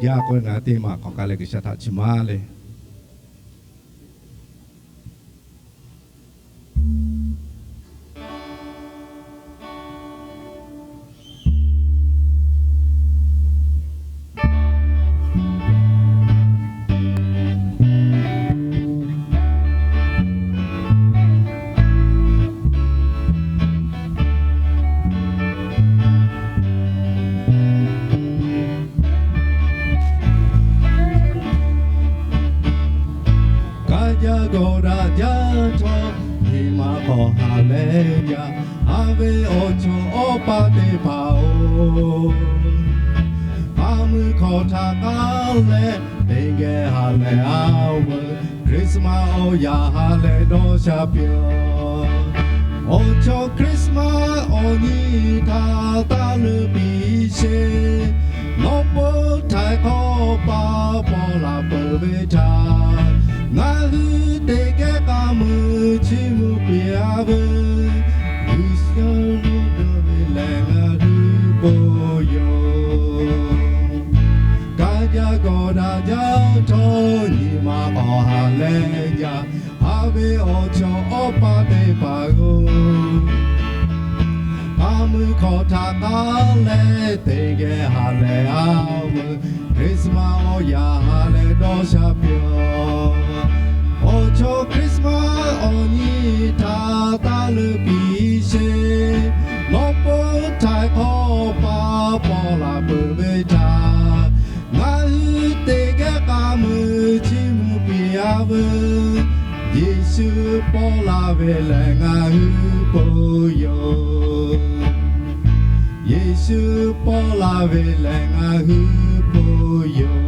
jaˇ k'oˆ ve ngaˬ teˇ maˬ hk'awꞈ k'ai leh G'uiˬsha htaꞈ chi maˇ le. Kaˇ jaˇ gawˬ daꞈ jaˇ htawˇ, nyi ma k'awꞈ haˍ leh yaꞈ, haˍ ve awˬ chawˇ awˬ paˇ teˇ hpaˍ-oˬ, a mui hkawˇ htaꞈ k'aˉ leh teˇ geh haˍ leh a veuˬ, Christmas awˬ yaꞈ haˍ leh dawˇ sha piˇ-oˬ. Awˬ chawˇ Christmas awˬ nyi htaꞈ taˇ leuˆ piˇ sheˍ. Nawˬ peuˇ htaiˍ hk'awˇ pa paw laˬ peuˬ ve htaꞈ ngaˬ hui teˇ geh k'aˇ mui chiˇ mvuh piˇ-a veuˬ. G'uiˬsha lo dawˇ ve lehˬ ngaˬ hui po yoˬ. Kaˇ jaˇ gawˬ daꞈ jaˇ htawˇ, nyi ma k'awꞈ haˍ leh yaꞈ, haˍ ve awˬ chawˇ awˬ paˇ teˇ hpaˍ-oˬ, a mui hkawˇ htaꞈ k'aˉ leh teˇ geh haˍ leh a veuˬ, Christmas awˬ yaꞈ haˍ leh dawˇ sha piˇ-oˬ. Awˬ chawˇ Christmas awˬ nyi htaꞈ taˇ leuˆ piˇ sheˍ. Nawˬ peuˇ htaiˍ hk'awˇ pa paw laˬ peuˬ ve htaꞈ ngaˬ hui teˇ geh k'aˇ mui chiˇ mvuh piˇ-a veuˬ. Yeˍsuˆ paw laˬ ve lehˬ ngaˬ hui po yoˬ. Yeˍsuˆ paw laˬ ve lehˬ ngaˬ hui po yoˬ.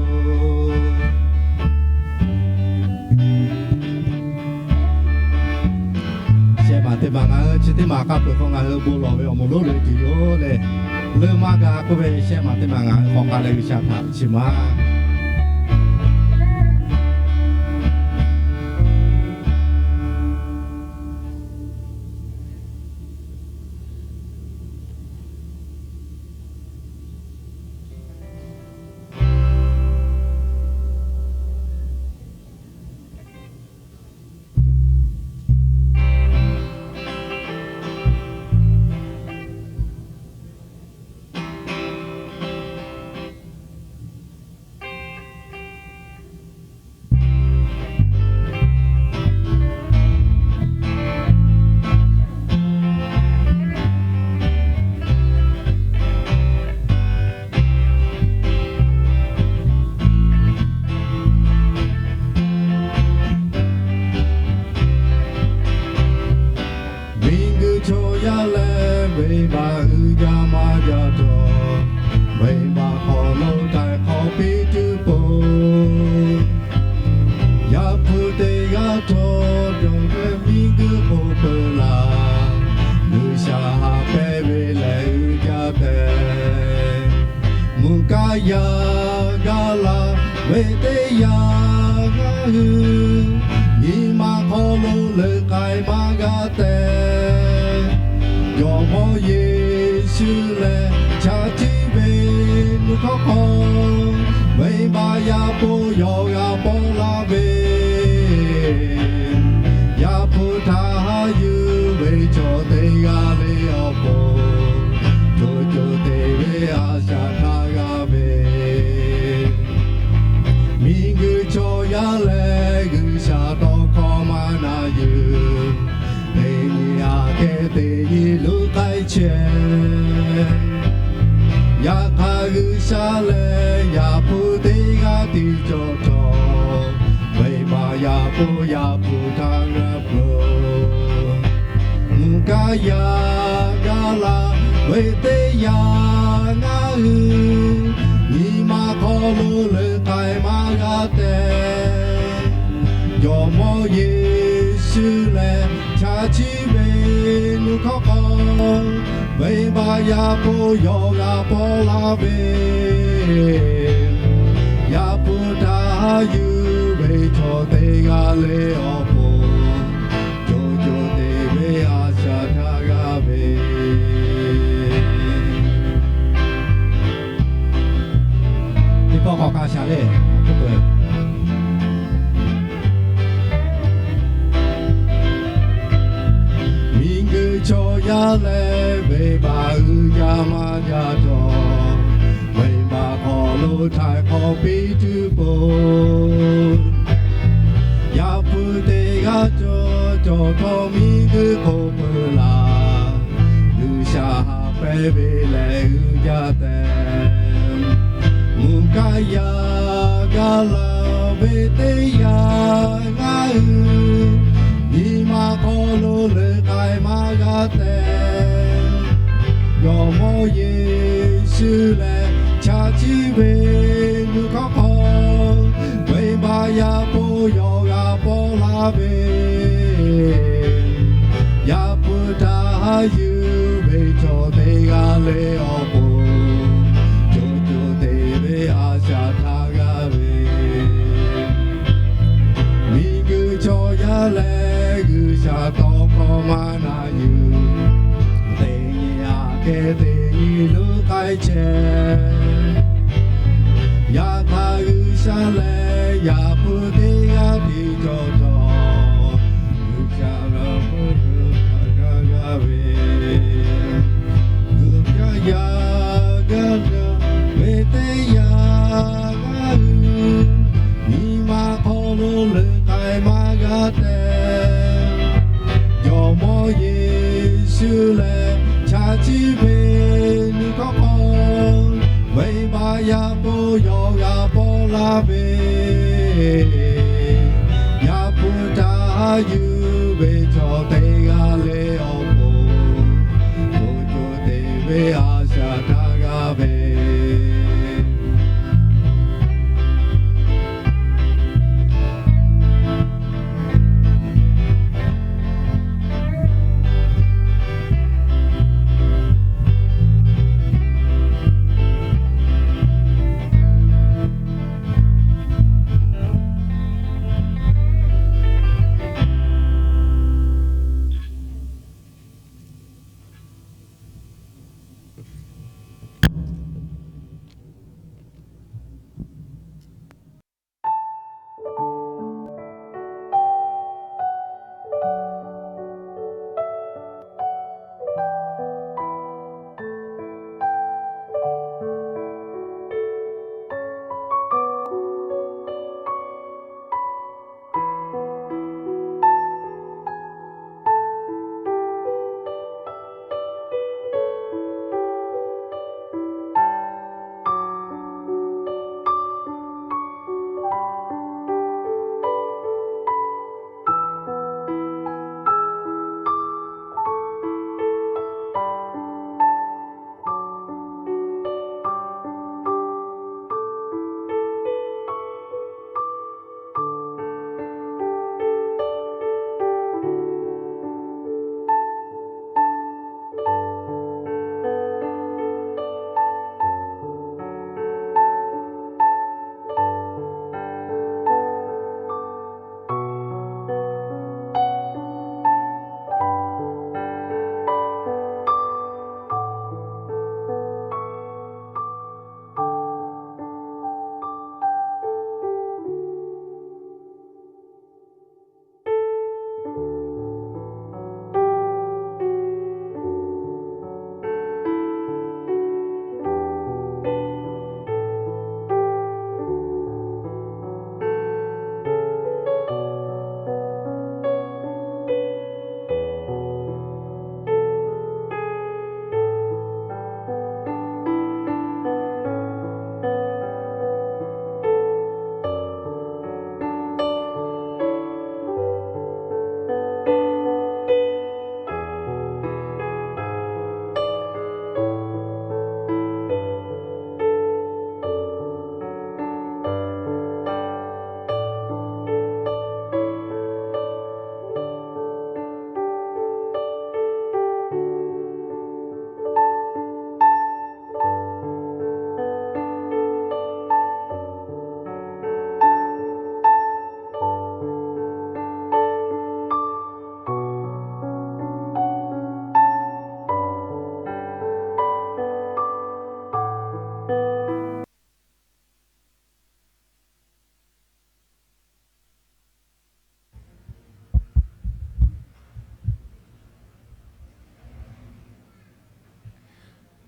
Shehˆ maˬ teˇ maˬ ngaˬ hui chi teˇ maˬ k'a peuˬ hk'aw ngaˬ hui bon lawˬ ve awˬ moˍ lonˉ lo tuˬ yoˬ leh, leuˆ maˇ g'a k'oˆ ve shehˆ maˬ teˇ maˬ ngaˬ hui hk'awꞈ k'ai leh G'uiˬsha htaꞈ chi maˇ Miˬguiˬ chaw yaˇ leh venˇbaˆ uiˍ jaˇ maˇ jaˇ htawˇ, venˇbaˆ hk'aw lo htaiˍ hk'awꞈ piˇ tuˬ peuˬ. Yaꞈ hpu teˇ g'aˇ htawˇ dawˬ ve miˬguiˬ k'oˍ peuˬ laˬ, G'uiˬsha haꞈ pehnˇ ve lehˬ uiˍ jaˇ tehꞈ. Mvuhˇ kaˇ yaˇ gaˇ la ve teˇ yanˇ ngaˬ hui nyi ma hk'aw lo leuˆ k'ai maˇ g'a tehꞈ, Jawˇmawˇ Yeˍsuˆ lehˬ chaꞈ chiˆ ve nuˇ hkawˇ hk'aw, venˇbaˆ yaˇ hpu yawˇ g'a paw laˇ ve, Yaꞈ hpu htaꞈ haꞈ yuˬ ve chaw teˇ g'aˇ le awˬ pon, co co te ve a shaꞈ htaˇ g'a ve, miˬguiˬ chaw yaˇ leh G'uiˬsha tawˇ hkawˇ maˇ na yuˬ, teˇ nyi aꞈ kehˉ teˇ nyi luˬ k'ai chehˇ. Yaꞈ hk'aˇ G'uiˬsha lehˬ yaꞈ hpu teˇ g'aˇ tiˉ cawˬ htawˇ, venˇbaˆ yaꞈ hpu yaꞈ hpu htaꞈ g'a peuˬ. Mvuhˇ kaˇ yaˇ gaˇ la ve teˇ yanˇ ngaˬ hui nyi ma hk'aw lo leuˆ k'ai maˇ g'a tehꞈ, Jawˇmawˇ Yeˍsuˆ lehˬ chaꞈ chiˆ ve nuˇ hkawˇ hk'aw, venˇbaˆ yaꞈ hpu yawˇ g'a paw laˇ ve, Yaꞈ hpu htaꞈ haꞈ yuˬ ve chaw teˇ g'aˇ le awˬ pon, co co te ve a shaꞈ htaˇ g'a ve, teˇ pawˆ k'awꞈ k'ai Htaiˍ hk'awꞈ piˇ tuˬ pon, yaꞈ puiˉ teˇ g'aˇ cawˬ, cawˬ htawˇ miˬguiˬ hk'oˆ peuˬ laˬ, G'uiˬsha haꞈ pehnˇ ve lehˬ uiˍ jaˇ tehꞈ. Mvuhˇ kaˇ yaˇ gaˇ laˇ ve teˇ yanˇ ngaˬ hui, nyi ma hk'aw lo leuˬ k'ai maˇ g'a tehꞈ. Jawˇmawˇ Yeˍsuˆ lehˬ chaꞈ chiˆ ve nuˇ hkawˇ hk'aw, venˇbaˆ yaˇ po yawˇ g'a pawˆ laˇ ve, yaꞈ puiˉ htaˇ yuˬ ve chaw teˇ g'aˇ le awˬ pon, co co te ve a shaꞈ htaˇ g'a ve. Miˬguiˬ chaw yaˇ lehˬ G'uiˬsha tawˇ hkawˇ maˇ na yuˬ, teˇ nyi aꞈ kehˉ teˇ nyi luˬ k'ai chehˇ. Yaꞈ hk'aˇ G'uiˬsha lehˬ yaꞈ puiˉ teˇ g'aˇ tiˉ cawˬ htawˇ, G'uiˬsha g'a puiˉ htaˇ g'a ve, G'uiˬsha yaˇ gaˇ ve teˇ yanˇ ngaˬ hui, nyi ma hk'aw lo leuˬ k'ai maˇ g'a tehꞈ. Jawˇmawˇ Yeˍsuˆ lehˬ chaꞈ chiˆ ve nuˇ hkawˇ hk'aw, venˇbaˆ yaˇ po yawˇ g'a pawˆ laˇ ve, yaꞈ puiˉ htaˇ yuˬ ve chaw teˇ g'aˇ le awˬ pon, co co te ve a shaꞈ htaˇ g'a ve.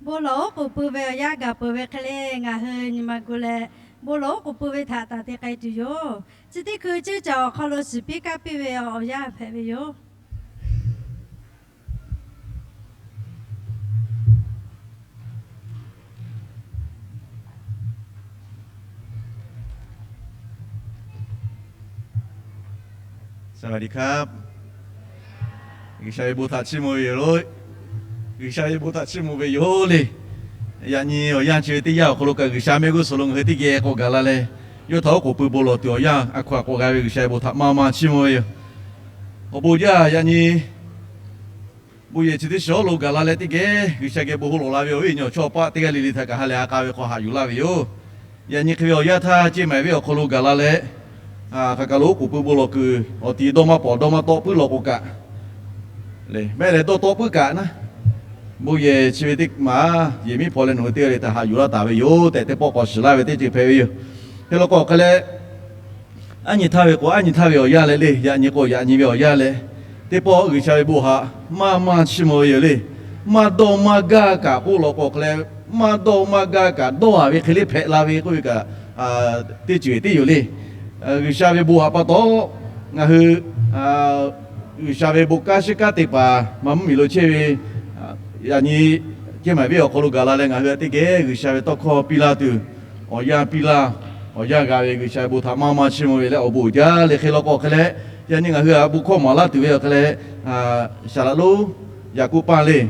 Bon lawˬ oˉ k'oˍ pui ve awˬ yanˇ gaˬ peuˬ ve hk'e le, ngaˬ hui nyi ma gu leh bon lawˬ oˉ k'oˍ pui ve htaꞈ taˍ te k'ai tuˬ yoˬ. Chi teˇ hkui ceˇ caˬ awˬ hk'aw lo shiˍ piˇ kaˇ piˇ ve awˬ yanˇ hpehꞈ ve yoˬ. G'uiˬsha ve bon htaꞈ chiˇ mvuh ve yoˬ. G'uiˬsha ve bon htaꞈ chiˇ mvuh ve yoˬ le. Yaꞈ nyi awˬ yanˇ chi ve teˇ yanˇ awˬ hk'aw lo kaꞈ G'uiˬsha mehˆ g'uˇ suhˍ lo ngaˬ hui teˇ geh k'awꞈ gaˬ la leh, yawˇ htaꞈ oˉ k'oˍ pui bon lawˬ tuˬ awˬ yanˇ a hkaw aꞈ k'awꞈ g'a ve G'uiˬsha ve bon htaꞈ maˇ maˇ chiˇ mvuh ve yoˬ. Awˬ bon jaˇ, yaꞈ nyi bon yehˬ chi teˇ shiˍ awˉ lo gaˬ la leh teˇ geh G'uiˬsha geh bon hawˉ lawˬ la ve awˬ viˉ awˬ nyi awˬ chawˇ awˬ paˆ teˇ g'aˇ le le htaꞈ kaꞈ ha lehˬ ha k'a ve hk'aw haꞈ yuˬ laˇ ve yoˬ. Yaꞈ nyi hk'e ve awˬ yanˇ htaˇ ceˇ maiˍ ve awˬ hk'aw lo gaˬ la leh, hk'aˬ kaˬ lo oˉ k'oˍ pui bon lawˬ kuiˬ awˬ ti dawˇ maˇ pawˍ dawˇ maˇ tawˆ puiˉ lawˬ k'o kaꞈ, mehˆ leh dawˇ tawˆ puiˉ kaꞈ naˉ, bon yehˬ chi ve teˇ maˬ yehˬ miˉ hpaw leh nawˬ hui teˇ g'aˇ le htaꞈ haꞈ yuˬ laˇ taˍ ve yoˬ tehꞈ teˇ pawˆ k'awꞈ shiˍ laˇ ve teˇ ceuˬ hpehꞈ ve yoˬ. Hk'e law k'o hk'e leh, aˉ nyi htaˇ ve k'o aˉ nyi htaˇ ve awˬ yanˇ leh le, yaꞈ nyi k'o yaꞈ nyi ve awˬ yanˇ leh, teˇ pawˆ G'uiˬsha ve bon htaꞈ maˇ maˇ chiˇ mvuh ve yoˬ le. Maˇ dawˇ maˇ gaˇ kaꞈ k'oˆ lawˬ k'o hk'e leh, maˇ dawˇ maˇ gaˇ kaꞈ dawˇ a ve hk'e le hpehꞈ la ve k'oˆ ve kaꞈ teˇ ceuˬ teˇ yoˬ le. G'uiˬsha ve bon htaꞈ pa taw, ngaˬ hui G'uiˬsha ve bon kanˉ shiˉ kanˉ te paˍ maˇ mvuhˇmiˬ lo chehˇ ve, yaꞈ nyi ceˇ maiˍ ve awˬ hk'aw lo gaˬ la leh ngaˬ hui teˇ geh G'uiˬsha ve tawˇ hkawˇ piˇ laˇ tuˬ, awˬ yanˇ piˇ laˇ, awˬ yanˇ g'a ve G'uiˬsha ve bon htaꞈ maˇ maˇ chiˇ mvuh ve leh awˬ bon uiˍ jaˇ le. Hk'e law k'o hk'e leh, yaꞈ nyi ngaˬ hui htaꞈ bon hkawˇ maˍ laˇ tuˬ ve awˬ hk'e leh, Saˍ laꞈ lonˉ Yaˍkoˆ paˇ le.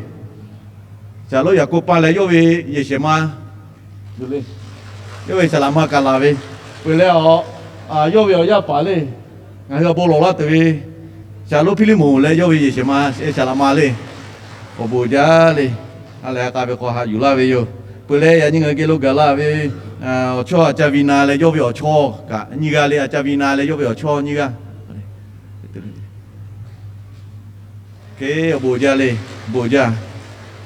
Saˍ laꞈ lonˉ Yaˍkoˆ paˇ leh yawˇ ve yehˬ shehˍ ma, yawˇ ve saˍ laꞈ ma kaˍ laˬ ve, peuˬ leh a, yawˇ ve awˬ yaˇ paˍ le. Ngaˬ hui awˬ bon lawˬ laˇ tuˬ ve Saˍ laꞈ lonˉ Hpiˇliˇmonˍ leh yawˇ ve yehˬ shehˍ ma, saˍ laꞈ ma le. Awˬ bon jaˇ le. Ha lehˬ ha k'a ve hk'aw haꞈ yuˬ laˇ ve yoˬ. Peuˬ leh yaꞈ nyi ngaˬ hui geh lo gaˬ la ve awˬ chawˇ a ca vi na leh yawˇ ve awˬ chawˇ kaꞈ nyiˇ g'aˇ le, a ca vi na leh yawˇ ve awˬ chawˇ nyiˇ g'aˇ. Hk'e awˬ bon jaˇ le, bon jaˇ.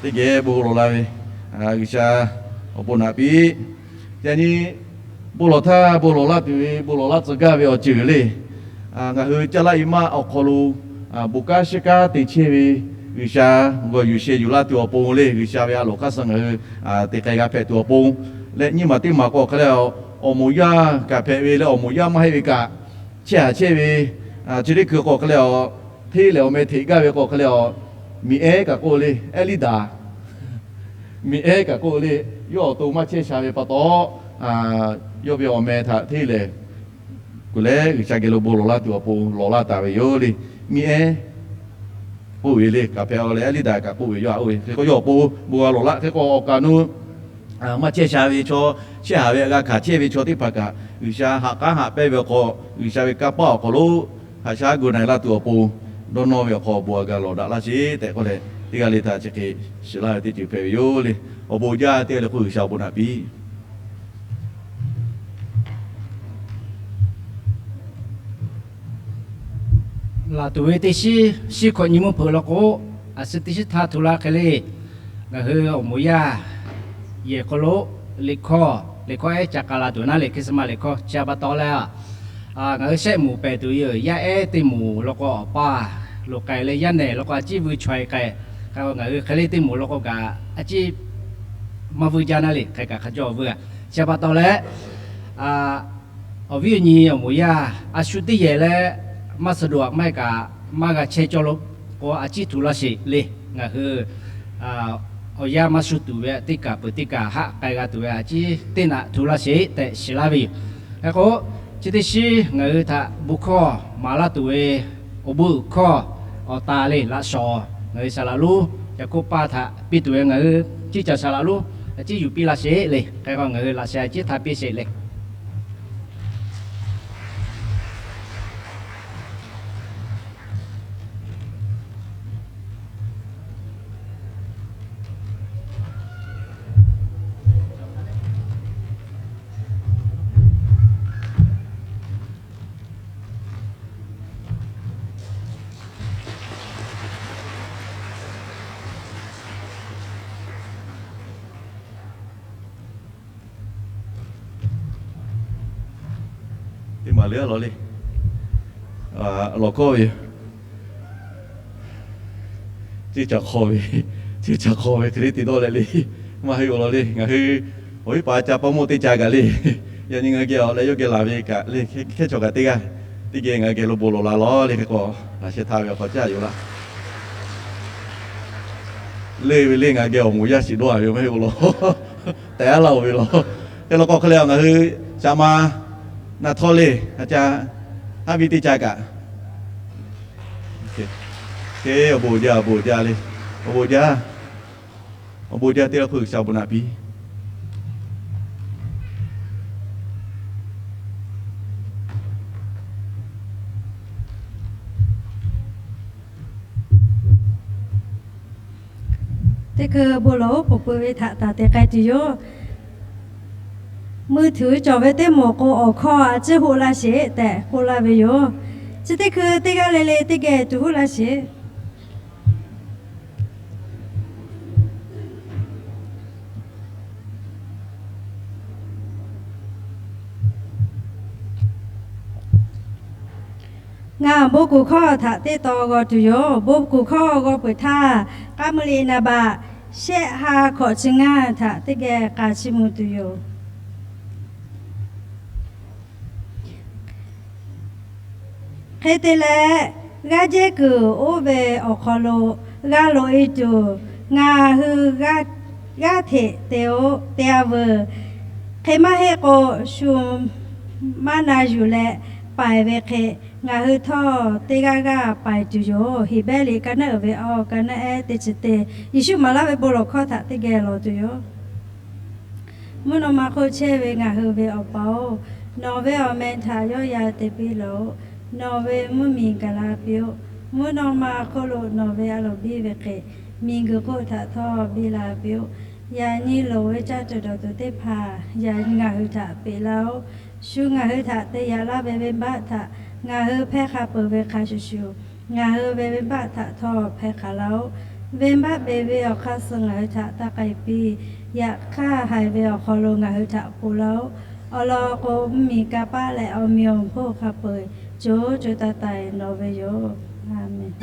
Teˇ geh bon lawˬ la ve G'uiˬsha awˬ bon naꞈ piˇ. Yaꞈ nyi bon lawˬ htaˇ bon lawˬ laˇ tuˬ ve bon lawˬ laˇ tcuh gaˇ ve awˬ ceuˬ le. Ngaˬ hui caˇ laˇ i maˇ awˬ hk'aw lo bon kanˉ shiˉ kanˉ te chehˇ ve G'uiˬsha g'awˬ yuˬ sheh yuˬ laˇ tuˬ awˬ pon le, G'uiˬsha ve a loˍ hk'aˇ suh ngaˬ hui te k'ai g'a hpehꞈ tuˬ awˬ pon leh, nyiˇ maˬ teˇ maˬ k'o hk'e leh, awˬ moˍ yaˇ kaꞈ hpehꞈ ve leh awˬ moˍ yaˇ maˇ heˆ ve kaꞈ chehˇ haꞈ chehˇ ve, chi teˇ hkui k'o hk'e leh, hteˇ lehˬ awˬ meh hteꞈ gaˇ ve k'o hk'e leh, miˬ ehˉ kaꞈ k'oˆ le, Eˇliˇdaˍ, miˬ ehˉ kaꞈ k'oˆ le, yawˇ awˬ to maˇ chehˇ sha ve pa taw, yawˇ ve awˬ meh htaꞈ hteˇ lehˬ kuˬ leh G'uiˬsha geh lo bon lawˬ laˇ tuˬ awˬ pon lawˬ laˇ taˍ ve yoˬ le. Miˬ ehˉ k'oˆ ve le, kaꞈ hpehꞈ a leh Eˇliˇdaˍ kaꞈ k'oˆ ve yoˬ. Oˇ ve hk'e k'o yawˇ awˬ pon bon g'a lawˬ laˇ. Hk'e k'o awˬ kaˍ nu maˇ chehˇ sha ve chaw, chehˇ haꞈ ve g'a hkanˍ chehˇ ve chaw teˇ hpaˍ kaꞈ G'uiˬsha haꞈ k'aˉ haꞈ pehnˇ ve awˬ hk'aw, G'uiˬsha ve kanˇ paˆ awˬ hk'aw lo haꞈ shaˉ gu na e laˇ tuˬ awˬ pon dawˇ nawˇ ve awˬ hk'aw bon g'a lawˬ daꞈ laˇ sheˍ tehꞈ k'oˆ leh, teˇ g'aˇ le htaꞈ chi hk'e shiˍ laˇ ve teˇ ceuˬ hpehꞈ ve yoˬ le. Awˬ bon jaˇ. Teˇ g'aˇ le k'oˆ G'uiˬsha awˬ bon naꞈ piˇ. Laˬ tuˬ ve teˇ shiˉ, shiˉ hkawꞈ nyi mvuhˇ hpeuꞈ law k'o, a suh teˇ shiˉ htaˇ hto laˇ hk'e le. Ngaˬ hui awˬ moˍ yaˇ yehˬ hk'aw lo liꞈ hkawˇ, liꞈ hkawˇ ehˉ ca k'a la tuˬ naˉ le, Christmas liꞈ hkawˇ chi pa taw leh, ngaˬ hui shehˆ moˍ pehˍ tuˬ yoˬ. Yaˇ ehˉ teˇ moˍ law k'o awˬ paˇ loˍ k'ai leh, yaˇ nehˬ law k'o a ciˉ vuiˇ chaweh k'ai. Hk'e k'o ngaˬ hui hk'e le teˇ moˍ law k'o kaꞈ a ciˉ maˇ vuiˇ jaˇ naˉ le, hk'e kaꞈ hk'a cawˇ vuiˇ a. Chi pa taw leh, awˬ viˉ awˬ nyi awˬ moˍ yaˇ a shu teˇ yehˬ leh maˇ suh daꞈ maˇ heˆ kaꞈ maˇ g'a chehˇ cawˇ lo k'o a ciˉ hto laˇ sheˍ le. Ngaˬ hui awˬ yanˇ maˇ shu tuˬ ve teˇ kaˬ peuˬ teˇ kaˬ haˆ k'ai g'a tuˬ ve a ciˉ teˇ naꞈ hto laˇ sheˍ tehꞈ shiˍ laˇ ve yoˬ. Hk'e k'o, chi teˇ shiˉ ngaˬ hui htaꞈ bon hkawˇ maˍ laˇ tuˬ ve awˬ bon uiˍ hkawˇ awˬ ta le laꞈ shawˍ ngaˬ hui saˍ laꞈ lonˉ Yaˍkoˆ paˇ htaꞈ piˇ tuˬ ve ngaˬ hui ciˉ caˬ saˍ laꞈ lonˉ a ciˉ yuˬ piˇ laˇ sheˍ le. Hk'e k'o ngaˬ hui laꞈ sheh a ciˉ htaꞈ piˇ sheˍ le. Teˇ maˬ le a lawˬ le, lawˬ hkawˇ ve, ceˇ caˬ hk'aw ve, ceˇ caˬ hk'aw ve hk'e le te dawˇ leh le. Maˇ heˆ-oˬ law le, ngaˬ hui awˬ viˉ paˍ ca paˇ mawˇ teˇ ca kaꞈ le, yaꞈ nyi ngaˬ hui geh awˬ leh yawˇ geh laˬ ve kaꞈ le, hkehˉ chaw kaꞈ teˇ g'aˇ teˇ geh ngaˬ hui geh lo bon lawˬ la lawˬ le hk'e k'o, laꞈ sheh htaˇ ve awˬ hk'aw caˇ yoˬ laˇ. Le ve le ngaˬ geh awˬ moˍ yaˇ shiˍ dawˇ a ve maˇ heˆ-oˬ law. Tehꞈ a laˇ-oˬ ve law. Hk'e law k'o hk'e leh ngaˬ hui shaꞈ ma na htawˇ le, a ca haˉ viˉ teˇ ca kaꞈ, awˬ bon jaˇ, awˬ bon jaˇ le, awˬ bon jaˇ, awˬ bon jaˇ teˇ g'aˇ hk'oˆ G'uiˬsha awˬ bon naꞈ piˇ. Teˇ hkui bon lawˬ oˉ k'oˍ pui ve htaꞈ taˍ te k'ai tuˬ yoˬ. Mui htuiˍ cawˬ ve teˇ moˍ k'o, awˬ hkawˇ a ciˉ hoˆ laˇ sheˍ tehꞈ k'oˆ laˇ ve yoˬ. Chi teˇ hkui teˇ g'aˇ le le teˇ geh tuˬ hoˆ laˇ sheˍ. Ngaˬ bon kuˬ hkawˇ htaꞈ teˇ taw g'aw tuˬ yoˬ. Bon kuˬ hkawˇ g'aw peuˬ htaˇ, k'aˉ meuˇ le naˍ baꞈ shehˆ ha hkawꞈ chi ngaˇ htaꞈ teˇ geh k'a chiˇ mvuh tuˬ yoˬ. Hk'e te leh, g'aˇ jehˇ kuiˬ oˇ ve awˬ hk'aw lo g'a loꞈ e tuˬ, ngaˬ hui g'aˇ hteꞈ te-o te-a veuˬ. Hk'e maˇ heˆ k'o, shu maˇ na yuˬ leh paiˍ ve hk'e, ngaˬ hui htawˇ teˇ g'aˇ g'aˇ paiˍ tuˬ yoˬ. Heˍbrehˇ liꞈ ka naˉ uiˍ ve awˬ ka naˉ ehˉ teˇ chi teˇ, Yeˍsuˆ maˍ laˇ ve bon lawˬ hkawˇ htaꞈ teˇ geh lawˬ tuˬ yoˬ. Mvuhˇ naw ma hk'oˆ chehˇ ve ngaˬ hui ve Awˬ pa-oˬ, nawˬ ve awˬ meh htaꞈ yawˇ yan te piˇ lawˬ-oꞈ. Nawˬ ve mvuhˇ miˬ gaˬ la piˇ-oˆ. Mvuhˇ naw ma hk'oˆ lo nawˬ ve a loˍ biˇ ve hk'e, miˬguiˬ hk'oˆ htaꞈ htawˇ biˇ la piˇ-oˆ. Yaꞈ nyi loˍ ve caˇ tuˬ dawˬ tuˬ teˇ hpaˍ yaꞈ nyi ngaˬ hui htaꞈ peꞈ laˇ-oˆ. Shu ngaˬ hui htaꞈ te yaꞈ laˇ ve venˇbaˆ htaꞈ ngaˬ hui hpehˇ hk'a peuˬ ve hk'a shuˍ shuˍ, ngaˬ hui ve venˇbaˆ htaꞈ htawˇ hpehˇ hk'a laˇ-oˆ. Venˇbaˆ beˬ ve awˬ hk'aˇ suh ngaˬ hui htaꞈ taˇ k'ai piˇ. Yaꞈ hk'aˇ, haiˬ ve awˬ hk'aw lo ngaˬ hui htaꞈ ponˬ laˇ-oˆ. Awˬ lawn k'o, mvuhˇmiˬ kanˇ paˆ leh awˬ meꞈ awˬ hponˇ hk'a peu-eˬ co co taiˍ taiˍ nawˬ ve yoˬ. A menˬ.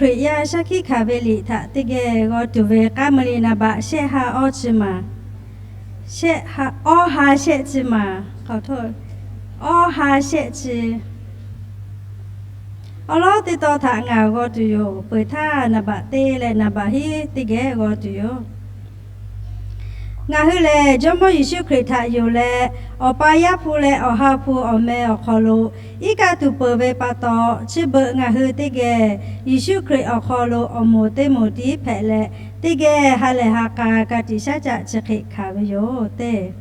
Hkriꞈ yaˇ shaˉ hkiˆ hkanˍ ve liꞈ htaꞈ teˇ geh g'aw tuˬ ve k'aˉ mvuh liꞈ naˍ baꞈ shehˆ ha awˇ chi maˬ, shehˆ ha, awˇ ha shehˆ chi maˬ, awˇ ha shehˆ chi. Awˉ lawˉ teˇ tawˇ htaꞈ ngaˬ g'aw tuˬ yoˬ. Peuˬ htaˇ naˍ baꞈ teˇ leh naˍ baꞈ hiˉ teˇ geh g'aw tuˬ yoˬ. Ngaˬ hui lehˬ Jawˇmawˇ Yeˍsuˆ Hkriꞈ htaꞈ yonˍ leh, Awˬ pa Yaˇ hpu leh Awˬ ha hpu awˬ meh awˬ hk'aw lo iˉ kaˆ tuˬ peuˬ ve pa taw, chi beuꞈ ngaˬ hui teˇ geh Yeˍsuˆ Hkriꞈ awˬ hk'aw lo awˬ moˍ teˇ moˍ tiˉ hpehꞈ leh, teˇ geh ha lehˬ ha k'a ka tiꞈ shaˉ caˆ chi hk'e hkanˍ ve yoˬ tehꞈ,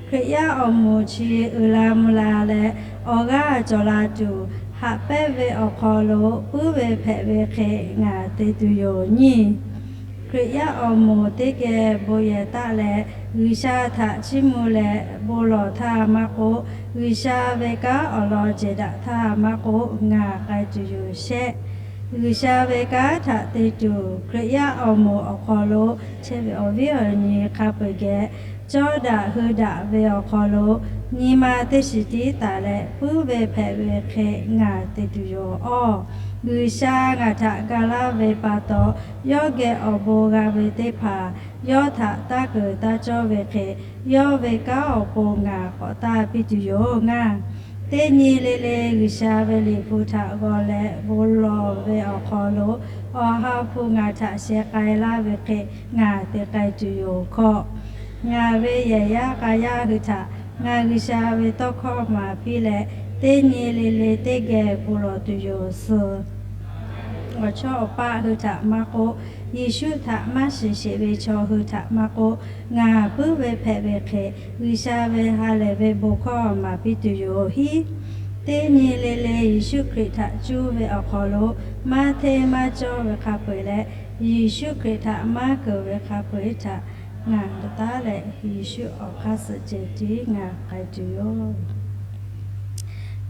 Hkriꞈ yaˇ awˬ moˍ chi uiˍ la mvuh la leh awˬ g'aˇ cawˬ la tuˬ, haꞈ pehnˇ ve awˬ hk'aw lo puiˉ ve hpehꞈ ve hk'e ngaˬ te tuˬ yoˬ nyi. Hkriꞈ yaˇ awˬ moˍ teˇ geh bon yehˬ taˆ leh, G'uiˬsha htaꞈ chiˇ mvuh leh bon lawˬ htaˇ maˇ k'oˆ, G'uiˬsha ve kanˉ awˬ lawn cehˬ daꞈ htaˇ maˇ k'oˆ, ngaˬ k'ai tuˬ yoˬ shehˆ. G'uiˬsha ve kanˉ htaꞈ te tuˬ, Hkriꞈ yaˇ awˬ moˍ awˬ hk'aw lo chehˇ ve awˬ viˉ awˬ nyi hk'a peu-eˬ geh, cawˇ daꞈ hui daꞈ ve awˬ hk'aw lo nyi ma teˇ shiˍ tiˉ taˍ leh puiˉ ve hpehꞈ ve hk'e ngaˬ te tuˬ yoˬ. Awˇ, G'uiˬsha ngaˬ htaꞈ ga laˇ ve pa taw, yawˇ geh awˬ bon g'a ve teˇ hpaˍ yawˇ htaꞈ taˇ keunˍ taˇ cawˇ ve hk'e, yawˇ ve kanˉ awˬ pon ngaˬ k'awꞈ taˇ piˇ tuˬ yoˬ. Ngaˬ teˇ nyi le le G'uiˬsha ve Liꞈ hpu htaꞈ g'aw leh bon lawˬ ve awˬ hk'aw lo, Awˬ ha hpu ngaˬ htaꞈ sheh k'ai laˇ ve hk'e ngaˬ te k'ai tuˬ yoˬ hkawˇ, ngaˬ ve yehˬ yaˇ k'a yaˇ hui htaꞈ ngaˬ G'uiˬsha ve tawˇ hkawˇ maˍ piˇ leh, teˇ nyi le le teˇ geh bon lawˬ tuˬ yoˬ suh. Awˬ chawˇ awˬ paˆ hui htaꞈ maˇ k'oˆ, Yeˍsuˆ htaꞈ maˇ shiˍ sheˍ ve chaw hui htaꞈ maˇ k'oˆ, ngaˬ puiˉ ve hpehꞈ ve hk'e G'uiˬsha ve ha lehˬ ve bon hkawˇ maˍ piˇ tuˬ yoˬ hiˉ. Teˇ nyi le le Yeˍsuˆ Hkriꞈ htaꞈ cuˇ ve awˬ hk'aw lo maˇ hteˇ maˇ cawˇ ve hk'a peu-eˬ leh, Yeˍsuˆ Hkriꞈ htaꞈ maˇ keunˍ ve hk'a peu-eˬ htaꞈ ngaˬ taˍ taˉ leh, Yeˍsuˆ awˬ hk'aˇ suh ceh tiˉ ngaˬ k'ai tuˬ yoˬ.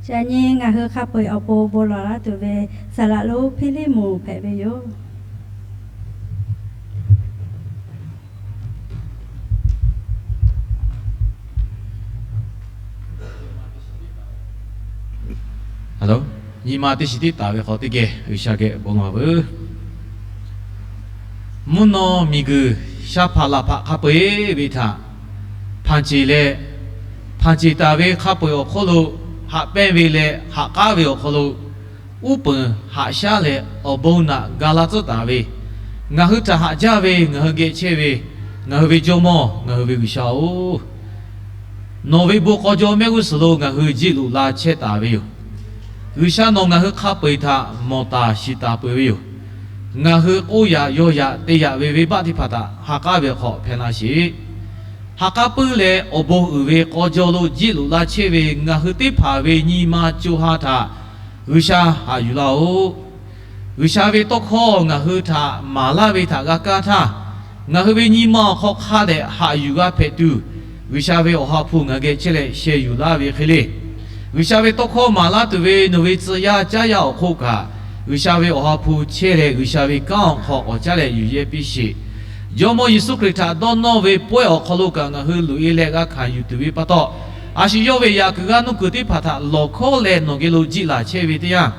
Yaꞈ nyi ngaˬ hui hk'a peu-eˬ awˬ pon bon lawˬ laˇ tuˬ ve saˍ laꞈ lonˉ Hpiˇliˇmonˍ hpehꞈ ve yoˬ. Nyi ma teˇ shiˍ tiˉ taˍ ve hk'aw teˇ geh G'uiˬsha geh bon lawˬ veuˬ. Mvuhˇ naw miˬguiˬ sha hpaꞈ laˬ hpaꞈ hk'a peu-eˬ ve htaꞈ hpanˍ ceˬ leh, hpanˍ ceˬ taˍ ve hk'a peu-eˬ awˬ hk'oˆ lo haꞈ pehnˇ ve leh haꞈ k'aˉ ve awˬ hk'aw lo uˉ peunˍ haꞈ shaˉ leh awˬ bon naꞈ ga laˇ tcuhˉ taˍ ve, ngaˬ hui htaꞈ haꞈ jaˇ ve ngaˬ hui geh chehˇ ve ngaˬ hui ve Jawˇmawˇ, ngaˬ hui ve G'uiˬsha-oˬ, nawˬ ve bon k'aw jaw mehˆ g'uˇ suhˍ lo ngaˬ hui jiˆ loꞈ la chehˇ taˍ ve yoˬ. G'uiˬsha nawˬ ngaˬ hui hk'a peu-eˬ htaꞈ mawˬ taˍ shiˍ taˍ peuˬ ve yoˬ. Ngaˬ hui k'oˆ yaꞈ yaw yaꞈ te yaꞈ ve venˇbaˆ teˇ hpaˍ htaꞈ ha k'aˉ ve awˬ hk'aw hpehꞈ la sheˍ. Ha k'aˉ puiˉ leh awˬ bon uiˍ ve k'aw jaw lo jiˆ loꞈ la chehˇ ve ngaˬ hui teˇ hpaˍ ve nyi ma co ha htaꞈ G'uiˬsha haꞈ yuˬ laˇ-oˆ. G'uiˬsha ve tawˇ hkawˇ ngaˬ hui htaꞈ maˍ laˇ ve htaꞈ g'a kaˇ htaˇ, ngaˬ hui ve nyi ma awˬ hk'aw hk'a dehꞈ haꞈ yuˬ g'a hpehꞈ tuˬ, G'uiˬsha ve Awˬ ha hpu ngaˬ geh chehˇ leh sheh yuˬ laˇ ve hk'e le. G'uiˬsha ve tawˇ hkawˇ maˍ laˇ tuˬ ve nawˬ ve tcuh yaˇ caˇ yaˇ awˬ hk'oˆ kaꞈ, G'uiˬsha ve Awˬ ha hpu chehˇ leh G'uiˬsha ve kanˉ awˬ hk'aw k'awꞈ caˉ leh yuˬ yehˇ piˇ sheˍ. Jawˇmawˇ Yeˍsuˆ Hkriꞈ htaꞈ dawˇ nawˇ ve pawehˇ awˬ hk'aw lo kaꞈ ngaˬ hui loꞈ-e leh g'a hkanˍ yuˬ tuˬ ve pa taw, a shu yawˇ ve yaꞈ kuiˬ g'aˇ nuˇ kuiˬ teˇ hpaˍ htaꞈ lawˬ hkawˉ leh nawˬ geh lo jiˆ laˬ chehˇ ve teˇ yanˇ,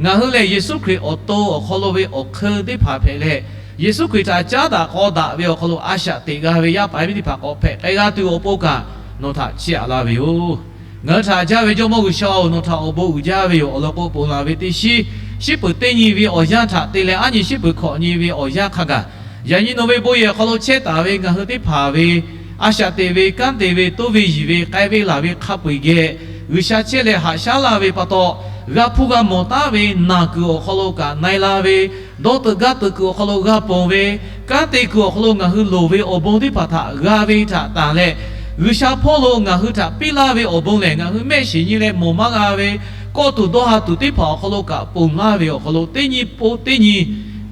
ngaˬ hui lehˬ Yeˍsuˆ Hkriꞈ awˬ to awˬ hk'aw lo ve awˬ hk'eun teˇ hpaˍ hpehꞈ leh, Yeˍsuˆ Hkriꞈ htaꞈ caˉ daꞈ k'aw daꞈ ve awˬ hk'aw lo a shaꞈ teꞈ g'a ve yaˇ paˍ yaˇ miˇ teˇ hpaˍ k'awꞈ hpehꞈ k'ai g'a tuˬ awˬ pon kaꞈ nawˬ htaꞈ chiˇ aꞈ laˇ ve yoˬ. Ngaˬ hui htaꞈ jaˇ ve Jawˇmawˇ G'uiˬsha-oˬ, nawˬ htaꞈ awˬ bon uiˍ jaˇ ve yoˬ. Awˬ lawn k'o, ponˬ laˬ ve teˇ shiˉ, shiˉ peuˬ teˇ nyi ve awˬ yanˇ htaꞈ te leh aˉ nyi shiˉ peuˬ hkawꞈ nyi ve awˬ yanˇ hk'a gaˬ, yaꞈ nyi nawˬ ve bon yehˬ hk'aw lo chehˇ taˍ ve ngaˬ hui teˇ hpaˍ ve a shaꞈ teꞈ ve kanˉ te ve toˇ ve yiˬ ve k'ai ve laˬ ve hk'a peu-eˬ geh, G'uiˬsha chehˇ leh haꞈ shaˉ laˇ ve pa taw, g'a hpuˇ g'a mawˬ taˉ ve naˬ kuiˬ awˬ hk'aw lo kaꞈ na-e la ve, dawˇ teuꞈ gaˇ teuꞈ kuiˬ awˬ hk'aw lo g'a ponˬ ve, kanˉ te kuiˬ awˬ hk'aw lo ngaˬ hui loˍ ve awˬ bon teˇ hpaˍ htaꞈ g'a ve htaꞈ tanˬ leh, G'uiˬsha hpawˇ lo ngaˬ hui htaꞈ piˇ laˇ ve awˬ bon lehˬ, ngaˬ hui mehˆ shiˍ nyi leh mawˬ maˇ g'a ve, kawˆ tuˬ dawˇ ha tuˬ teˇ hpaˍ awˬ hk'aw lo kaꞈ ponˬ laˇ ve awˬ hk'aw lo teˇ nyi po teˇ nyi,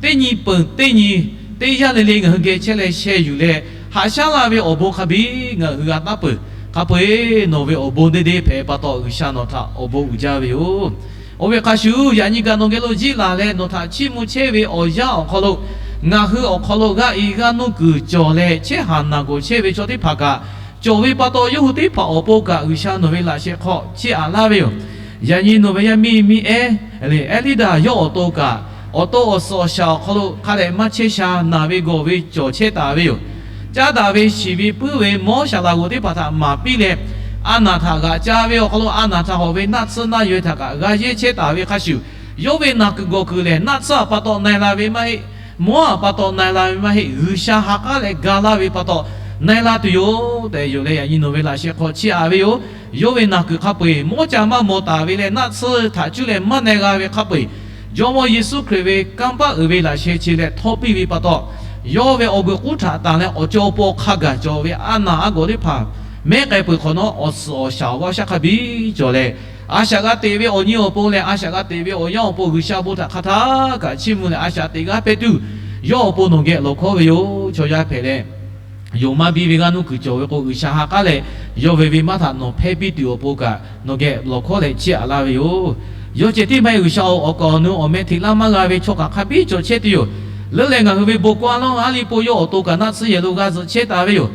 teˇ nyi peunˍ teˇ nyi, teˇ yanˇ le le ngaˬ hui geh chehˇ leh sheh yuˬ leh, haꞈ shaˉ laˇ ve awˬ bon hk'a biˇ ngaˬ hui g'a taˉ peuˬ. Hk'a peu-eˬ nawˬ ve awˬ bon deˇ deˇ hpehꞈ pa taw, G'uiˬsha nawˬ htaꞈ awˬ bon uiˍ jaˇ ve yoˬ. Oˇ ve hk'a shuˍ, yaꞈ nyi kaꞈ nawˬ geh lo jiˆ laˬ leh nawˬ htaꞈ chiˇ mvuh chehˇ ve awˬ yanˇ awˬ hk'aw lo, ngaˬ hui awˬ hk'aw lo g'aˇ e g'aˇ nuˇ kuiˬ cawˬ leh chehˇ haˍ naˬ gawˬ chehˇ ve chaw teˇ hpaˍ kaꞈ, cawˬ ve pa taw yawˇ hui teˇ hpaˍ awˬ pon kaꞈ G'uiˬsha nawˬ ve laꞈ sheh hk'aw chiˇ aꞈ laˇ ve yoˬ. Yaꞈ nyi nawˬ ve yaˇ miˇ miˇ ehˉ, Eˇliˇdaꞈ yawˇ awˬ to kaꞈ, awˬ to awˬ suhˍ awˬ shaˍ awˬ hk'aw lo hk'a dehꞈ maˇ chehˇ sha, naˬ ve gawˬ ve cawˬ chehˇ taˍ ve yoˬ. Caˇ daꞈ ve shiˍ ve puiˉ ve mawˉ shaˍ laꞈ g'oˍ teˇ hpaˍ htaꞈ maˍ piˇ leh, a naˬ htaꞈ g'aꞈ ca ve awˬ hk'aw lo a naˬ htaꞈ hawꞈ ve naˆ tsuhˇ naˆ yaweh htaꞈ kaꞈ g'a yehˇ chehˇ taˍ ve hk'a shuˍ, yawˇ ve naˬ kuiˬ gawˬ kuiˬ lehˬ, naˆ tsuhˇ htaꞈ pa taw na e la ve maˇ heˆ, mawˉ htaꞈ pa taw na e la ve maˇ heˆ, G'uiˬsha ha k'aˉ leh ga laˇ ve pa taw na e la tuˬ yoˬ tehꞈ yoˬ leh, yaꞈ nyi nawˬ ve laꞈ sheh hk'aw chiˇ aꞈ ve yoˬ. Yawˇ ve naˬ kuiˬ hk'a peu-eˬ mawˉ ca maˇ maw taˍ ve leh, naˆ tsuhˇ htaꞈ cuˇ leh maˇ na e g'a ve hk'a peu-eˬ, Jawˇmawˇ Yeˍsuˆ Hkriꞈ ve kanˇ paˆ uiˍ ve laꞈ sheh chi leh htawˇ piˇ ve pa taw, yawˇ ve awˬ guiˬ k'uˉ htaꞈ tanˬ leh awˬ cawˇ awˬ paw hk'a gaˬ cawˬ ve a naˬ a gawˬ teˇ hpaˍ mehˉ k'ai peuˬ hk'awꞈ nawˉ, awˬ suhˍ awˬ shaˍ awˬ g'aˇ awˬ shaˉ hk'a biˇ cawˬ leh, a shaꞈ g'a teꞈ ve awˬ nyi awˬ pon leh a shaꞈ g'a teꞈ ve awˬ yanˇ awˬ pon G'uiˬsha bon htaꞈ hk'a htaˇ kaꞈ chiˇ mvuh leh a shaꞈ teꞈ g'aˇ hpehꞈ tuˬ, yawˇ awˬ pon nawˬ geh lawˬ hkawˉ ve yoˬ. Chaw yaˇ hpehꞈ leh, yonˍ maˇ biˇ ve g'aˇ nuˇ kuiˬ cawˬ ve k'o, G'uiˬsha ha k'aˉ leh yawˇ ve ve maˇ htaꞈ nawˬ hpehˇ piˇ tuˬ awˬ pon kaꞈ nawˬ geh lawˬ hkawˉ leh chiˇ aꞈ laˇ ve yoˬ. Yawˇ ceh tiˉ maˇ heˆ, G'uiˬsha-oˬ, awˬ kaˍ awˬ nu awˬ meh hteꞈ laˇ maˇ g'a ve chaw kaꞈ hk'a biˇ cawˬ chehˇ tuˬ yoˬ. Leuˉ leh ngaˬ hui ve bon kaˇ lawˇ aˉ liˇ po yawˇ awˬ to kaꞈ naˆ tsuhˇ yehˬ lo g'a zuhꞈ chehˇ taˍ ve yoˬ.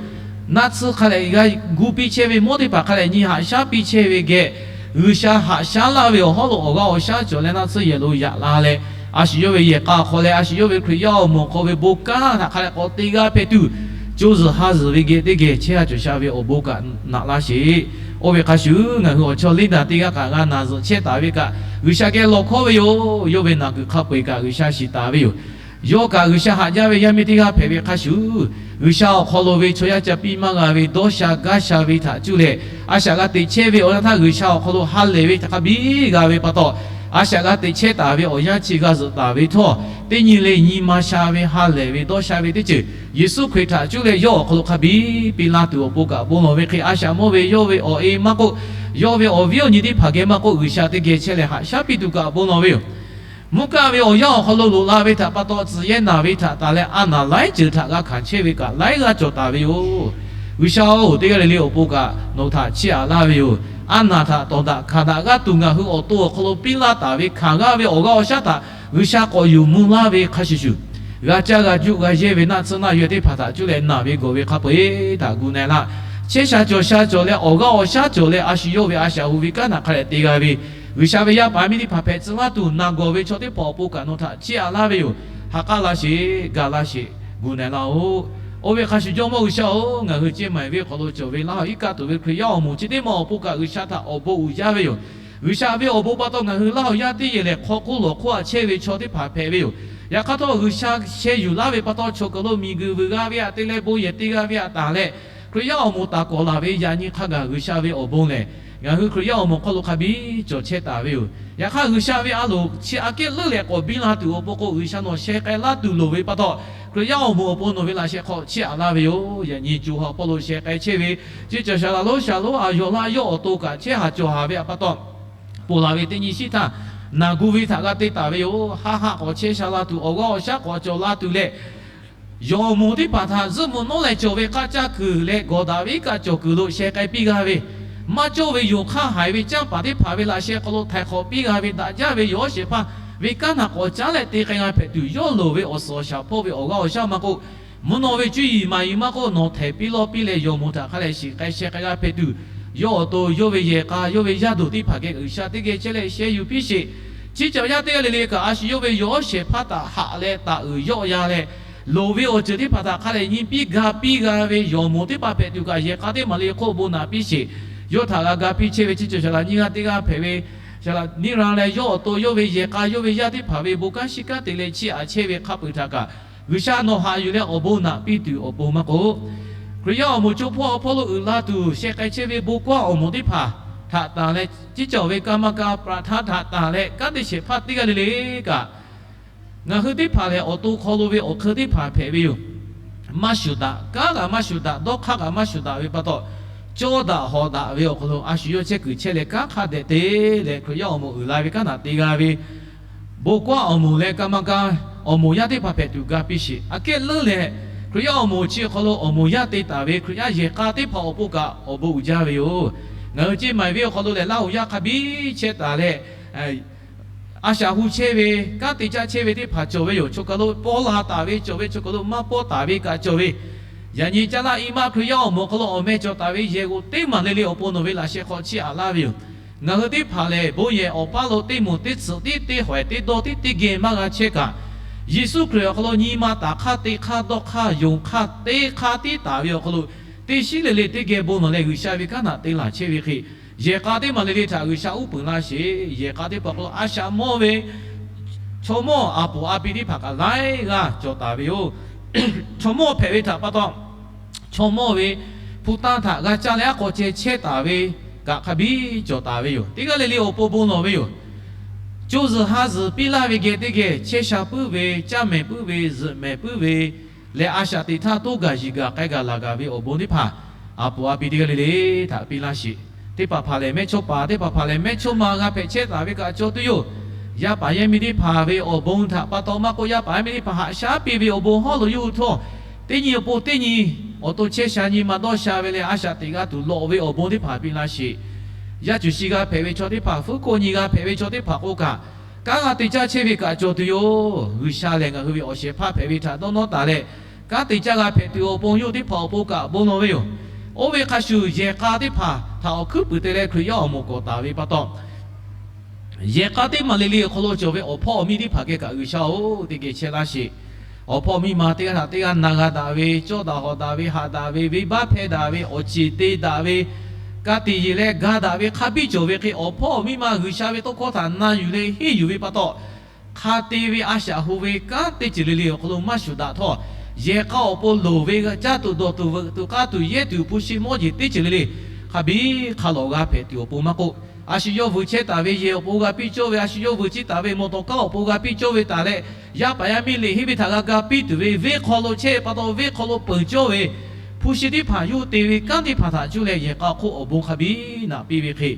Naˆ tsuhˇ hk'a leh g'a gu piˇ chehˇ ve mawˉ teˇ hpaˍ hk'a leh nyi haꞈ shaˉ piˇ chehˇ ve geh, G'uiˬsha haꞈ shaˉ laˇ ve awˬ hawˉ lo awˬ g'aˇ awˬ shaˉ cawˬ leh naˆ tsuhˇ yehˬ lo yaꞈ la leh, a shu yawˇ ve yehˬ k'a awˬ hk'aw leh a shu yawˇ ve Hkriꞈ yaˇ awˬ moˍ awˬ hk'aw ve bon kaˇ htaꞈ hk'a leh k'awꞈ te g'a hpehꞈ tuˬ, co zuhˬ ha zuhˬ ve geh teˇ geh chehˇ ha cawˬ sha ve awˬ bon kaꞈ naꞈ laˇ sheˍ. Oˇ ve hk'a shuˍ, ngaˬ hui awˬ chawˇ liˇ daꞈ teˇ g'aˇ kaꞈ g'a naˬ zuhꞈ chehˇ taˍ ve kaꞈ G'uiˬsha geh lawˬ hkawˉ ve yoˬ. Yawˇ ve naˬ kuiˬ hk'a peu-eˬ kaꞈ G'uiˬsha shiˍ taˍ ve yoˬ. Yawˇ kaꞈ G'uiˬsha haꞈ jaˇ ve yaˇ miˇ teˇ g'aˇ hpehꞈ ve hk'a shuˍ, G'uiˬsha awˬ hk'aw lo ve chaw yaˇ ca piˇ maˇ g'a ve dawˇ sha gaˇ sha ve htaꞈ cuˇ leh, a shaꞈ g'a teꞈ chehˇ ve awˬ yanˇ htaˇ G'uiˬsha awˬ hk'aw lo ha lehˬ ve htaꞈ hk'a biˇ g'a ve pa taw, a shaꞈ g'a teꞈ chehˇ taˍ ve awˬ yanˇ chi g'a zuhꞈ taˍ ve htawˇ, teˇ nyi le nyi ma sha ve ha lehˬ ve dawˇ sha ve teˇ ceuˬ Yeˍsuˆ Hkriꞈ htaꞈ cuˇ leh yawˇ awˬ hk'aw lo hk'a biˇ piˇ laˇ tuˬ awˬ pon kaꞈ bon lawˬ ve hk'e, a shaꞈ mawˇ ve yawˇ ve awˬ e maˇ k'oˆ, yawˇ ve awˬ viˉ awˬ nyi teˇ hpaˍ geh maˇ k'oˆ, G'uiˬsha teˇ geh chehˇ leh haꞈ shaˉ piˇ tuˬ kaꞈ bon lawˬ ve yoˬ. Mvuhˇ kaˆ ve awˬ yanˇ awˬ hk'aw lo loꞈ la ve htaꞈ pa taw, tcuhˬ yehˇ naˬ ve htaꞈ tanˬ leh a naˬ laiˉ ceuˬ htaꞈ g'a hkanˍ chehˇ ve kaꞈ laiˉ g'aˇ cawˬ taˍ ve yoˬ. G'uiˬsha-oˬ, teˇ g'aˇ le le awˬ pon kaꞈ nawˬ htaꞈ chiˇ aꞈ laˇ ve yoˬ. A naˬ htaꞈ tawˍ daꞈ hkanˍ daꞈ g'aˇ tuˬ ngaˬ hui awˬ to awˬ hk'aw lo piˇ laˇ taˍ ve hkanˍ g'aˇ ve awˬ g'aˇ awˬ shaˉ htaꞈ G'uiˬsha k'awꞈ yuˬ mvuh laˇ ve hk'a shuˍ shuˍ, g'a caˇ g'a juˆ g'a yehˇ ve naˆ tsuhˇ naˆ yaweh teˇ hpaˍ htaꞈ cuˇ leh naˬ ve gawˬ ve hk'a peu-eˬ htaꞈ gu na e laˇ. Chehˇ sha cawˬ sha cawˬ leh awˬ g'aˇ awˬ shaˉ cawˬ leh a shu yawˇ ve a shaꞈ hu ve kanˉ htaꞈ hk'a dehꞈ te g'a ve G'uiˬsha ve yaˇ paˍ miˇ teˇ hpaˍ hpehꞈ tcuh laˇ tuˬ, naˬ gawˬ ve chaw teˇ hpaˍ awˬ pon kaꞈ nawˬ htaꞈ chiˇ aꞈ laˇ ve yoˬ. Ha k'aˉ laˇ sheˍ, ga laˇ sheˍ, gu na e laˇ-oˆ. Oˇ ve hk'a shuˍ, Jawˇmawˇ G'uiˬsha-oˬ, ngaˬ hui Ceˇ maiˍ venˇ hk'aw lo cawˬ ve Laˇ huˍ iˉ kaˆ tuˬ ve Hkriꞈ yaˇ awˬ moˍ chi teˇ maˬ awˬ pon kaꞈ G'uiˬsha htaꞈ awˬ bon uiˍ jaˇ ve yoˬ. G'uiˬsha ve awˬ bon pa taw ngaˬ hui Laˇ huˍ yaˇ teˇ yehˬ lehˬ hk'aw hk'oˆ lawˬ hk'oˆ aꞈ chehˇ ve chaw teˇ hpaˍ hpehꞈ ve yoˬ. Yaꞈ hk'aˇ htawˇ, G'uiˬsha sheh yuˬ laˇ ve pa taw, chaw kaˬ lo miˬguiˬ vuiˬ g'a ve aꞈ te leh bon yehˬ te g'a ve aꞈ tanˬ leh, Hkriꞈ yaˇ awˬ moˍ taˍ kawꞈ laˬ ve yaꞈ nyi hk'a gaˬ G'uiˬsha ve awˬ bon lehˬ, ngaˬ hui Hkriꞈ yaˇ awˬ moˍ hk'aw lo hk'a biˇ cawˬ chehˇ taˍ ve yoˬ. Yaꞈ hk'aˇ, G'uiˬsha ve a loˍ chi aꞈ kehˉ leuˉ leh k'awꞈ biˇ la tuˬ awˬ pon k'o, G'uiˬsha nawˬ sheh k'ai laˇ tuˬ loˍ ve pa taw, Hkriꞈ yaˇ awˬ moˍ awˬ pon nawˬ ve laꞈ sheh hk'aw chiˇ aꞈ laˇ ve yoˬ. Yaꞈ nyi co ha Pawˇluꞈ sheh k'ai chehˇ ve, chi cawˬ shaˍ laꞈ lonˉ shaˍ lonˉ a yawˬ laˇ yawˇ awˬ to kaꞈ chehˇ haˍ cawˬ haˍ ve aꞈ pa taw, ponˬ laˬ ve teˇ nyi shiˉ htaˇ, naˬ gu ve htaꞈ g'a te taˍ ve yoˬ. Haˆ haˆ k'awꞈ chehˇ sha la tuˬ, awˬ g'aˇ awˬ shaˉ k'awꞈ cawˬ la tuˬ leh, yawˬ moˍ teˇ hpaˍ htaꞈ zuhˆ mvuh nawˉ leh cawˬ ve k'aˇ caˇ kuiˬ leh gawˬ daꞈ ve iˉ kaˆ cawˬ kuiˬ lo sheh k'ai piˇ g'a ve, maˇ cawˇ ve yonˍ hk'aˇ haiˬ ve canˇ paˍ teˇ hpaˍ ve laꞈ sheh hk'aw lo htaiˍ hk'awꞈ piˇ g'a ve daꞈ jaˇ ve yawˬ shehˍ hpaˇ ve kanˉ htaꞈ k'awꞈ caˉ leh te k'ai g'a hpehꞈ tuˬ, yawˇ loˍ ve awˬ suhˍ awˬ shaˍ hpawˇ ve awˬ g'aˇ awˬ shaˉ maˇ k'oˆ, mvuhˇ naw ve cuˇ yiˍ maˍ yiˍ maˇ k'oˆ, nawˬ htehˍ piˇ lawˇ piˇ leh yawˬ moˍ htaꞈ hk'a leh shiˍ k'ai sheh k'ai g'a hpehꞈ tuˬ, yawˇ awˬ to yawˇ ve yehˬ k'a yawˇ ve yaˇ duˬ teˇ hpaˍ geh G'uiˬsha teˇ geh chehˇ leh sheh yuˬ piˇ sheˍ. Chi cawˬ yaˇ teˇ g'aˇ le le kaꞈ, a shu yawˇ ve yawˬ shehˍ hpaˇ htaꞈ haꞈ leh taˍ uiˍ yawˆ ya leh, loˍ ve awˬ ceuˬ teˇ hpaˍ htaꞈ hk'a leh nyi piˇ ga piˇ g'a ve yawˬ moˍ teˇ hpaˍ hpehꞈ tuˬ kaꞈ, yehˬ k'a teˇ maˍ le hk'oˆ bon naꞈ piˇ sheˍ. Yawˇ htaꞈ g'a ga piˇ chehˇ ve chi cawˬ shaˍ laꞈ nyiˇ g'aˇ teˇ g'aˇ hpehꞈ ve, shaˍ laꞈ nyiˇ g'aˇ leh yawˇ awˬ to yawˇ ve yehˬ k'a yawˇ ve yaˇ teˇ hpaˍ ve bon kanˉ shiˉ kanˉ te leh chiˇ aꞈ chehˇ ve hk'a peu-eˬ htaꞈ kaꞈ, G'uiˬsha nawˬ haꞈ yuˬ leh awˬ bon naꞈ piˇ tuˬ awˬ pon maˇ k'oˆ, Hkriꞈ yaˇ awˬ moˍ co hpawˇ awˬ hpawˇ lo uiˍ la tuˬ sheh k'ai chehˇ ve bon kaˇ awˬ moˍ teˇ hpaˍ htaꞈ tanˬ leh, ciˉ cawˬ ve kaˇ maˇ kaˇ ประธาน htaꞈ tanˬ leh, kanˉ te shehˍ hpaˇ teˇ g'aˇ le le kaꞈ, ngaˬ hui teˇ hpaˍ lehˬ awˬ to hk'aw lo ve awˬ hk'eun teˇ hpaˍ hpehꞈ ve yoˬ. Maˇ shuˍ daꞈ, kanˉ kaꞈ maˇ shuˍ daꞈ, dawˇ hk'aˇ kaꞈ maˇ shuˍ daꞈ ve pa taw, cawˇ daꞈ hawꞈ daꞈ ve awˬ hk'aw lo a shu yawˇ chehˇ kuiˬ chehˇ leh kanˉ hk'a dehꞈ te leh Hkriꞈ yaˇ awˬ moˍ uiˍ la ve kanˉ htaꞈ te g'a ve, bon kaˇ awˬ moˍ leh kaˇ maˇ kaˇ awˬ moˍ yaˇ teˇ hpaˍ hpehꞈ tuˬ ga piˇ sheˍ. Aꞈ kehˉ leuˉ leh, Hkriꞈ yaˇ awˬ moˍ chi awˬ hk'aw lo awˬ moˍ yaˇ te taˍ ve Hkriꞈ yaˇ yehˬ k'a teˇ hpaˍ awˬ pon kaꞈ awˬ bon uiˍ jaˇ ve yoˬ. Ngaˬ hui Ceˇ maiˍ venˇ awˬ hk'aw lo lehˬ, Laˇ huˍ yaˇ hk'a biˇ chehˇ taˍ leh, a shaꞈ hu chehˇ ve, kanˉ te caˇ chehˇ ve teˇ hpaˍ cawˬ ve yoˬ. Chaw kaˬ lo paw la taˍ ve cawˬ ve, chaw kaˬ lo maˇ paw taˍ ve kaꞈ cawˬ ve. Yaꞈ nyi caˇ laˇ i maˇ Hkriꞈ yaˇ awˬ moˍ hk'aw lo awˬ meh cawˬ taˍ ve yehˬ g'oꞈ teˇ maˬ le le awˬ pon nawˬ ve laꞈ sheh hk'aw chiˇ aꞈ laˇ ve yoˬ. Ngaˬ hui teˇ hpaˍ lehˬ, bon yehˬ awˬ paˇ lo teˇ moˍ teˇ tsuhꞈ tiˉ teˇ hawehˬ teˇ dawˇ tiˉ teˇ geh maˇ g'a chehˇ kaꞈ, Yeˍsuˆ Hkriꞈ awˬ hk'aw lo nyi ma taˍ hk'aˇ te hk'aˇ dawˇ hk'aˇ yonˍ hk'aˇ te hk'aˇ tiˉ taˍ ve awˬ hk'aw lo, teˇ shiˉ le le teˇ geh bon lawˬ leh G'uiˬsha ve kanˉ htaꞈ te laˬ chehˇ ve hk'e, yehˬ k'a teˇ maˬ le le htaꞈ G'uiˬsha uˉ peunˍ laˇ sheˍ. Yehˬ k'a teˇ hpaˍ hk'aw lo a shaꞈ mawˇ ve chaw mawˇ a poˍ a pi teˇ hpaˍ kaꞈ laiˉ g'aˇ cawˬ taˍ ve yoˬ. Chaw mawˇ hpehꞈ ve htaꞈ pa taw, chaw mawˇ ve hpu tanˇ htaꞈ g'a caˇ leh aˉ k'aw ceh chehˇ taˍ ve kaꞈ hk'a biˇ cawˬ taˍ ve yoˬ. Teˇ g'aˇ le le awˬ pon bon lawˬ ve yoˬ. Co zuhˬ ha zuhˬ piˇ laˇ ve geh teˇ geh chehˇ sha puiˉ ve, caˇ mehˍ puiˉ ve, zuhꞈ mehˍ puiˉ ve leh, a shaꞈ teꞈ htaˇ toˇ gaˬ yiˬ gaˬ k'ai gaˬ laˬ gaˬ ve awˬ bon teˇ hpaˍ a poˍ a pi teˇ g'aˇ le le htaꞈ piˇ laˇ sheˍ. Teˇ hpaˍ hpaˍ lehˬ mehˇchawˇpaˍ, teˇ hpaˍ hpaˍ lehˬ mehˇchawˇma g'a hpehꞈ chehˇ taˍ ve kaꞈ cawˬ tuˬ yoˬ. Yaˇ paˍ yaˇ miˇ teˇ hpaˍ ve awˬ bon htaꞈ pa taw maˇ k'oˆ, yaˇ paˍ yaˇ miˇ teˇ hpaˍ haꞈ shaˉ piˇ ve awˬ bon hawˉ lo yawˇ hui htawˇ, teˇ nyi awˬ pon teˇ nyi awˬ to chehˇ sha nyi ma dawˇ sha ve leh, a shaꞈ teꞈ g'a tuˬ lawꞈ ve awˬ bon teˇ hpaˍ piˇ laˇ sheˍ. Yaˇ cuˬ shi g'a hpehꞈ ve chaw teˇ hpaˍ, fuˉ hkoˇ nyi g'a hpehꞈ ve chaw teˇ hpaˍ k'o kaꞈ, kanˉ g'a te caˇ chehˇ ve kaꞈ cawˬ tuˬ yoˬ. G'uiˬsha lehˬ ngaˬ hui ve awˬ shehˍ hpaˇ hpehꞈ ve htaꞈ dawˇ nawˉ taˍ leh, kanˉ te caˇ g'a hpehꞈ tuˬ awˬ pon yawˇ hui teˇ hpaˍ awˬ pon kaꞈ bon lawˬ ve yoˬ. Oˇ ve hk'a shuˍ yehˬ k'a teˇ hpaˍ htaꞈ awˬ hkuiˉ puiˍ te leh Hkriꞈ yaˇ awˬ moˍ kawꞈ taˍ ve pa taw, yehˬ k'a teˇ maˬ le le awˬ hk'aw lo cawˬ ve awˬ hpawˇ awˬ miˇ teˇ hpaˍ geh kaꞈ G'uiˬsha-oˬ, teˇ geh chehˇ laˇ sheˍ. Awˬ hpawˇ miˇ ma teˇ g'aˇ htaꞈ teˇ g'aˇ na g'a daꞈ ve, cawˇ daꞈ hawꞈ daꞈ ve, haꞈ daꞈ ve, venˇbaˆ hpehˇ daꞈ ve, awˬ ceˬ te daꞈ ve, ka tiꞈ yeˬ leh ga daꞈ ve hk'a biˇ cawˬ ve hk'e, awˬ hpawˇ awˬ miˇ ma G'uiˬsha ve tawˇ hkawˇ htaꞈ na yuˬ leh henˇ yuˬ ve pa taw, hk'a te ve a shaꞈ hu ve kanˉ teˇ ceuˬ le le awˬ hk'aw lo maˇ shuˍ daꞈ htawˇ, yehˬ k'a awˬ pon loˍ ve caˇ tuˬ dawˬ tuˬ veuꞈ tuˬ k'aˇ tuˬ yehˇ tuˬ hpu shi mawˇ jeˬ teˇ ceuˬ le le hk'a biˇ hk'a lawꞈ g'a hpehꞈ tuˬ awˬ pon maˇ k'oˆ, a shu yawˇ vuiˬ chehˇ taˍ ve yehˬ awˬ pon g'a piˇ cawˇ ve, a shu yawˇ vuiˬ ciˇ taˍ ve mawˬ tawˍ kanˉ awˬ pon g'a piˇ cawˇ ve taˍ leh, yaˇ paˍ yaˇ miˇ liꞈ henˇ ve htaꞈ g'a ga piˇ tuˬ ve venˇ hk'aw lo chehˇ ve pa taw, venˇ hk'aw lo peunˍ cawˇ ve hpu shi teˇ hpaˍ yawˇ hui te ve kanˉ teˇ hpaˍ htaꞈ cuˇ leh yehˬ k'a hk'oˆ awˬ bon hk'a biˇ naꞈ piˇ ve hk'e,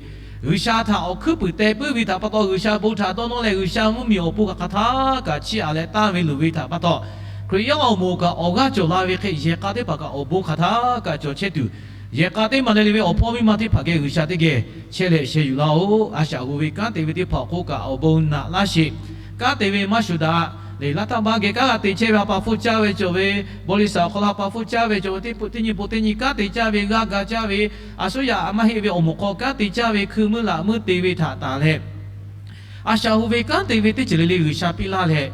G'uiˬsha htaꞈ awˬ hkuiˉ puiˍ teh puiˉ ve htaꞈ pa taw, G'uiˬsha bon htaꞈ dawˇ nawˉ leh G'uiˬsha mvuhˇmiˬ awˬ pon kaꞈ hk'aˬ htaˇ kaꞈ chiˇ aꞈ leh tanˇ ve luˬ ve htaꞈ pa taw, Hkriꞈ yaˇ awˬ moˍ kaꞈ awˬ g'aˇ cawˬ la ve hk'e, yehˬ k'a teˇ hpaˍ kaꞈ awˬ bon hk'aˬ htaˇ kaꞈ cawˬ chehˇ tuˬ, yehˬ k'a teˇ maˬ le le ve awˬ hpawˇ miˇ ma teˇ hpaˍ geh G'uiˬsha teˇ geh chehˇ leh sheh yuˬ laˇ-oˆ. A shaꞈ hu ve kanˉ te ve teˇ hpaˍ awˬ hk'oˆ kaꞈ awˬ bon naꞈ laˇ sheˍ. Kanˉ te ve maˇ shuˍ daꞈ leh, laˇ htaˇ baˆ geh kanˉ g'a te chehˇ ve ha pa hpfuhˇ caˇ ve cawˬ ve, บริษัท awˬ hk'aw lo ha pa hpfuhˇ caˇ ve cawˬ ve, teˇ hpu teˇ nyi pon teˇ nyi kanˉ te caˇ ve, g'aˇ ga caˇ ve, a suˉ yaꞈ maˇ heˆ ve awˬ moˍ hk'aw kanˉ te caˇ ve, hkui meuˇ laꞈ meuˇ te ve htaꞈ tanˬ leh, a shaꞈ hu ve kanˉ te ve teˇ ceuˬ le le G'uiˬsha piˇ laˇ leh,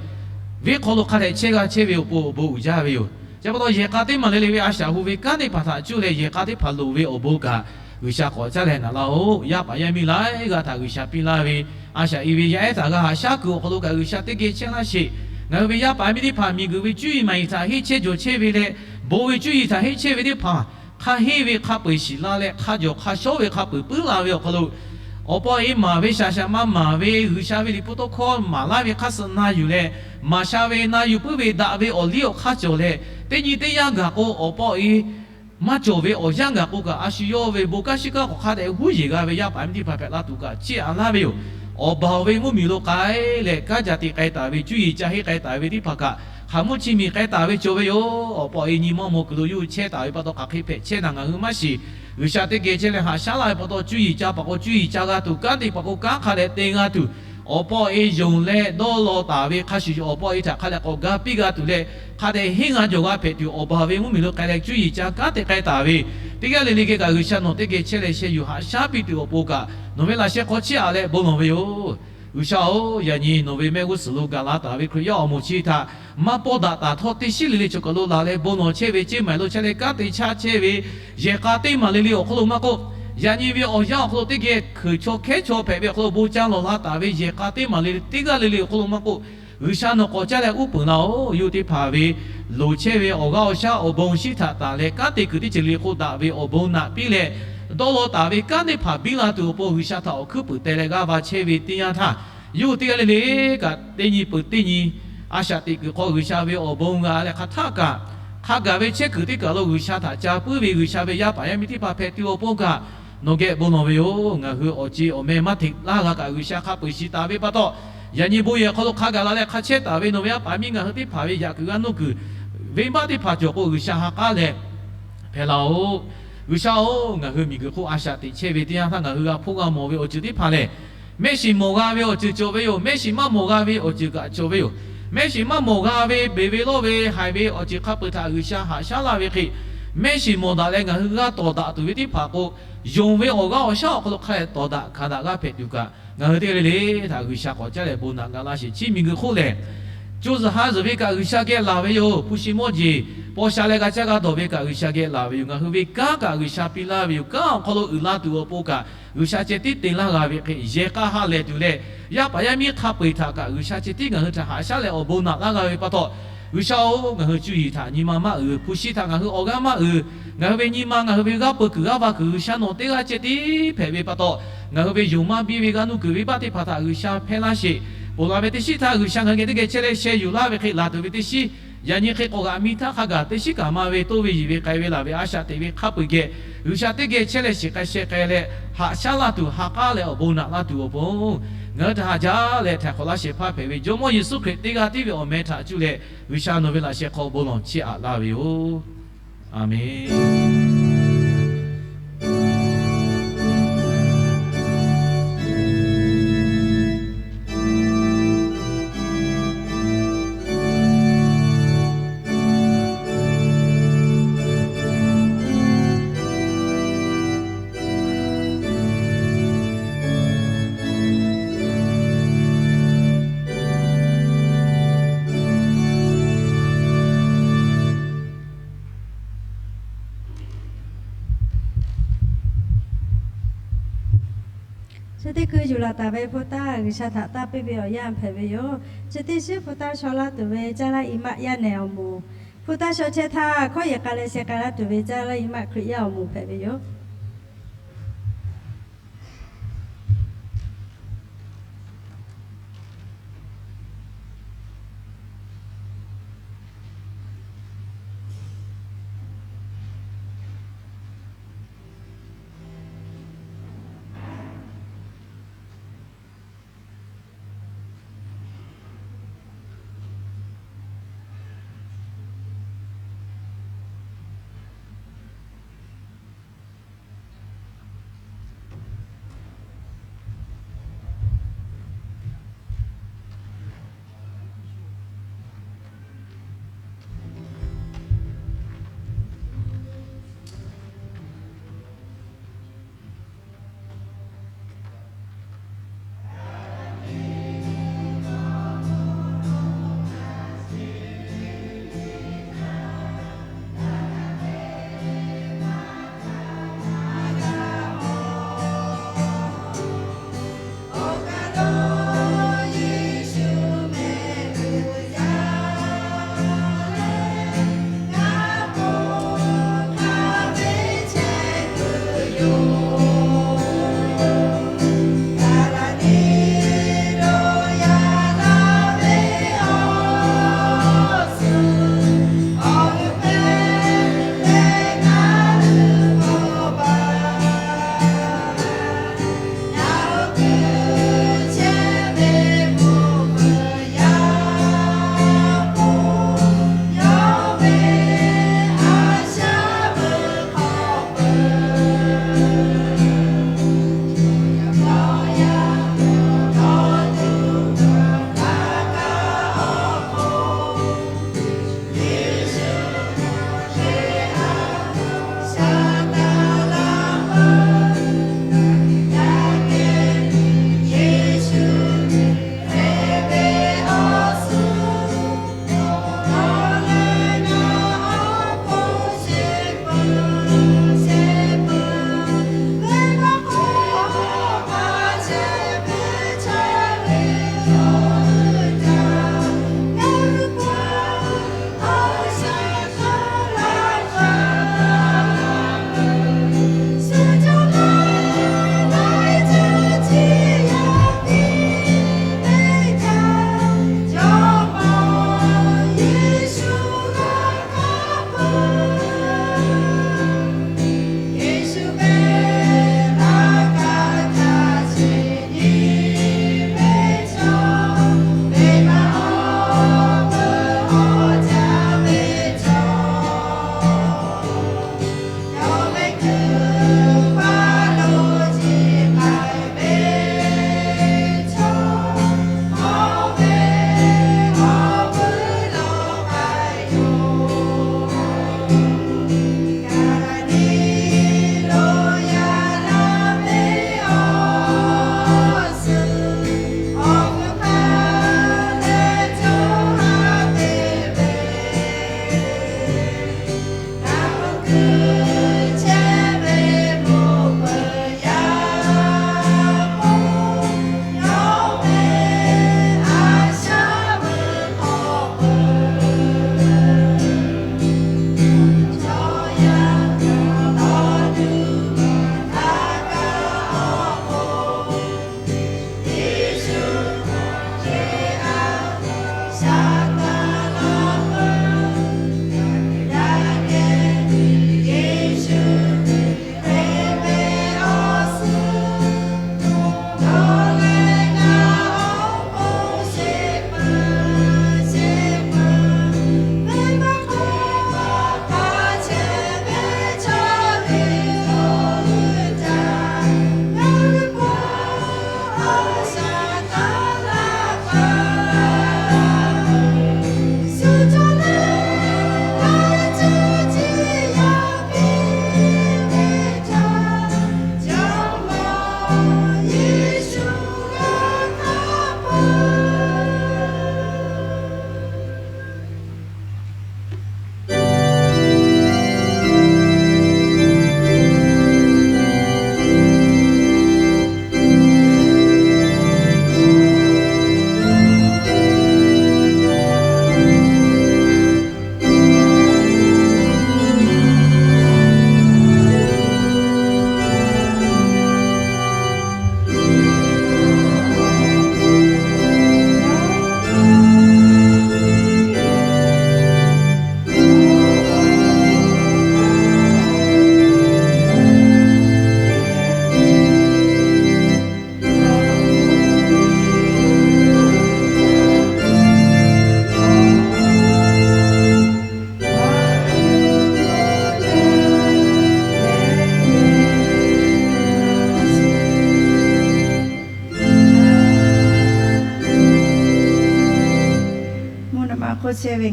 venˇ hk'aw lo hk'a dehꞈ chehˇ g'a chehˇ ve awˬ pon awˬ bon uiˍ jaˇ ve yoˬ. Chi pa taw yehˬ k'a teˇ maˬ le le ve a shaꞈ hu ve kanˉ teˇ hpaˍ htaꞈ cuˇ leh yehˬ k'a teˇ hpaˍ loˍ ve awˬ bon kaꞈ G'uiˬsha k'awꞈ caˇ leh naꞈ laˇ-oˆ. Yaˇ paˍ yaˇ miˇ laiˉ g'aˇ htaꞈ G'uiˬsha piˇ laˇ ve, a shaꞈ i ve yaˇ ehˉ htaꞈ g'a haꞈ shaˉ kuiˬ awˬ hk'aw lo kaꞈ G'uiˬsha teˇ geh chehˇ laˇ sheˍ. Ngaˬ hui ve yaˇ paˍ yaˇ miˇ teˇ hpaˍ miˬguiˬ ve cuˇ yiˍ maˍ yiˍ htaꞈ henˇ chehˇ jawˬ chehˇ ve leh, bon ve cuˇ yiˍ htaꞈ henˇ chehˇ ve teˇ hpaˍ hk'a henˇ ve hk'a peu-eˬ shiˍ la leh, hk'a jawˬ hk'a shawˉ ve hk'a peu-eˬ puiˉ la ve awˬ hk'aw lo, awˬ pawˆ e maˍ ve shaˍ shaˍ maˇ maˍ ve G'uiˬsha ve liꞈ hpu tawˇ hkawˇ maˍ laˇ ve hk'aˇ suh na yuˬ leh, maˍ sha ve na yuˬ puiˉ ve daꞈ ve awˬ liˇ awˬ hk'aˇ cawˬ leh, teˇ nyi teˇ yanˇ gaˬ k'o awˬ pawˆ e maˇ cawˬ ve awˬ yanˇ gaˬ k'o kaꞈ, a shu yawˇ ve bon kanˉ shiˉ kanˉ hk'awꞈ hk'a dehꞈ huˉ yeˬ g'a ve yaˇ paˍ yaˇ miˇ teˇ hpaˍ hpehꞈ la tuˬ kaꞈ chiˇ aꞈ laˇ ve yoˬ. Awˬ baˬ ve mvuhˇmiˬ lo k'ai leh kanˉ ca te k'ai taˍ ve, cuˇ yiˍ ca henˇ k'ai taˍ ve teˇ hpaˍ kaꞈ, hk'aˬ mvuhˇ chi miˬ k'ai taˍ ve cawˬ ve yoˬ. Awˬ pawˆ e nyi mawˇ maw kuiˬ lo yawˇ hui chehˇ taˍ ve pa taw, hk'aˬ hk'e hpehꞈ chehˇ naˍ ngaˬ hui maˇ shiˍ. G'uiˬsha teˇ geh chehˇ leh haꞈ shaˉ laˇ ve pa taw, cuˇ yiˍ ca paˍ k'o cuˇ yiˍ ca g'a tuˬ, kanˉ te paˍ k'o kanˉ hk'a dehꞈ te g'a tuˬ, awˬ pawˆ e yonˍ leh dawˇ law taˍ ve hk'a shuˍ shuˍ, awˬ pawˆ e htaꞈ hk'a dehꞈ k'awꞈ ga piˇ g'a tuˬ leh, hk'a dehꞈ henˇ g'a jawˬ g'a hpehꞈ tuˬ, awˬ baˬ ve mvuhˇmiˬ lo k'ai leh cuˇ yiˍ ca kanˉ te k'ai taˍ ve, teˇ g'aˇ le le geh kaꞈ G'uiˬsha nawˬ teˇ geh chehˇ leh sheh yuˬ haꞈ shaˉ piˇ tuˬ awˬ pon kaꞈ, nawˬ ve laꞈ sheh hk'aw chiˇ aꞈ leh bon lawˬ ve yoˬ. G'uiˬsha-oˬ, yaꞈ nyi nawˬ ve mehˆ g'uˇ suhˍ lo gaˬ la taˍ ve Hkriꞈ yaˇ awˬ moˍ chi htaꞈ maˇ pawˇ daꞈ taˍ htawˇ, teˇ shiˉ le le chaw kaˬ lo laˬ leh bon lawˬ chehˇ ve, ceˇ maˬ lo chehˇ leh kanˉ te chaˇ chehˇ ve, yehˬ k'a teˇ maˬ le le awˬ hk'aw lo maˇ k'oˆ, yaꞈ nyi ve awˬ yanˇ awˬ hk'aw lo teˇ geh hkeuꞈ chaw hkehˉ chaw hpehꞈ ve awˬ hk'aw lo bon ca lawˬ la taˍ ve yehˬ k'a teˇ maˬ le le teˇ g'aˇ le le awˬ hk'aw lo maˇ k'oˆ, G'uiˬsha nawˬ k'awꞈ caˇ leh uˉ peunˍ laˇ-oˬ. Yawˇ hui teˇ hpaˍ ve loˍ chehˇ ve awˬ g'aˇ awˬ shaˉ awˬ bon shinˉ htaꞈ tanˬ leh kanˉ te kuiˬ teˇ ceuˬ le le hk'oˆ daꞈ ve awˬ bon naꞈ piˇ leh, dawˇ law taˍ ve kanˉ teˇ hpaˍ biˇ la tuˬ awˬ pon G'uiˬsha htaꞈ awˬ hkuiˉ puiˍ teh leh g'aˇ va chehˇ ve teˇ yanˇ htaˇ, yawˇ hui teˇ g'aˇ le le kaꞈ teˇ nyi peuˬ teˇ nyi a shaꞈ teꞈ kuiˬ hk'aw G'uiˬsha ve awˬ bon g'a leh hk'aˬ htaˇ kaꞈ, hk'a gaˬ ve chehˇ kuiˬ teˇ kaˬ lo G'uiˬsha htaꞈ ca puiˉ ve G'uiˬsha ve yaˇ paˍ yaˇ miˇ teˇ hpaˍ hpehꞈ tuˬ awˬ pon kaꞈ, nawˬ geh bon lawˬ ve yoˬ. Ngaˬ hui awˬ ceˬ awˬ meh maˇ hteꞈ laˇ g'a kaꞈ G'uiˬsha hk'a peu-eˬ shiˍ taˍ ve pa taw, yaꞈ nyi bon yehˬ hk'aw lo hk'a gaˬ la leh hk'a chehˇ taˍ ve nawˬ ve yaˇ paˍ miˇ ngaˬ hui teˇ hpaˍ ve yaꞈ kuiˬ g'aˇ nuˇ kuiˬ, venˇbaˆ teˇ hpaˍ cawˬ k'o G'uiˬsha ha k'aˉ leh hpehꞈ laˇ-oˬ. G'uiˬsha-oˬ, ngaˬ hui miˬguiˬ hk'oˆ a shaꞈ teꞈ chehˇ ve teˇ yanˇ htaˇ ngaˬ hui g'a hpoˆ g'a mawˬ ve awˬ ceuˬ teˇ hpaˍ lehˬ, mehˆ shiˍ mawˬ g'a ve awˬ ceuˬ cawˬ ve yoˬ. Mehˆ shiˍ maˇ mawˬ g'a ve awˬ ceuˬ kaꞈ cawˬ ve yoˬ. Mehˆ shiˍ maˇ mawˬ g'a ve beˬ ve lawˇ ve haiˬ ve awˬ ceuˬ hk'a peu-eˬ htaꞈ G'uiˬsha haꞈ shaˉ laˇ ve hk'e, mehˆ shiˍ mawˬ daꞈ leh ngaˬ hui g'a tawˍ daꞈ tuˬ ve teˇ hpaˍ k'o, yonˍ ve awˬ g'aˇ awˬ shaˉ awˬ hk'aw lo hk'a dehꞈ tawˍ daꞈ hkanˍ daꞈ g'a hpehꞈ tuˬ kaꞈ, ngaˬ hui teˇ g'aˇ le le htaꞈ G'uiˬsha k'awꞈ caˉ leh bon naꞈ g'a laˇ sheˍ. Chi miˬguiˬ hk'oˆ lehˬ, co zuhˬ ha zuhˬ ve kaꞈ G'uiˬsha geh laˬ ve yoˬ. Hpu shi mawˇ jeˬ paw sha leh g'a caˇ g'a dawˬ ve kaꞈ G'uiˬsha geh laˬ ve yoˬ. Ngaˬ hui ve kanˉ kaꞈ G'uiˬsha piˇ laˇ ve yoˬ. Kanˉ awˬ hk'aw lo uiˍ la tuˬ awˬ pon kaꞈ G'uiˬsha ceh tiˉ te laˇ g'a ve hk'e, yehˬ k'a ha lehˬ tuˬ leh, yaˇ paˍ yaˇ miˇ hk'a peu-eˬ htaꞈ kaꞈ G'uiˬsha ceh tiˉ ngaˬ hui htaꞈ haꞈ shaˉ leh awˬ bon naꞈ laˇ g'a ve pa taw, G'uiˬsha-oˬ, ngaˬ hui cuˇ yiˍ htaꞈ nyi ma maˇ uiˍ, hpu shi htaꞈ ngaˬ hui awˬ g'aˇ maˇ uiˍ. Ngaˬ hui ve nyi ma, ngaˬ hui ve g'aˇ peu kuiˬ g'aˇ va kuiˬ G'uiˬsha nawˬ teˇ g'aˇ ceh tiˉ hpehꞈ ve pa taw, ngaˬ hui ve yonˍ maˇ biˇ ve g'a nuˇ kuiˬ ve baˆ teˇ hpaˍ htaꞈ G'uiˬsha hpehˇ laˇ sheˍ. Ponˬ la ve teˇ shiˉ htaˇ G'uiˬsha ngaˬ hui geh teˇ geh chehˇ leh sheh yuˬ laˇ ve hk'e laˬ tuˬ ve teˇ shiˉ, yaꞈ nyi hk'e k'awꞈ g'aꞈ mi htaˇ hk'a gaˬ teˇ shiˉ kaꞈ ma ve, toˇ ve yiˬ ve, k'ai ve laˬ ve, a shaꞈ teꞈ ve hk'a peu-eˬ geh G'uiˬsha teˇ geh chehˇ leh shiˍ k'ai sheh k'ai leh, haꞈ shaˉ laˇ tuˬ, ha k'aˉ leh awˬ bon naꞈ laˇ tuˬ awˬ pon, ngaˬ hui htaꞈ haꞈ jaˇ leh htaiˍ hk'awꞈ laˇ shehˍ hpaˇ hpehꞈ ve Jawˇmawˇ Yeˍsuˆ Hkriꞈ teˇ g'aˇ tiˉ ve awˬ meh htaꞈ cuˇ leh G'uiˬsha nawˬ ve laꞈ sheh hk'aw bon lawˬ chiˇ aꞈ laˇ ve yoˬ. A menˬ. Chi teˇ hkui yuˬ laˬ taˍ ve hpu taˇ G'uiˬsha htaꞈ taˇ piˇ ve awˬ yanˇ hpehꞈ ve yoˬ. Chi teˇ shiˉ hpu taˇ shaw laˇ tuˬ ve Caˇ laˇ i maˆ yaˇ nehˬ awˬ moˍ, hpu taˇ shaw chehˇ htaˇ hkawˇ yehˬ k'a leh sheh k'ai laˇ tuˬ ve Caˇ laˇ i maˆ Hkriꞈ yaˇ awˬ moˍ hpehꞈ ve yoˬ.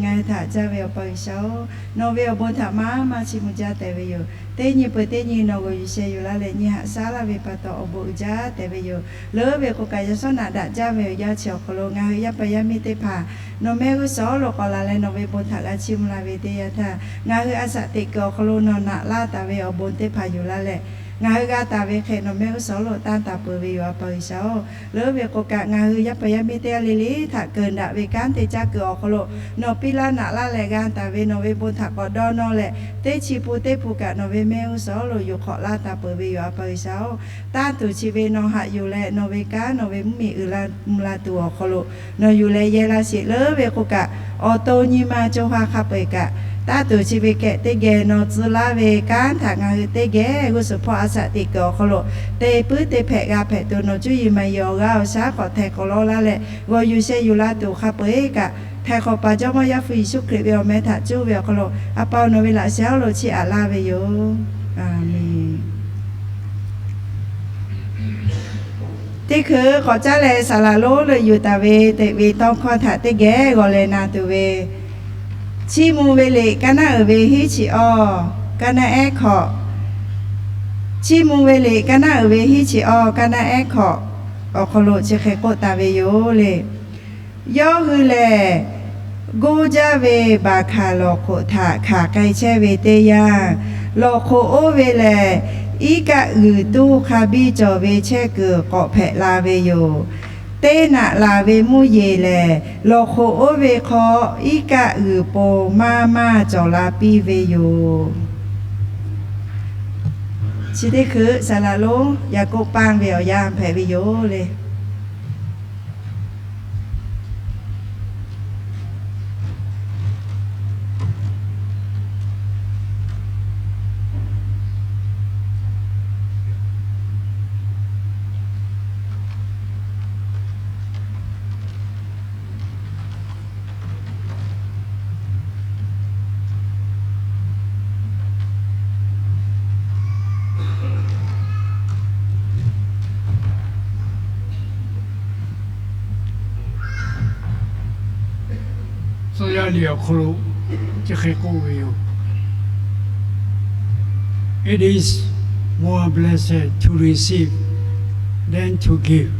Ngaˬ hui htaꞈ jaˇ ve Awˬ pa G'uiˬsha-oˬ, nawˬ ve awˬ bon htaꞈ maˇ maˇ chiˇ mvuh jaˇ tehꞈ ve yoˬ. Teˇ nyi peuˬ teˇ nyi nawˬ g'awˬ yuˬ sheh yuˬ laˇ leh nyi haꞈ shaˉ laˇ ve pa taw awˬ bon uiˍ jaˇ tehꞈ ve yoˬ. Leuˉ ve k'o kaꞈ, yaꞈ shawˉ naꞈ daꞈ jaˇ ve awˬ yanˇ chi awˬ hk'aw lo ngaˬ hui yaˇ paˍ yaˇ miˇ teˇ hpaˍ nawˬ mehˆ g'uˇ suhˍ lo k'awꞈ laˬ leh nawˬ ve bon htaꞈ g'a chiˇ mvuh la ve teˇ yanˇ htaˇ, ngaˬ hui a shaꞈ teꞈ kuiˬ awˬ hk'aw lo nawˬ naꞈ laˇ taˍ ve awˬ bon teˇ hpaˍ yuˬ laˇ leh, ngaˬ hui g'a taˍ ve hk'e nawˬ mehˆ g'uˇ suhˍ lo tanˇ taˍ peuˬ ve yoˬ, Awˬ pa G'uiˬsha-oˬ. Leuˉ ve k'o kaꞈ, ngaˬ hui yaˇ paˍ yaˇ miˇ teˇ g'aˇ le le htaꞈ keunˍ daꞈ ve kanˉ te caˇ kuiˬ awˬ hk'aw lo nawˬ piˇ laˇ naꞈ laˇ leh g'a taˍ ve nawˬ ve bon htaꞈ k'awꞈ dawˇ nawˇ leh, teˇ chi pun teˇ pun kaꞈ nawˬ ve mehˆ g'uˇ suhˍ lo yuˬ hk'awꞈ laˇ taˍ peuˬ ve yoˬ, Awˬ pa G'uiˬsha-oˬ. Tanˇ tuˬ chi ve nawˬ haꞈ yuˬ leh nawˬ ve kanˉ nawˬ ve mvuhˇmiˬ uiˍ la mvuh la tuˬ awˬ hk'aw lo nawˬ yuˬ leh yehˇ laˇ sheˍ. Leuˉ ve k'o kaꞈ, awˬ to nyi ma co ha hk'a peu-eˬ kaꞈ, tanˇ tuˬ chi ve kehꞈ teˇ geh nawˬ tcuh laˇ ve kanˉ htaꞈ ngaˬ hui teˇ geh g'uˇ suhˍ hpawˇ a shaꞈ teꞈ kuiˬ awˬ hk'aw lo te puiˉ te hpehꞈ g'a hpehꞈ tuˬ, nawˬ cuˇ yiˍ maˍ yiˍ awˬ g'aˇ awˬ shaˉ k'awꞈ hteh k'awꞈ lawˇ laˇ leh, g'awˬ yuˬ sheh yuˬ la tuˬ hk'a peu-eˬ kaꞈ, htaiˍ hk'awꞈ paˍ Jawˇmawˇ Yaˇ hpu Yeˍsuˆ Hkriꞈ ve awˬ meh htaꞈ cuˇ ve awˬ hk'aw lo, A pa-oˬ, nawˬ ve laꞈ sheh awˬ lo chiˇ aꞈ laˇ ve yoˬ. Aˍmenˍ. Teˇ hkui k'awꞈ caˉ leh saˍ laˍ lonˉ leuꞈ yuˬ taˍ ve teꞈ ve tawˇ hkawˇ htaꞈ teˇ geh g'aw leh na tuˬ ve, Chiˇ mvuh ve liꞈ kaˇ naˉ uiˍ ve hiˉ chi awˇ, kaˇ naˉ ehˉ hkawꞈ. Chiˇ mvuh ve liꞈ kaˇ naˉ uiˍ ve hiˉ chi awˇ, kaˇ naˉ ehˉ hkawꞈ awˬ hk'aw lo chi hk'e k'oˆ taˍ ve yoˬ le. Yawˇ hui lehˬ, goˇ jaˇ ve baˬ hkanˍ lawˬ hk'oꞈ htaꞈ hkanˍ k'ai chehˇ ve teˇ yanˇ, lawˬ hk'oꞈ oˇ ve lehˬ, iˉ kaˆ g'uiˬ tuˇ hk'a biˇ cawˬ ve chehˇ kuiˬ k'awꞈ hpehꞈ la ve yoˬ. Teˇ naꞈ laˬ ve mvuhˇ yeˬ lehˬ, lawˬ hk'oꞈ oˇ ve hk'aw iˉ kaˆ g'uiˬ po maˇ maˇ cawˬ la piˇ ve yoˬ. Chi teˇ hkui saˍ laˍ lonˉ Yaˍkoˆ paˇ ve awˬ yanˇ hpehꞈ ve yoˬ le. Tcuh yaˇ liꞈ awˬ hk'aw lo chi hk'e k'oˆ ve yoˬ. It is more blessed to receive than to give.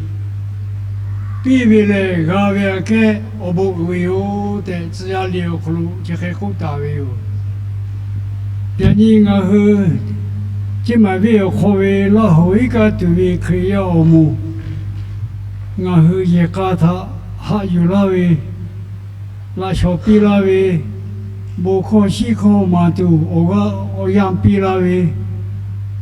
Piˇ ve lehˬ g'a ve aꞈ kehˉ awˬ bon uiˍ ve yoˬ tehꞈ, Tcuh yaˇ liꞈ awˬ hk'aw lo chi hk'e k'oˆ taˍ ve yoˬ. Yaꞈ nyi ngaˬ hui Ceˇ maˍ venˇ awˬ hk'aw ve Laˇ huˍ iˉ kaˆ tuˬ ve Hkriꞈ yaˇ awˬ moˍ, ngaˬ hui yehˬ k'a htaꞈ haꞈ yuˬ laˇ ve, laꞈ shawnˍ piˇ laˇ ve, bon hkawˇ shiˉ hkawˇ maˍ tuˬ awˬ g'aˇ awˬ yanˇ piˇ laˇ ve,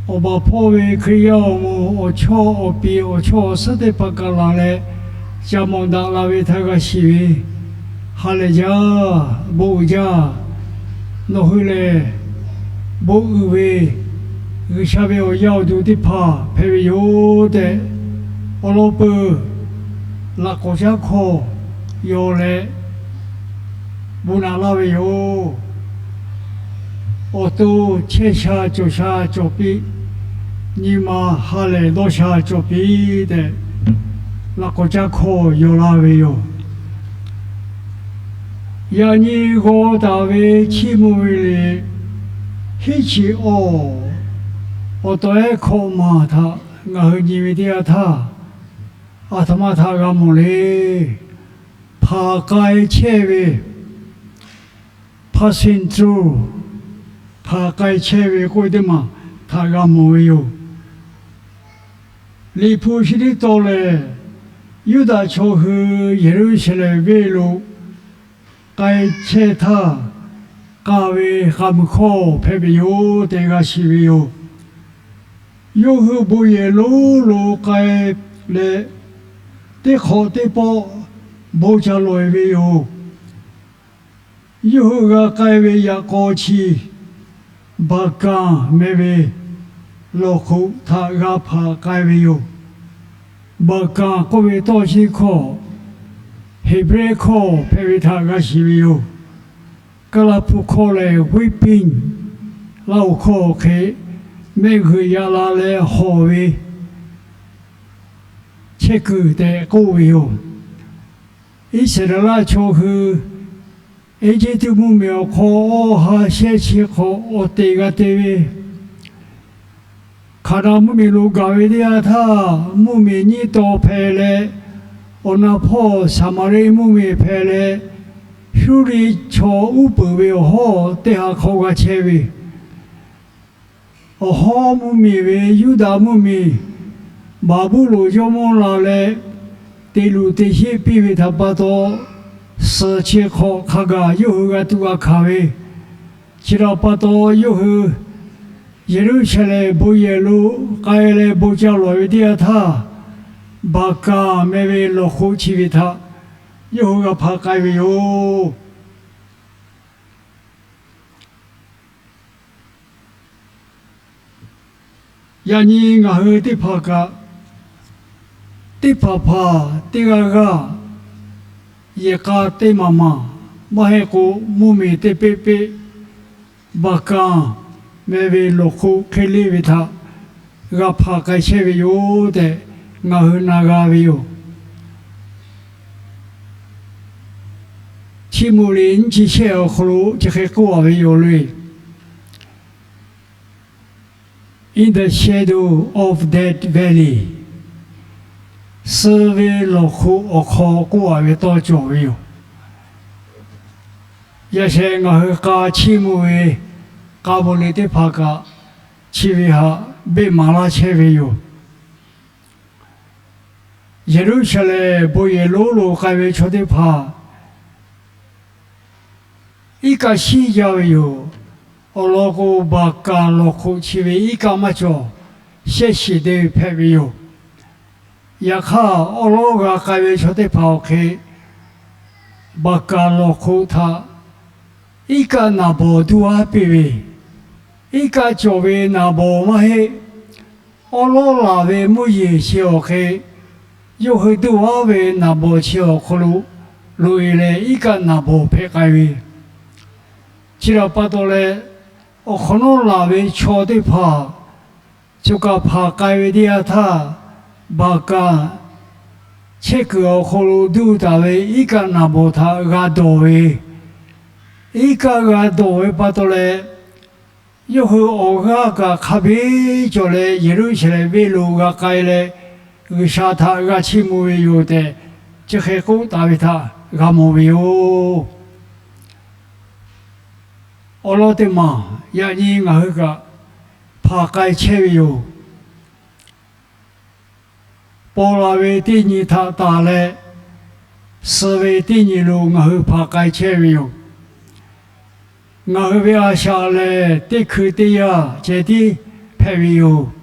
awˬ baˬ hpawˇ ve Hkriꞈ yaˇ awˬ moˍ awˬ chawˇ awˬ piˍ awˬ chawˇ awˬ suhˉ teˇ hpaˍ kaꞈ laˬ leh, ca mawˬ daꞈ la ve htaꞈ g'a shiˍ ve, ha lehˬ jaˇ, bon uiˍ jaˇ. Nawˬ hui lehˬ, bon uiˍ ve G'uiˬsha ve awˬ yaˇ awˬ duˬ teˇ hpaˍ hpehꞈ ve yoˬ tehꞈ, awˬ lawn peuˬ laꞈ k'awꞈ caˉ hkawˇ yaw leh, bon naꞈ laˇ ve yoˬ. Awˬ to chehˇ sha cawˬ sha cawˬ piˇ, nyi ma ha lehˬ dawˇ sha cawˬ piˇ tehꞈ, laꞈ k'awꞈ caˉ hkawˇ yaw laˇ ve yoˬ. Yaꞈ nyi g'aw taˍ ve Chiˇ mvuh ve liꞈ hiˉ chi awˇ, awˬ tawˍ ehˉ hkawꞈ maˬ htaꞈ ngaˬ hui nyi ve teˇ yanˇ htaˇ, aˬ htoꞈ ma htaꞈ g'a mawˬ le. Hpanˍ k'ai chehˇ ve, passing through, hpanˍ k'ai chehˇ ve k'oˆ ve teˇ maˬ htaꞈ g'a mawˬ ve yoˬ. Liꞈ hpu chi teˇ tawn lehˬ, Yuˇdaꞈ chaw hui Yeˍruˆsaˍlehnˍ venˇ lo k'ai chehˇ htaˇ, k'a ve k'a muiˬ hkawˇ hpehꞈ ve yoˬ tehꞈ g'a shiˍ ve yoˬ. Yawˇ hui bon yehˬ lonˉ lo k'ai leh, teˇ hk'awꞈ teˇ pawˆ bon ca lawˬ-e ve yoˬ. Yawˇ hui g'a k'ai ve yaꞈ k'aw chi, Baˍkanˍ meh ve lawˬ hk'oꞈ htaꞈ g'a hpanˍ k'ai ve yoˬ. Baˍkanˍ k'oˆ ve tawˇ chi hkawˇ, Heˍbrehˇ hkawˇ hpehꞈ ve htaꞈ g'a shiˍ ve yoˬ. Kaˇlaˇ hpu hkawˇ lehˬ, weeping, Laˇ huˍ hkawˇ hk'e mehˆ g'uiˬ yaꞈ la leh hawˬ ve chehˇ kuiˬ tehꞈ k'oˆ ve yoˬ. Iˉsaˍreˍlaˆ chaw hui Eˇjiˇtuꞈ mvuhˇmiˬ awˬ hk'aw awˇ ha shehˆ chi hk'awꞈ awˬ teꞈ g'a te ve, Hkaˍnanˍ mvuhˇmiˬ lo gaˬ ve teˇ yanˇ htaˇ, mvuhˇmiˬ nyiˇ taw hpehꞈ leh, awˬ na hpawˇ Saˍmaˍriˆ mvuhˇmiˬ hpehꞈ leh, Huˇriˆ chaw uˉ peunˍ ve awˬ hawˉ teˇ ha hk'awꞈ g'a chehˇ ve, awˬ hawˉ mvuhˇmiˬ ve Yuˇdaꞈ mvuhˇmiˬ Baˍbuˍlonˍ jawˇmawˇ la leh, te luˬ te sheˆ piˇ ve htaꞈ pa taw, suhˍ chi hk'awꞈ hk'a gaˬ yawˇ hui g'a tuꞈ g'a hkanˍ ve, chi htaꞈ pa taw yawˇ hui Yeˍruˆsaˍlehnˍ bon yehˬ lo k'ai leh bon ca lawˬ ve teˇ yanˇ htaˇ, Baˍkanˍ meh ve lawˬ hk'oˆ chi ve htaꞈ yawˇ hui g'a hpanˍ k'ai ve yoˬ. Yaꞈ nyi ngaˬ hui teˇ hpaˍ kaꞈ, teˇ hpaˍ hpaˍ teˇ g'aˇ g'aˇ, yehˬ k'a teˇ maˬ maˬ, maˇ heˆ k'o mvuhˇmiˬ teˇ peˆ peˆ, Baˍkanˍ meh ve lawˬ hk'oˆ hk'e leˇ ve htaꞈ g'a hpanˍ k'ai chehˇ ve yoˬ tehꞈ ngaˬ hui na g'a ve yoˬ. Chiˇ mvuh liꞈ nyiˇ chi shehˆ awˬ hk'aw lo chi hk'e k'oˆ a ve yoˬ le. In the shadow of death valley, suh ve lawˬ hk'oˆ awˬ hk'aw k'oˆ a ve tawˇ cawˬ ve yoˬ. Yaꞈ shehˍ ngaˬ hui k'a chiˇ mvuh ve k'a mvuh liꞈ teˇ hpaˍ kaꞈ, chi ve htaꞈ beˆ maˍ laˇ chehˇ ve yoˬ. Yeˍruˆsaˍlehnˍ bon yehˬ lonˉ lo k'ai ve chaw teˇ hpaˍ iˉ kaˆ shiˉ jaˇ ve yoˬ. Awˬ lawn k'o, Baˍkanˍ lawˬ hk'oˆ chi ve iˉ kaˆ maˇ cawˬ, shehˆ shiˍ de hpehꞈ ve yoˬ. Yaꞈ hk'aˇ, awˉ lawˉ g'a k'ai ve chaw teˇ hpaˍ awˬ hk'e, Baˍkanˍ lawˬ hk'oˆ htaꞈ iˉ kaˆ naˍ bawˍ duˇ aˉ piˇ ve, iˉ kaˆ cawˬ ve naˍ bawˍ maˇ heˆ. Awˉ lawˉ laˬ ve mvuhˇ yeˬ chi awˬ hk'e, yawˇ hui duˇ aˉ ve naˍ bawˍ chi awˬ hk'aw lo loꞈ e leh iˉ kaˆ naˍ bawˍ hpehꞈ k'ai ve, chi htaꞈ pa taw leh, awˬ hk'awꞈ nawˉ laˬ ve chaw teˇ hpaˍ co kaˍ hpanˍ k'ai ve teˇ yanˇ htaˇ, Baˍkanˍ chehˇ kuiˬ awˬ hk'aw lo duˇ taˍ ve iˉ kaˆ naˍ bawˍ htaꞈ g'a dawˬ ve, iˉ kaˆ g'a dawˬ ve pa taw leh, yawˇ hui awˬ g'aˇ kaꞈ hk'a biˇ cawˬ leh Yeˍruˆsaˍlehnˍ venˇ lo g'a k'ai leh, G'uiˬsha htaꞈ g'a chiˇ mvuh ve yoˬ tehꞈ, chi hk'e k'oˆ taˍ ve htaꞈ g'a mawˬ ve yoˬ. Awˬ lawn teˇ maˬ yaꞈ nyi ngaˬ hui kaꞈ hpanˍ k'ai chehˇ ve yoˬ. Paw la ve teˇ nyi htaꞈ tanˬ leh, suh ve teˇ nyi lo ngaˬ hui hpanˍ k'ai chehˇ ve yoˬ. Ngaˬ hui ve a shaꞈ lehˬ, teˇ hkui teˇ yanˇ ceh tiˉ hpehꞈ ve yoˬ.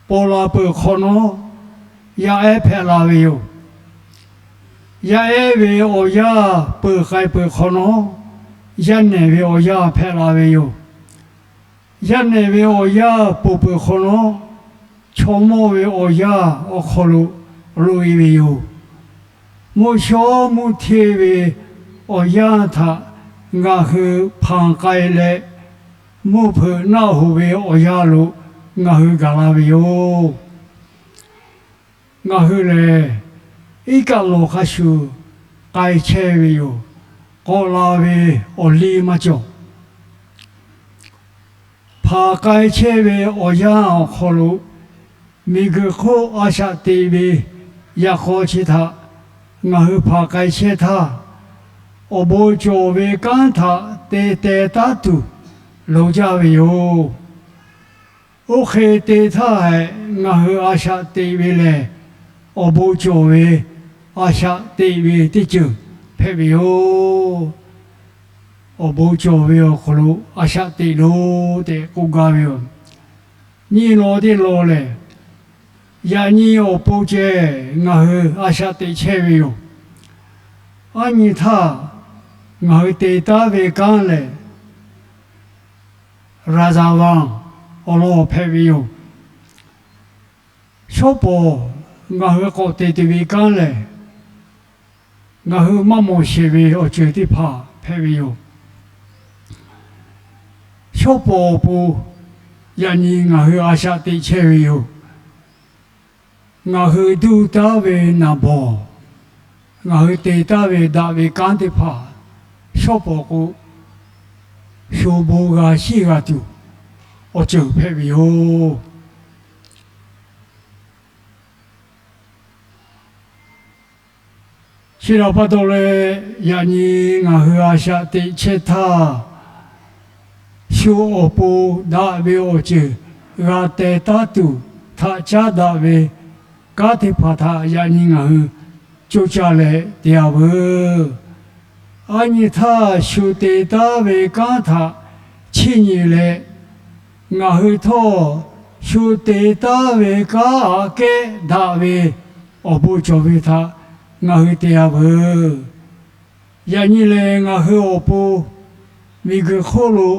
Paw la peuˬ hk'awꞈ nawˉ, yaˇ ehˉ hpehꞈ la ve yoˬ. Yaˇ ehˉ ve awˬ yanˇ peuˬ k'ai peuˬ hk'awꞈ nawˉ, yaˇ nehˬ ve awˬ yanˇ hpehꞈ la ve yoˬ. Yaˇ nehˬ ve awˬ yanˇ ponˬ peuˬ hk'awꞈ nawˉ, chaw mawˇ ve awˬ yanˇ awˬ hk'aw lo loꞈ e ve yoˬ. Mvuhˇ shawˉ mvuhˇ hteˇ ve awˬ yanˇ htaꞈ ngaˬ hui hpanˍ k'ai leh, mvuhˇ hpeuꞈ naˆ hoꞈ ve awˬ yanˇ lo ngaˬ hui gaˬ la ve yoˬ. Ngaˬ hui lehˬ, iˉ kaˆ lawˬ hk'a shuˍ k'ai chehˇ ve yoˬ. K'awꞈ la ve awˬ liˇ maˇ cawˬ. Hpanˍ k'ai chehˇ ve awˬ yanˇ awˬ hk'aw lo, miˬguiˬ hk'oˆ a shaꞈ teꞈ ve yaꞈ k'aw chi htaꞈ ngaˬ hui hpanˍ k'ai chehˇ htaˇ, awˬ bon cawˬ ve kanˉ htaꞈ te teh taˉ tuˬ loˍ jaˇ ve yoˬ. Oˇ hk'e te htaˇ hehꞈ, ngaˬ hui a shaꞈ teꞈ ve lehˬ, awˬ bon cawˬ ve a shaꞈ teꞈ ve teˇ ceuˬ hpehꞈ ve yoˬ. Awˬ bon cawˬ ve awˬ hk'aw lo a shaꞈ teꞈ loˬ tehꞈ k'oˆ gaˇ ve yoˬ. Nyiˇ law teˇ law lehˬ, yaꞈ nyi awˬ pon ceh ngaˬ hui a shaꞈ teꞈ chehˇ ve yoˬ. Aˉ nyi htaˇ, ngaˬ hui te taˉ ve kanˉ lehˬ, Raˍzaˍvanˍ awˬ lawn hpehꞈ ve yoˬ. Shawˉ pawˍ ngaˬ hui k'awꞈ te tuˬ ve kanˉ lehˬ, ngaˬ hui maˇ mawˬ sheˍ ve awˬ ceuˬ teˇ hpaˍ hpehꞈ ve yoˬ. Shawˉ pawˍ awˬ pon yaꞈ nyi ngaˬ hui a shaꞈ teꞈ chehˇ ve yoˬ. Ngaˬ hui duˇ taˉ ve naˍ bawˍ, ngaˬ hui te taˉ ve daꞈ ve kanˉ teˇ hpaˍ, shawˉ pawˍ k'o, shu bon g'a shiˉ g'a tuˬ awˬ ceuˬ hpehꞈ ve yoˬ. Chi htaꞈ pa taw leh, yaꞈ nyi ngaˬ hui a shaꞈ teꞈ chehˇ htaˇ, shu awˬ pon daꞈ ve awˬ ceuˬ g'a teh taˉ tuˬ htaꞈ caˉ daꞈ ve kanˉ teˇ hpaˍ htaꞈ yaꞈ nyi ngaˬ hui coˇ caˇ leh te-a veuˬ. A nyi htaˇ shu te taˉ ve kanˉ htaꞈ chiˇ nyi leh, ngaˬ hui htawˇ shu te taˉ ve kanˉ aꞈ kehˉ daꞈ ve awˬ bon cawˬ ve htaꞈ ngaˬ hui te-a veuˬ. Yaꞈ nyi lehˬ, ngaˬ hui awˬ pon miˬguiˬ hk'oˆ lo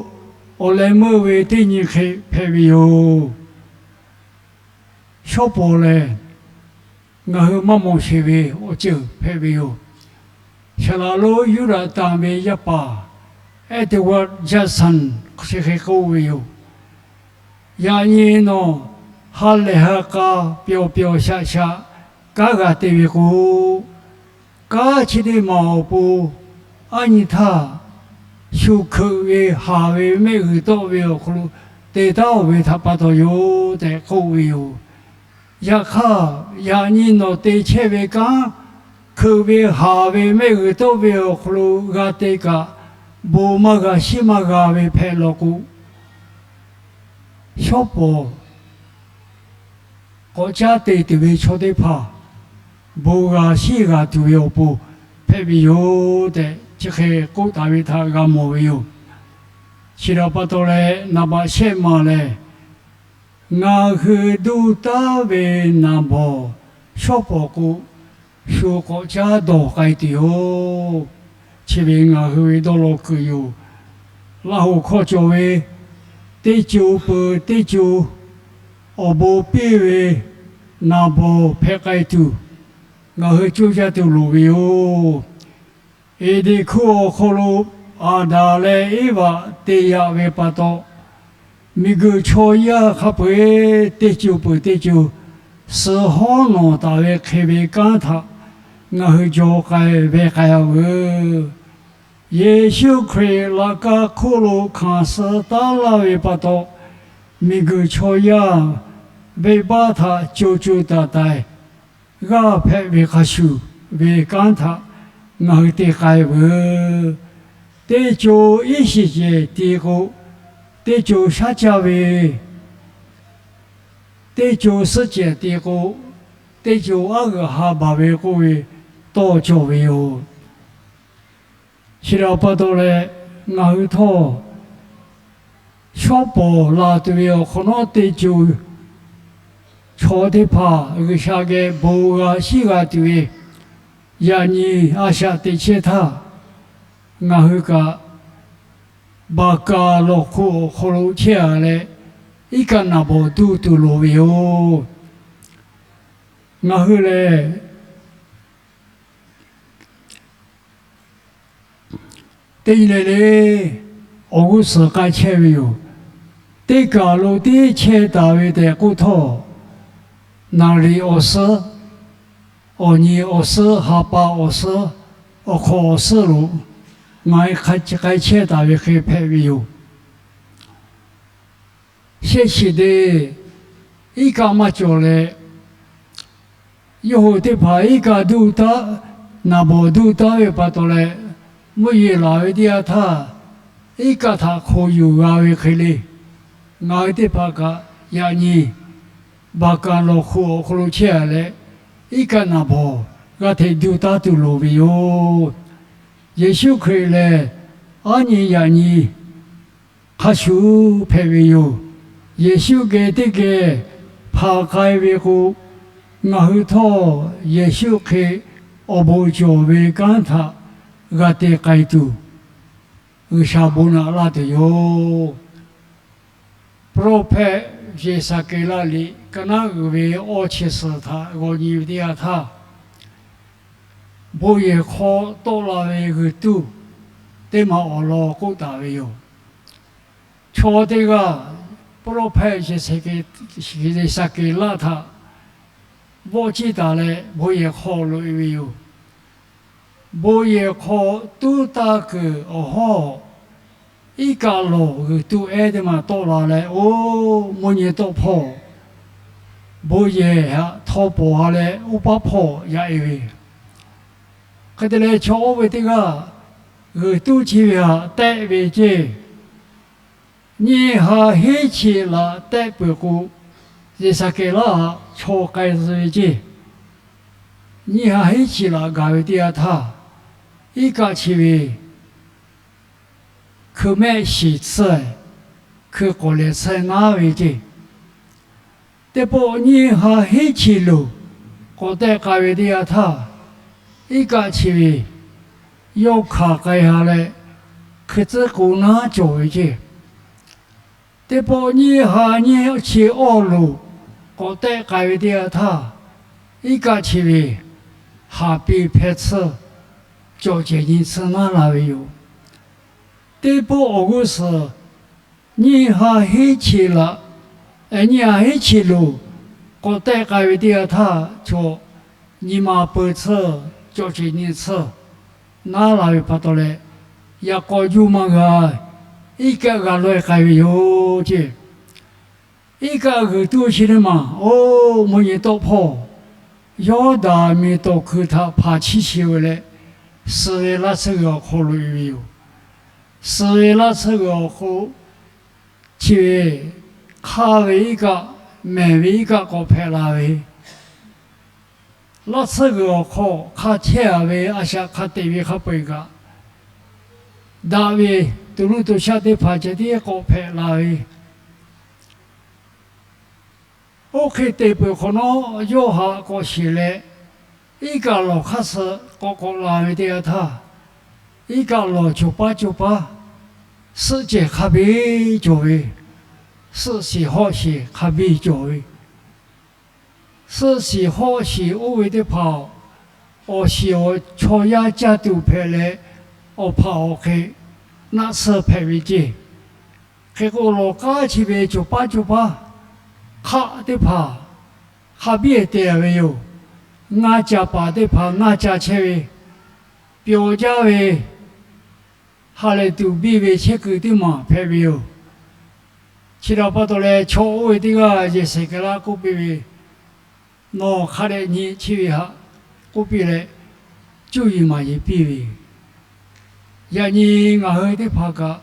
awˬ leh meuˇ ve teˇ nyi hk'e hpehꞈ ve yoˬ. Shawˉ pawˍ lehˬ, ngaˬ hui maˇ mawˬ sheˍ ve awˬ ceuˬ hpehꞈ ve yoˬ. Saˍ laꞈ lonˉ Yuˇdaꞈ tanˬ ve yaˇ paˍ Edward Judson chi hk'e k'oˆ ve yoˬ. Yaꞈ nyi nawˬ ha lehˬ ha k'a pyawˬ pyawˬ shaꞈ shaꞈ kanˉ g'a te ve k'o, kanˉ chi teˇ maˬ awˬ pon a nyi htaˇ shu hkeuꞈ ve haˍ ve mehˆ g'uiˬ tawˆ ve awˬ hk'aw lo te taˉ-oˬ ve htaꞈ pa taw yoˬ tehꞈ k'oˆ ve yoˬ. Yaꞈ hk'aˇ, yaꞈ nyi nawˬ te chehˇ ve kanˉ hkeuꞈ ve haˍ ve mehˆ g'uiˬ tawˆ ve awˬ hk'aw lo g'a te kaꞈ, bon maˇ g'a shiˉ maˇ g'a ve hpehꞈ law k'o, shawˉ pawˍ k'awꞈ caˉ te tuˬ ve chaw teˇ hpaˍ bon g'a shiˉ g'a tuˬ ve awˬ pon hpehꞈ ve yoˬ tehꞈ, chi hk'e k'oˆ taˍ ve htaꞈ g'a mawˬ ve yoˬ. Chi htaꞈ pa taw leh, naˍ baꞈ shehˆ maˬ lehˬ, ngaˬ hui duˇ taˉ ve naˍ bawˍ shawˉ pawˍ k'o, shu k'awꞈ caˉ dawˬ k'ai tuˬ yoˬ. Chi ve ngaˬ hui ve dawˇ law kuiˬ yoˬ. Laˇ hoꞈ hkawˇ cawˬ ve teˇ co peuˬ teˇ co awˬ bon piˇ ve naˍ bawˍ hpehꞈ k'ai tuˬ, ngaˬ hui coˇ caˇ tuˬ loˍ ve yoˬ. Eˍdenˍ hkuˇ awˬ hk'aw lo Aˍdanˍ leh Eˇvaꞈ te yaꞈ ve pa taw, miˬguiˬ chaw yaˇ hk'a peu-eˬ teˇ co peuˬ teˇ co suh hawˉ nawˬ taˍ ve hk'e ve kanˉ htaꞈ ngaˬ hui jaw k'ai ve k'ai-a veuˬ. Yeˍsuˆ Hkriꞈ laꞈ ka hk'oˆ lo hkanˍ suh taˉ laˇ ve pa taw, miˬguiˬ chaw yaˇ venˇbaˆ htaꞈ co co taiˍ taiˍ g'aˇ hpehꞈ ve hk'a shuˍ ve kanˉ htaꞈ ngaˬ hui te k'ai veuˬ. Teˇ co iˉ shiˍ cehˬ ti k'o, teˇ co shaˉ caˇ ve, teˇ co suhˆ cehˬ ti k'o, teˇ co aˉ g'uiˬ ha baˬ ve k'oˆ ve tawˇ cawˬ ve yoˬ. Chi htaꞈ pa taw leh, ngaˬ hui htawˇ shawˉ pawˍ laˬ tuˬ ve awˬ hk'awꞈ nawˉ teˇ co chaw teˇ hpaˍ G'uiˬsha geh bon g'a shiˉ g'a tuˬ ve, yaꞈ nyi a shaꞈ teꞈ chehˇ htaˇ, ngaˬ hui kaꞈ baˬ kaˍ lawˬ hk'oꞈ awˬ hk'aw lo chehˇ-a leh, iˉ kaˆ naˍ bawˍ duˇ tuˬ loˍ ve yoˬ. Ngaˬ hui lehˬ, teˇ nyi le le awˬ g'uˇ suhˍ k'ai chehˇ ve yoˬ. Teˇ kaˬ lo teˇ chehˇ taˍ ve tehꞈ k'oˆ htawˇ, naˍriˍ awˬ suhˉ, awˬ nyi awˬ suhˉ, ha pa awˬ suhˉ, awˬ hk'awꞈ awˬ suhˉ lo ngaˬ hui k'ai chehˇ taˍ ve hk'e hpehꞈ ve yoˬ. Shehˆ shiˍ te iˉ kaˆ maˇ cawˬ leh, yawˇ hui teˇ hpaˍ iˉ kaˆ duˇ taˉ, naˍ bawˍ duˇ taˉ ve pa taw leh, mvuhˇ yeˬ laˬ ve teˇ yanˇ htaˇ, iˉ kaˆ htaꞈ hk'oꞈ yuˬ g'a ve hk'e le, ngaˬ hui teˇ hpaˍ kaꞈ yaꞈ nyi baˬ kaˍ lawˬ hk'oꞈ awˬ hk'aw lo chehˇ-a leh, iˉ kaˆ naˍ bawˍ g'a hteꞈ duˇ taˉ tuˬ loˍ ve yoˬ. Yeˍsuˆ Hkriꞈ lehˬ, aˉ nyi yaꞈ nyi hk'a shuˍ hpehꞈ ve yoˬ. Yeˍsuˆ geh teˇ geh hpanˍ k'ai ve k'o, ngaˬ hui htawˇ Yeˍsuˆ hk'e awˬ bon cawˬ ve kanˉ htaꞈ g'a te k'ai tuˬ, G'uiˬsha bon naꞈ laˇ tuˬ yoˬ. Prophet Yeˍsaˍkeˍlaˆ liꞈ ka naˉ uiˍ ve awˇ chi suhˍ htaꞈ g'aw nyi ve teˇ yanˇ htaˇ, bon yehˬ hk'aw tawˆ la ve g'uiˬ tuˇ teˇ maˬ awˬ lawn k'oˆ taˍ ve yoˬ. Chaw teˇ g'aˇ prophet Yeˍsaˍkeˍlaˆ htaꞈ vawˆ ciˇ taˍ leh bon yehˬ hk'aw loꞈ-e ve yoˬ. Bon yehˬ awˬ hk'aw tuˉ taˇ kuiˬ awˬ hawˉ, iˉ kaˆ lawˬ g'uiˬ tuˆ ehˉ teˇ maˬ tawˆ la leh, oˇ mvuhˇ nyi tawˆ hpawˇ bon yehˬ htaꞈ htaw poˬ ha leh, oˇ paˉ hpawˇ yaꞈ e ve. Hk'e te leh, chaw oˇ ve teˇ g'aˇ g'uiˬ tuˆ chi ve htaꞈ tehˆ ve ceˇ. Nyiˇ ha hiˉ chi laꞈ tehˆ peuˬ k'o, Yeˍsaˍkeˍlaˆ htaꞈ chaw k'ai tcuh ve ceˇ. Nyiˇ ha hiˉ chi laꞈ gaˬ ve teˇ yanˇ htaˇ, iˉ kaˆ chi ve hkui mehˆ shiˍ tsuhˇ, hkui k'awˍ lehˬ tsuhˇ naˉ ve ceˇ. Teˇ pawˆ nyiˇ ha hiˉ chi luˬ k'awꞈ tehˆ k'ai ve teˇ yanˇ htaˇ, iˉ kaˆ chi ve yawˇ hkanˍ k'ai ha leh, hkui tcuhˉ k'o naˉ cawˬ ve ceˇ. Teˇ pawˆ nyiˇ ha nyiˇ chi awˇ luˬ k'awꞈ tehˆ k'ai ve teˇ yanˇ htaˇ, iˉ kaˆ chi ve haˍ piˇ hpehˇ tsuhˇ, cawˬ cehˬ nyi tsuhˇ naˉ la ve yoˬ. Teˇ pawˆ awˬ g'uˇ suhˍ nyiˇ ha hiˉ chi laꞈ, nyiˇ ha hiˉ chi luˬ k'awꞈ tehˆ k'ai ve teˇ yanˇ htaˇ, chaw nyi ma peu tsuhˇ, cawˬ cehˬ nyi tsuhˇ naˉ la ve pa taw leh, yaꞈ k'aw juˇ maˇ g'a, iˉ kaˆ g'a laweh k'ai ve yoˬ ceˇ. Iˉ kaˆ g'uiˬ tuˆ chi teˇ maˬ, oˇ mvuhˇ nyi tawˆ hpawˇ Yawˇdanˍ miˬ tawˍ hkui htaꞈ hpaˍ chiˇ shiˍ ve leh, suh ve laˇ tsuhˇ g'uiˬ awˬ hk'aw lo e ve yoˬ. Suh ve laˇ tsuhˇ g'uiˬ awˬ hk'aw chi ve hk'aˇ ve iˉ kaˆ, mehˬ ve iˉ kaˆ k'awꞈ hpehꞈ la ve, laˇ tsuhˇ g'uiˬ awˬ hk'aw hk'a chehˇ a ve a shaꞈ hk'a teꞈ ve hk'a peu-eˬ kaꞈ, daꞈ ve to nuˇ to shaˆ teˇ hpaˍ ceh tiˉ k'awꞈ hpehꞈ la ve, oˇ hk'e te peuˬ hk'awꞈ nawˉ, yawˇ haꞈ k'awꞈ shiˍ leh, iˉ kaˆ lawˬ hk'aˇ suh k'awꞈ k'awꞈ la ve teˇ yanˇ htaˇ, iˉ kaˆ lawˬ co paˉ co paˉ suhˆ cehˬ hk'a biˇ cawˬ ve, suhˆ shiˍ hawˆ shiˍ hk'a biˇ cawˬ ve, suhˆ shiˍ hawˆ shiˍ oˇ ve teˇ hpaˍ, awˬ shiˍ awˬ chaw yaˇ caˇ tuˬ hpehꞈ leh, awˬ hpaꞈ awˬ hk'e naˆ tsuhˇ hpehꞈ ve ceˇ. Hk'e k'o, lawˬ k'aˉ chi ve co paˉ co paˉ hk'aˆ teˇ hpaˍ hk'a biˇ te a ve yoˬ. Ngaˇ ca paˍ teˇ hpaˍ ngaˇ ca chehˇ ve, pyawˬ jaˇ ve, ha lehˬ tuˬ biˇ ve chehˇ kuiˬ teˇ maˬ hpehꞈ ve yoˬ. Chi htaꞈ pa taw leh, chaw oˇ ve teˇ g'aˇ Yeˍsaˍkeˍlaˆ k'oˆ piˇ ve, Nawˬ hk'a dehꞈ nyi, chi ve htaꞈ k'oˆ piˇ leh, cuˇ yiˍ maˍ yiˍ piˇ ve, yaꞈ nyi ngaˬ hui teˇ hpaˍ kaꞈ,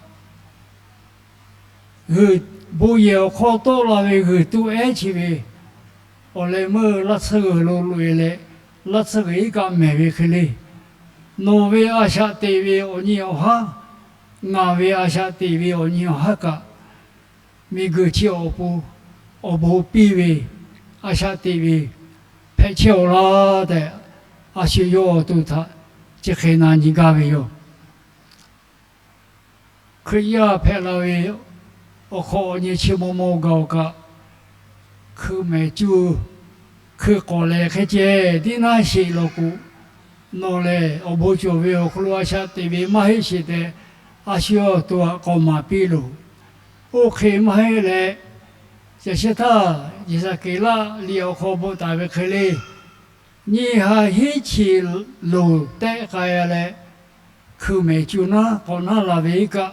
g'uiˬ, bon yehˬ awˬ hk'aw tawˆ la ve g'uiˬ tuˆ ehˉ chi ve, awˬ leh meuˇ laˇ tsuhˇ g'uiˬ lo loꞈ e leh, laˇ tsuhˇ g'uiˬ iˉ kaˆ mehˬ ve hk'e le, nawˬ ve a shaꞈ teꞈ ve awˬ nyi awˬ haˉ, ngaˬ ve a shaꞈ teꞈ ve awˬ nyi awˬ haˉ kaꞈ, miˬguiˬ chi awˬ pon awˬ bon piˇ ve, a shaꞈ teꞈ ve hpehꞈ chehˇ-aw laˇ tehꞈ, a shu yawˇ awˬ to htaꞈ chi hk'e na nyi gaˇ ve yoˬ. Hkriꞈ yaˇ hpehꞈ la ve awˬ hk'awꞈ awˬ nyi chi maw maw gaˬ-oˬ kaꞈ, hkui mehˍ cuˇ, hkui k'awˍ lehˬ hk'e ceh tiˉ naˉ sheˍ law k'o, nawˬ lehˬ awˬ bon cawˬ ve awˬ hk'aw lo a shaꞈ teꞈ ve maˇ heˆ sheˍ tehꞈ, a shu yawˇ awˬ to htaꞈ k'awꞈ maˍ piˇ loˬ. Oˇ hk'e maˇ heˆ leh, yaꞈ shehˍ htaˇ Yeˍsaˍkeˍlaˆ liꞈ awˬ hk'aw bvuhꞈ taˍ ve hk'e le, nyiˇ ha hiˉ chi loˬ tehˆ k'ai a leh, hkui mehˍ cuˇ naˉ k'awꞈ naˉ la ve iˉ kaˆ,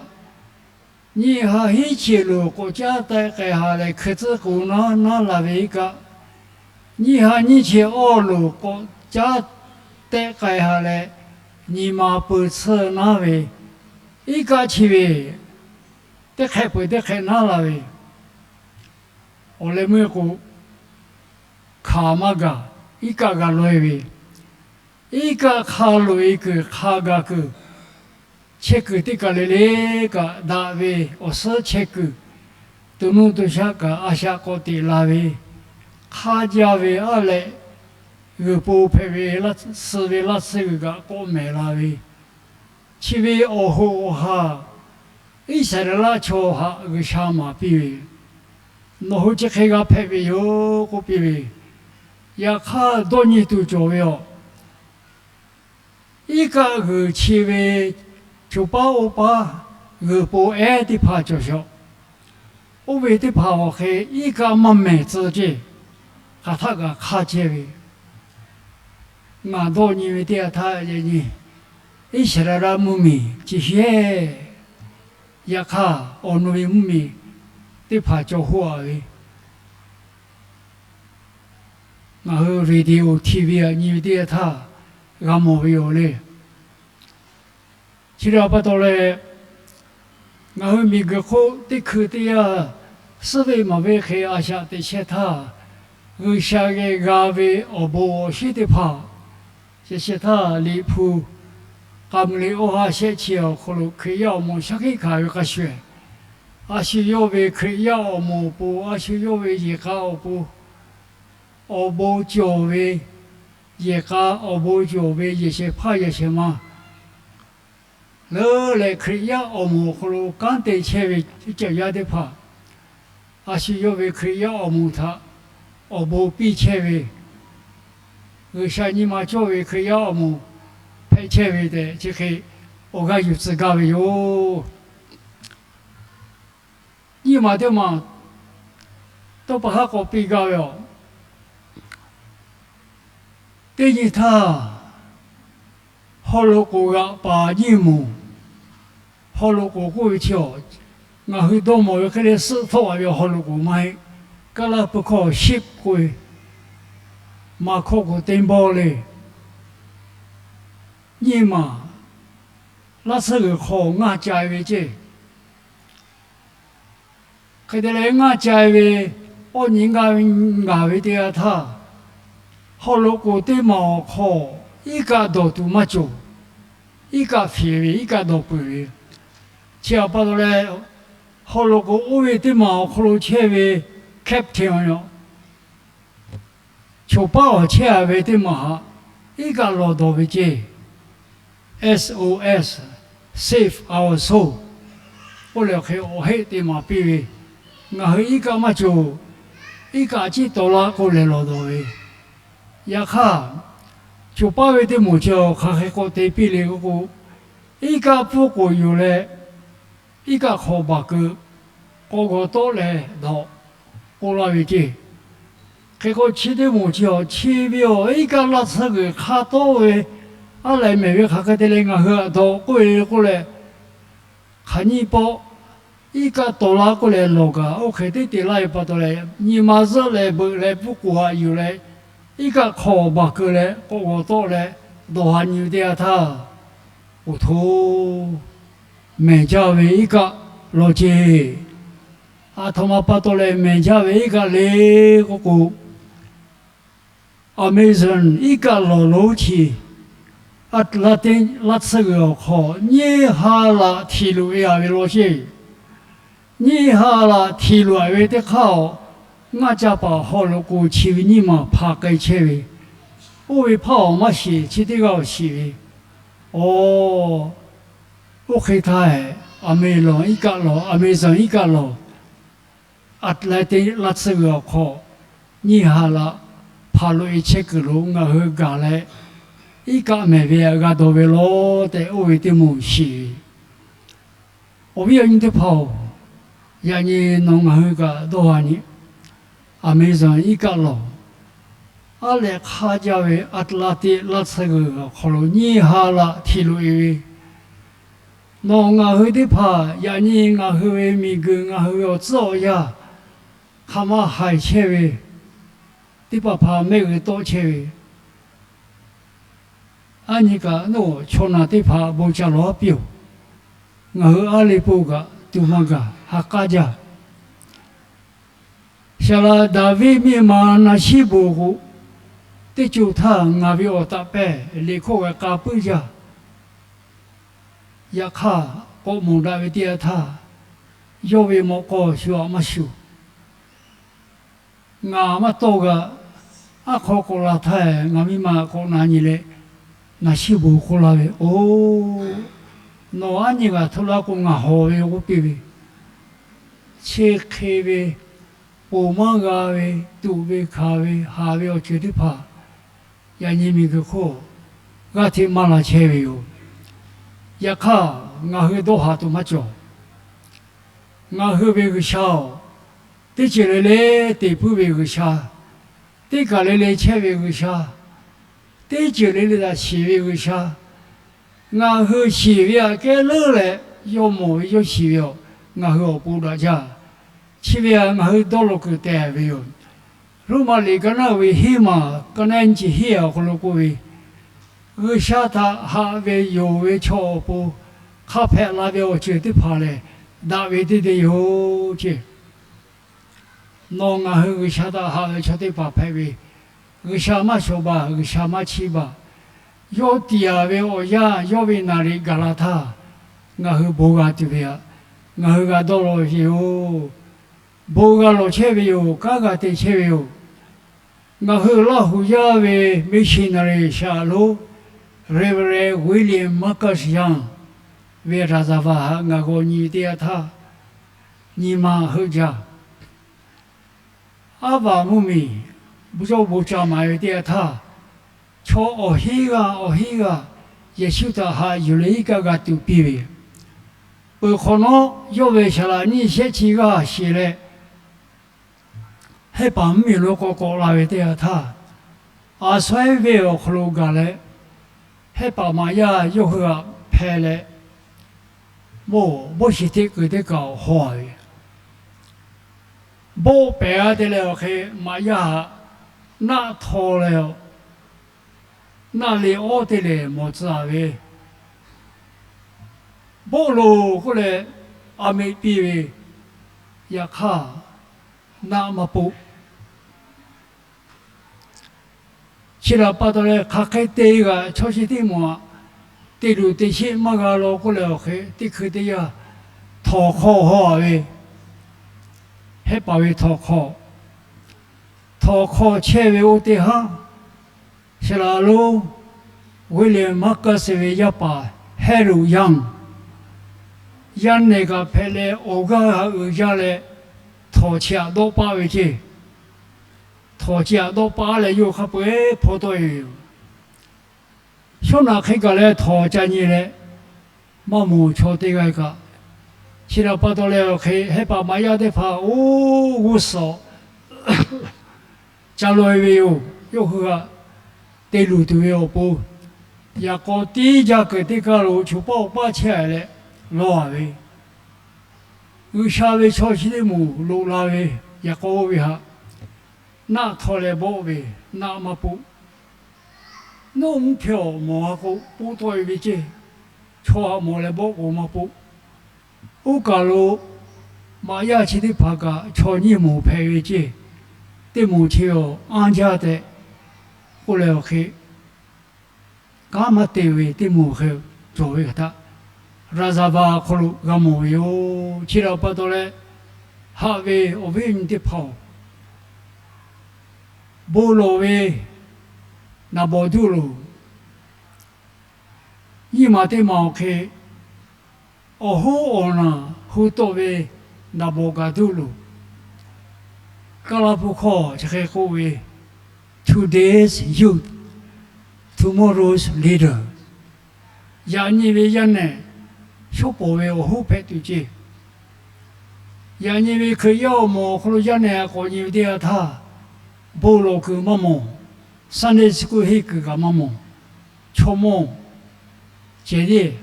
nyiˇ ha hiˉ chi loˬ k'awꞈ caˉ tehˆ k'ai ha leh, hkui tcuhˉ k'o naˉ naˉ la ve iˉ kaˆ, nyiˇ ha nyiˇ chi awˇ loˬ k'awꞈ caˉ tehˆ k'ai ha leh, nyi ma peu tsuhˇ naˉ ve iˉ kaˆ chi ve, teˇ hk'ehꞈ peuˬ teˇ hk'ehꞈ naˉ la ve, awˬ leh meuˇ k'o, hkanˍ maˇ gaˬ, iˉ kaˆ g'a laweh ve, iˉ kaˆ hk'a loꞈ-e kuiˬ hk'a gaˬ kuiˬ, chehˇ kuiˬ teˇ kaˬ le le kaꞈ daꞈ ve awˬ suhˉ chehˇ kuiˬ, to nuˇ to shaˆ kaꞈ a shaꞈ k'awꞈ teꞈ la ve, hk'aˇ jaˇ ve aˉ leh, g'uiˬ po hpehꞈ ve, suh ve laˇ tsuhˇ g'uiˬ kaꞈ k'awꞈ mehˍ la ve, chi ve awˬ hoꞈ awˬ ha, Iˉsaˍreˍlaˆ chaw htaꞈ G'uiˬsha maˍ piˇ ve, nawˬ hui chi hk'e g'a hpehꞈ ve yoˬ k'oˆ piˇ ve, yaꞈ hk'aˇ dawˇ nyi tuˬ cawˬ ve yoˬ. Iˉ kaˆ g'uiˬ chi ve co paˉ oˇ paˉ g'uiˬ po ehˉ teˇ hpaˍ cawˬ shaw. Oˇ ve teˇ hpaˍ awˬ hk'e iˉ kaˆ maˇ mehˍ tcuh ceˇ, hk'aˬ htaˆ kaꞈ hk'aˇ cehˇ ve, ngaˬ dawˇ nyi ve teˇ yanˇ htaˇ yaꞈ nyi Iˉsaˍreˍlaˆ mvuhˇmiˬ chi shehˆ. Yaꞈ hk'aˇ, awˬ nu ve mvuhˇmiˬ teˇ hpaˍ cawˬ hoˆ-a ve, ngaˬ hui radio, TV aꞈ nyi ve teˇ yanˇ htaˇ g'a mawˬ ve yoˬ le. Chi htaꞈ pa taw leh, ngaˬ hui miˬguiˬ hk'oˆ teˇ hkui teˇ yanˇ, suhˉ ve maˍ ve hk'e a shaꞈ teꞈ chehˇ htaˇ, G'uiˬsha geh g'a ve awˬ bon awˬ shinˉ teˇ hpaˍ, sheh sheh htaˇ Liꞈ hpu k'a mvuh le awˇ ha shehˆ chi awˬ hk'aw lo Hkriꞈ yaˇ awˬ moˍ shaˉ hkiˆ hkanˍ ve hk'a shuˍ, a shu yawˇ ve Hkriꞈ yaˇ awˬ moˍ awˬ pon, a shu yawˇ ve yehˬ k'a awˬ pon, awˬ bon cawˬ ve yehˬ k'a, awˬ bon cawˬ ve yehˬ shehˍ hpaˇ yehˬ shehˍ ma leuˉ leh, Hkriꞈ yaˇ awˬ moˍ awˬ hk'aw lo kanˉ te chehˇ ve cawˬ yaˇ teˇ hpaˍ, a shu yawˇ ve Hkriꞈ yaˇ awˬ moˍ htaꞈ awˬ bon piˇ chehˇ ve, G'uiˬsha nyi ma cawˇ ve Hkriꞈ yaˇ awˬ moˍ hpehꞈ chehˇ ve tehꞈ, chi hk'e awˬ g'aˇ yuˬ tcuh gaˇ ve yoˬ. Nyiˇ maˬ teˇ maˬ tawˇ pa haˉ k'awꞈ piˇ gaˇ ve yoˬ. Teˇ nyi htaˇ, haw loꞈ k'oˍ g'aꞈ paˍ nyiˇ moˍ, haw loꞈ k'oˍ k'oˆ ve chi awˬ, ngaˬ hui dawˇ mawˬ ve hk'e le suhˆ htawˆ-a ve haw loꞈ k'oˍ maˇ heˆ. Kaˇlaˇ pu hkawˇ ship k'oˆ ve, maˍ hkawˇ k'o teˇ bawˇ le. Nyiˇ maˬ laˇ tsuhˇ g'uiˬ hk'aw ngaˇ ca ve ceˇ. Hk'e te leh ngaˇ ca ve, awˇ nyi ngaˇ ve, ngaˬ ve teˇ g'aˇ htaˇ, haw loꞈ k'oˍ teˇ maˬ awˬ hk'aw iˉ kaˆ dawˬ tuˬ maˇ cawˬ. Iˉ kaˆ fiˍ ve, iˉ kaˆ dawˬ peuˬ ve. Chi htaꞈ pa taw leh, haw loꞈ k'oˍ oˇ ve teˇ maˬ awˬ hk'aw lo chehˇ ve captain, choˬ paˉ awˬ chehˇ-a ve teˇ maˬ htaꞈ iˉ kaˆ lawˬ dawˬ ve ceˇ. S O S, save our soul k'oˆ leh, hk'e awˬ heˆ teˇ maˬ piˇ ve, ngaˬ hui iˉ kaˆ maˇ cawˬ, iˉ kaˆ ciˉ taw laˇ k'oˆ leh lawˬ dawˬ ve. Yaꞈ hk'aˇ, choˬ paˉ ve teˇ moˍ chi awˬ hk'aˬ hk'e k'awꞈ te piˇ le k'oˆ k'o, iˉ kaˆ pfuhˇ k'oˍ yuˬ leh, iˉ kaˆ hk'aw baˬ keu k'awꞈ g'awˬ tawˆ leh dawˬ k'oˆ laˇ ve ceˇ. Hk'e k'o, chi teˇ moˍ chi awˬ chi ve awˬ iˉ kaˆ laˇ tsuhˇ g'uiˬ hk'a tawˆ ve, aˉ lehˬ mehˬ ve hk'aˬ hk'e te leh ngaˬ hui htaꞈ dawˬ k'oˆ ve k'oˆ leh, hk'aˬ nyiˇ pawˆ iˉ kaˆ taw laˇ k'oˆ leh lawˬ kaꞈ, oˇ hk'e teˇ te laˇ ve pa taw leh, nyi ma zuhˆ leh beuꞈ leh pfuhˇ k'oˍ htaꞈ yuˬ leh, iˉ kaˆ hk'aw baˬ keu leh k'awꞈ g'awˬ tawˆ leh dawˬ haˍ nyi ve teˇ yanˇ htaˇ, oˬ htoꞈ, mehˬ jaˇ ve iˉ kaˆ lawˬ ceˇ. Aˬ htoꞈ ma pa taw leh mehˬ jaˇ ve iˉ kaˆ le k'oˆ k'o, Amazon iˉ kaˆ lawˬ lonˉ chi, Atlantic laˇ tsuhˇ g'uiˬ awˬ hk'aw nyiˇ ha laꞈ htiˍ loꞈ-e-a ve lawˬ ceˇ. Nyiˇ ha laꞈ htiˍ loꞈ-a ve teˇ hk'aˇ, ngaˇ caˇ paˍ haw loꞈ k'oˍ chi ve nyiˇ maˬ hpaˍ k'ai chehˇ ve, oˇ ve hpaˇ awˬ maˇ shiˍ, chi teˇ g'aˇ awˬ shiˍ ve. Aˬ, oˇ hk'e htaˇ, Amazon iˉ kaˆ lawˬ, Amazon iˉ kaˆ lawˬ, Atlantic laˇ tsuhˇ g'uiˬ awˬ hk'aw nyiˇ ha laꞈ hpaˍ loꞈ-e chehˇ kuiˬ lo ngaˬ hui gaˬ leh, iˉ kaˆ mehˬ ve g'a dawˬ ve lawˬ tehꞈ, oˇ ve teˇ moˍ shiˍ ve. Awˬ viˉ awˬ nyi teˇ hpaˍ-oˬ, yaꞈ nyi nawˬ ngaˬ hui kaꞈ dawˇ haˍ nyi. Amazon iˉ kaˆ lawˬ, aˉ lehꞈ hk'aˇ jaˇ ve Atlantic laˇ tsuhˇ g'uiˬ awˬ hk'aw lo nyiˇ ha laꞈ htiˍ loꞈ-e ve, nawˬ ngaˬ hui teˇ hpaˍ yaꞈ nyi ngaˬ hui ve miˬguiˬ, ngaˬ hui ve awˬ tcuhˉ awˬ yanˇ hk'aˬ ma haiˬ chehˇ ve, teˇ hpaˍ hpaˍ mehˆ g'uiˬ tawˆ chehˇ ve, aˉ nyi kaꞈ nawˬ chaw naˬ teˇ hpaˍ bon ca lawˬ haˉ piˇ-oˬ. Ngaˬ hui aˉ lehꞈ po kaꞈ tuˬ maˇ gaˬ, ha k'aˉ jaˇ. Saˍ laꞈ Daˍviˆ miˇ ma Naˍsiˉboˍ k'o, teˇ co htaˇ ngaˬ ve awˬ taꞈ pehˇ liꞈ hkawˇ g'a k'a puiˉ jaˇ. Yaꞈ hk'aˇ, k'awꞈ mawˬ daꞈ ve teˇ yanˇ htaˇ, yawˇ ve mawꞈ k'aw shu aꞈ maˇ shuˍ. Ngaˬ maˇ tawˇ g'a. Aˉ hk'aw k'awꞈ la htaˇ, ngaˬ miˇ ma k'awꞈ na nyi leh, Naˍsiˉboˍ k'oˆ laˇ ve, Oˬ, nawˬ aˉ nyi g'a htoꞈ la k'o ngaˬ hawˬ ve k'oˆ piˇ ve, chi hk'e ve ponˬ maˇ g'a ve, tuꞈ ve hkanˍ ve haˍ ve awˬ ceuˬ teˇ hpaˍ yaꞈ nyi miˬguiˬ hk'oˆ g'aˇ hteꞈ maˇ la chehˇ ve yoˬ. Yaꞈ hk'aˇ, ngaˬ hui dawˇ haˍ tuˬ maˇ cawˬ. Ngaˬ hui ve G'uiˬsha-oˬ, teˇ ceuˬ le le te puiˉ ve G'uiˬsha, teˇ kaˬ le le chehˇ ve G'uiˬsha, teˇ ceuˬ le le htaꞈ shiˍ ve G'uiˬsha, Ngaˬ hui shiˍ ve aꞈ kehˉ leuˉ leh, yawˇ mawˬ ve yawˇ shiˍ ve aˬ, ngaˬ hui awˬ pon daꞈ jaˇ. Chi ve aꞈ ngaˬ hui dawˇ law kuiˬ tehˬ ve yoˬ. Roˉmaꞈ liꞈ ka naˆ ve hiˉ maˬ ka naˆ nyiˇ chi hiˉ awˬ hk'aw lo k'oˆ ve, G'uiˬsha htaꞈ haꞈ ve yonˍ ve chaw awˬ pon hk'a hpehꞈ la ve awˬ ceuˬ teˇ hpaˍ lehˬ, daꞈ ve teˇ deˇ yoˬ ceˇ. Nawˬ ngaˬ hui G'uiˬsha htaꞈ haꞈ ve chaw teˇ hpaˍ hpehꞈ ve, G'uiˬsha maˇ shawˍ baˬ, G'uiˬsha maˇ chiˇ baˬ. Yawˇ tiˍ a ve awˬ yanˇ yawˇ ve naˍ riˍ gaˬ la htaˇ, ngaˬ hui bon g'a tuˬ ve aꞈ, ngaˬ hui g'a dawˇ law ve yoˬ. Bon g'a lawˬ chehˇ ve yoˬ. Kanˉ g'a te chehˇ ve yoˬ. Ngaˬ hui Laˇ huˍ yaˇ ve missionary shaˍ lonˉ Reverend William Marcus Young ve ရာဇဝင် haꞈ ngaˬ g'aw nyi teˇ yanˇ htaˇ, nyi ma heuˆ jaˇ. Aˉ vaˍ mvuhˇmiˬ yawˇ bon ca maˍ ve teˇ yanˇ htaˇ, chaw awˬ hinˉ g'aˇ awˬ hinˉ g'aˇ Yeˍsuˆ htaꞈ haꞈ yuˬ leh iˉ kaˆ g'a tuˬ piˇ ve. Peuˬ hk'awꞈ nawˉ, yawˇ ve shaˍ laꞈ nyiˇ shehˆ chi g'aˇ shiˍ leh, Hehˉ paˍ mvuhˇmiˬ lo k'awꞈ k'awꞈ la ve teˇ yanˇ htaˇ, a sawˉ ehˉ venˇ awˬ hk'aw lo gaˬ leh, Hehˉ paˍ maꞈ yaˇ yawˇ hui htaꞈ hpeh leh, bon, bon shiˍ teˇ kuiˬ teˇ kaꞈ haw ve. Bon pehˬ a te leh awˬ hk'e maꞈ yaˇ htaꞈ naˆ htaw leh, naˆ le awˉ teˇ lehˬ mawˬ tcuh a ve, bon loˬ k'oˆ leh a meꞈ piˇ ve, yaꞈ hk'aˇ naˆ maˇ poˆ. Chi htaꞈ pa taw leh hk'aˬ hk'e te g'aꞈ chaw chi teˇ moˍ aꞈ, te luˬ te sheˆ maˇ g'a law k'oˆ leh awˬ hk'e teˇ hkui teˇ yanˇ, htawnˍ hk'aw haw a ve, Hehˉ paˍ ve htawnˍ hk'aw, htawnˍ hk'aw chehˇ ve oˇ teˇ haˉ, shaˍ laꞈ lonˉ William Marcus ve yaˇ paˍ Harold Young, yaˇ nehˬ kaꞈ hpehꞈ leh awˬ g'aˇ g'a uiˍ jaˇ leh, htawnˍ chi aꞈ dawˆ paˆ ve ceˇ. Htawnˍ chi aꞈ dawˆ paˆ leh yawˇ hk'a peu-eˬ hpaw tawˆ e ve yoˬ. Shawˉ naꞈ hk'e gaˬ leh htawnˍ ca nyi leh, maˇ moˍ chaw teˇ g'aˇ kaꞈ, chi htaꞈ pa taw leh awˬ hk'e Hehˉ paˍ maꞈ yaˇ teˇ hpaˍ oˇ g'uˇ suhˍ ca law e ve yoˬ. Yawˇ hui htaꞈ te luˬ tuˬ ve awˬ pon, yaꞈ k'aw tiˉ jaˇ kuiˬ teˇ kaˇ lo chu pawˆ paˆ chehˇ a leh law a ve, G'uiˬsha ve chaw chi teˇ moˍ loꞈ la ve, yaꞈ k'aw oˇ ve htaꞈ naˆ htaw leh bawˆ ve, naˆ maˇ poˆ. Nawˬ mvuhˇ hpehˇ awˬ mawˬ a k'o, poˆ tawˆ e ve ceˇ. Chaw htaꞈ mawˬ leh bawˆ k'o maˇ poˆ. Oˇ kaˬ lo maꞈ yaˇ chi teˇ hpaˍ kaꞈ chaw nyiˇ moˍ hpehꞈ ve ceˇ. Teˇ moˍ chi awˬ anˇ jaˇ tehꞈ k'oˆ leh awˬ hk'e, kanˉ maˇ te ve teˇ moˍ hk'e cawˬ ve htaꞈ ရာဇဝင် awˬ hk'aw lo g'a mawˬ ve yoˬ. Chi htaꞈ pa taw leh, haꞈ ve awˬ viˉ awˬ nyi teˇ hpaˍ-oˬ, bon lawˬ ve naˍ bawˍ duˇ loˬ. Nyiˇ maˬ teˇ maˬ awˬ hk'e, awˬ hoˉ awˬ naˬ hu tawˆ ve naˍ bawˍ gaˬ duˇ loˬ. Kaˇ laˇ hpu hkawˇ chi hk'e k'oˆ ve, Today's youth, tomorrow's leader. Yaꞈ nyi ve yaˇ nehˬ, shawˉ pawˍ ve awˬ hoˉ hpehꞈ tuˬ ceˇ. Yaꞈ nyi ve Hkriꞈ yaˇ awˬ moˍ awˬ hk'aw lo yaˇ nehˬ a k'awꞈ nyi ve teˇ yanˇ htaˇ, bon lawˬ kuiˬ maˇ mawˬ. Sunday school henˇ kuiˬ kaꞈ maˇ mawˬ. Chaw mawˇ cehˬ yeˇ,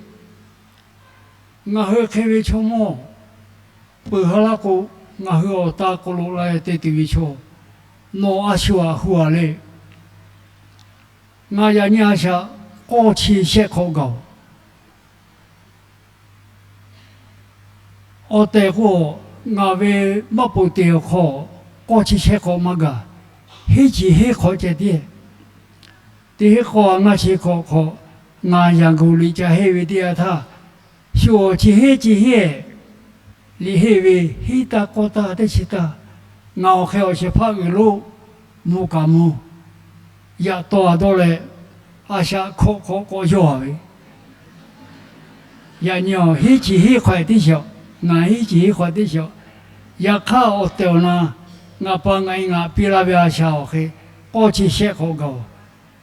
ngaˬ hui hk'e ve chaw mawˇ peuˬ ha laˇ k'o, ngaˬ hui awˬ ta k'aw loꞈ la te tuˬ ve chaw, nawˬ a shu aꞈ hu a le. Ngaˬ yaꞈ nyi a shaꞈ k'awˇ chi shehˆ hk'awꞈ gaˬ-oˬ. Awˬ tehˬ k'o, ngaˬ ve maˇ poˍ te awˬ hk'aw k'awˇ chi shehˆ hk'awꞈ maˇ gaˬ. Hiˉ chi hiˉ hk'awꞈ ceh tiˉ. Teˇ hinˉ k'awˇ ngaˇ chi hk'awꞈ hk'awꞈ, ngaˬ Yangon liꞈ ca henˇ ve teˇ yanˇ htaˇ, shu awˬ chi hiˉ chi hiˉ liꞈ henˇ ve hiˉ taˇ k'awˇ taˇ teˇ chi taˇ, ngaˬ awˬ hk'e awˬ shehˍ hpaˇ uiˍ lo mvuh kaꞈ mvuh, yaꞈ taw a dawˇ leh, a shaꞈ hk'awꞈ hk'awꞈ k'awꞈ yawˇ a ve. Yaꞈ nyi awˬ hiˉ chi hiˉ hk'awꞈ tiˉ shawˍ, ngaˬ hiˉ chi hiˉ hk'awꞈ tiˉ shawˍ. Yaꞈ hk'aˇ awˬ tehˬ awˬ na, ngaˬ pa ngaˬ e ngaˬ piˇ laˇ ve a shaꞈ awˬ hk'e, k'awˇ chi shehˆ hk'awꞈ gaˬ-oˬ.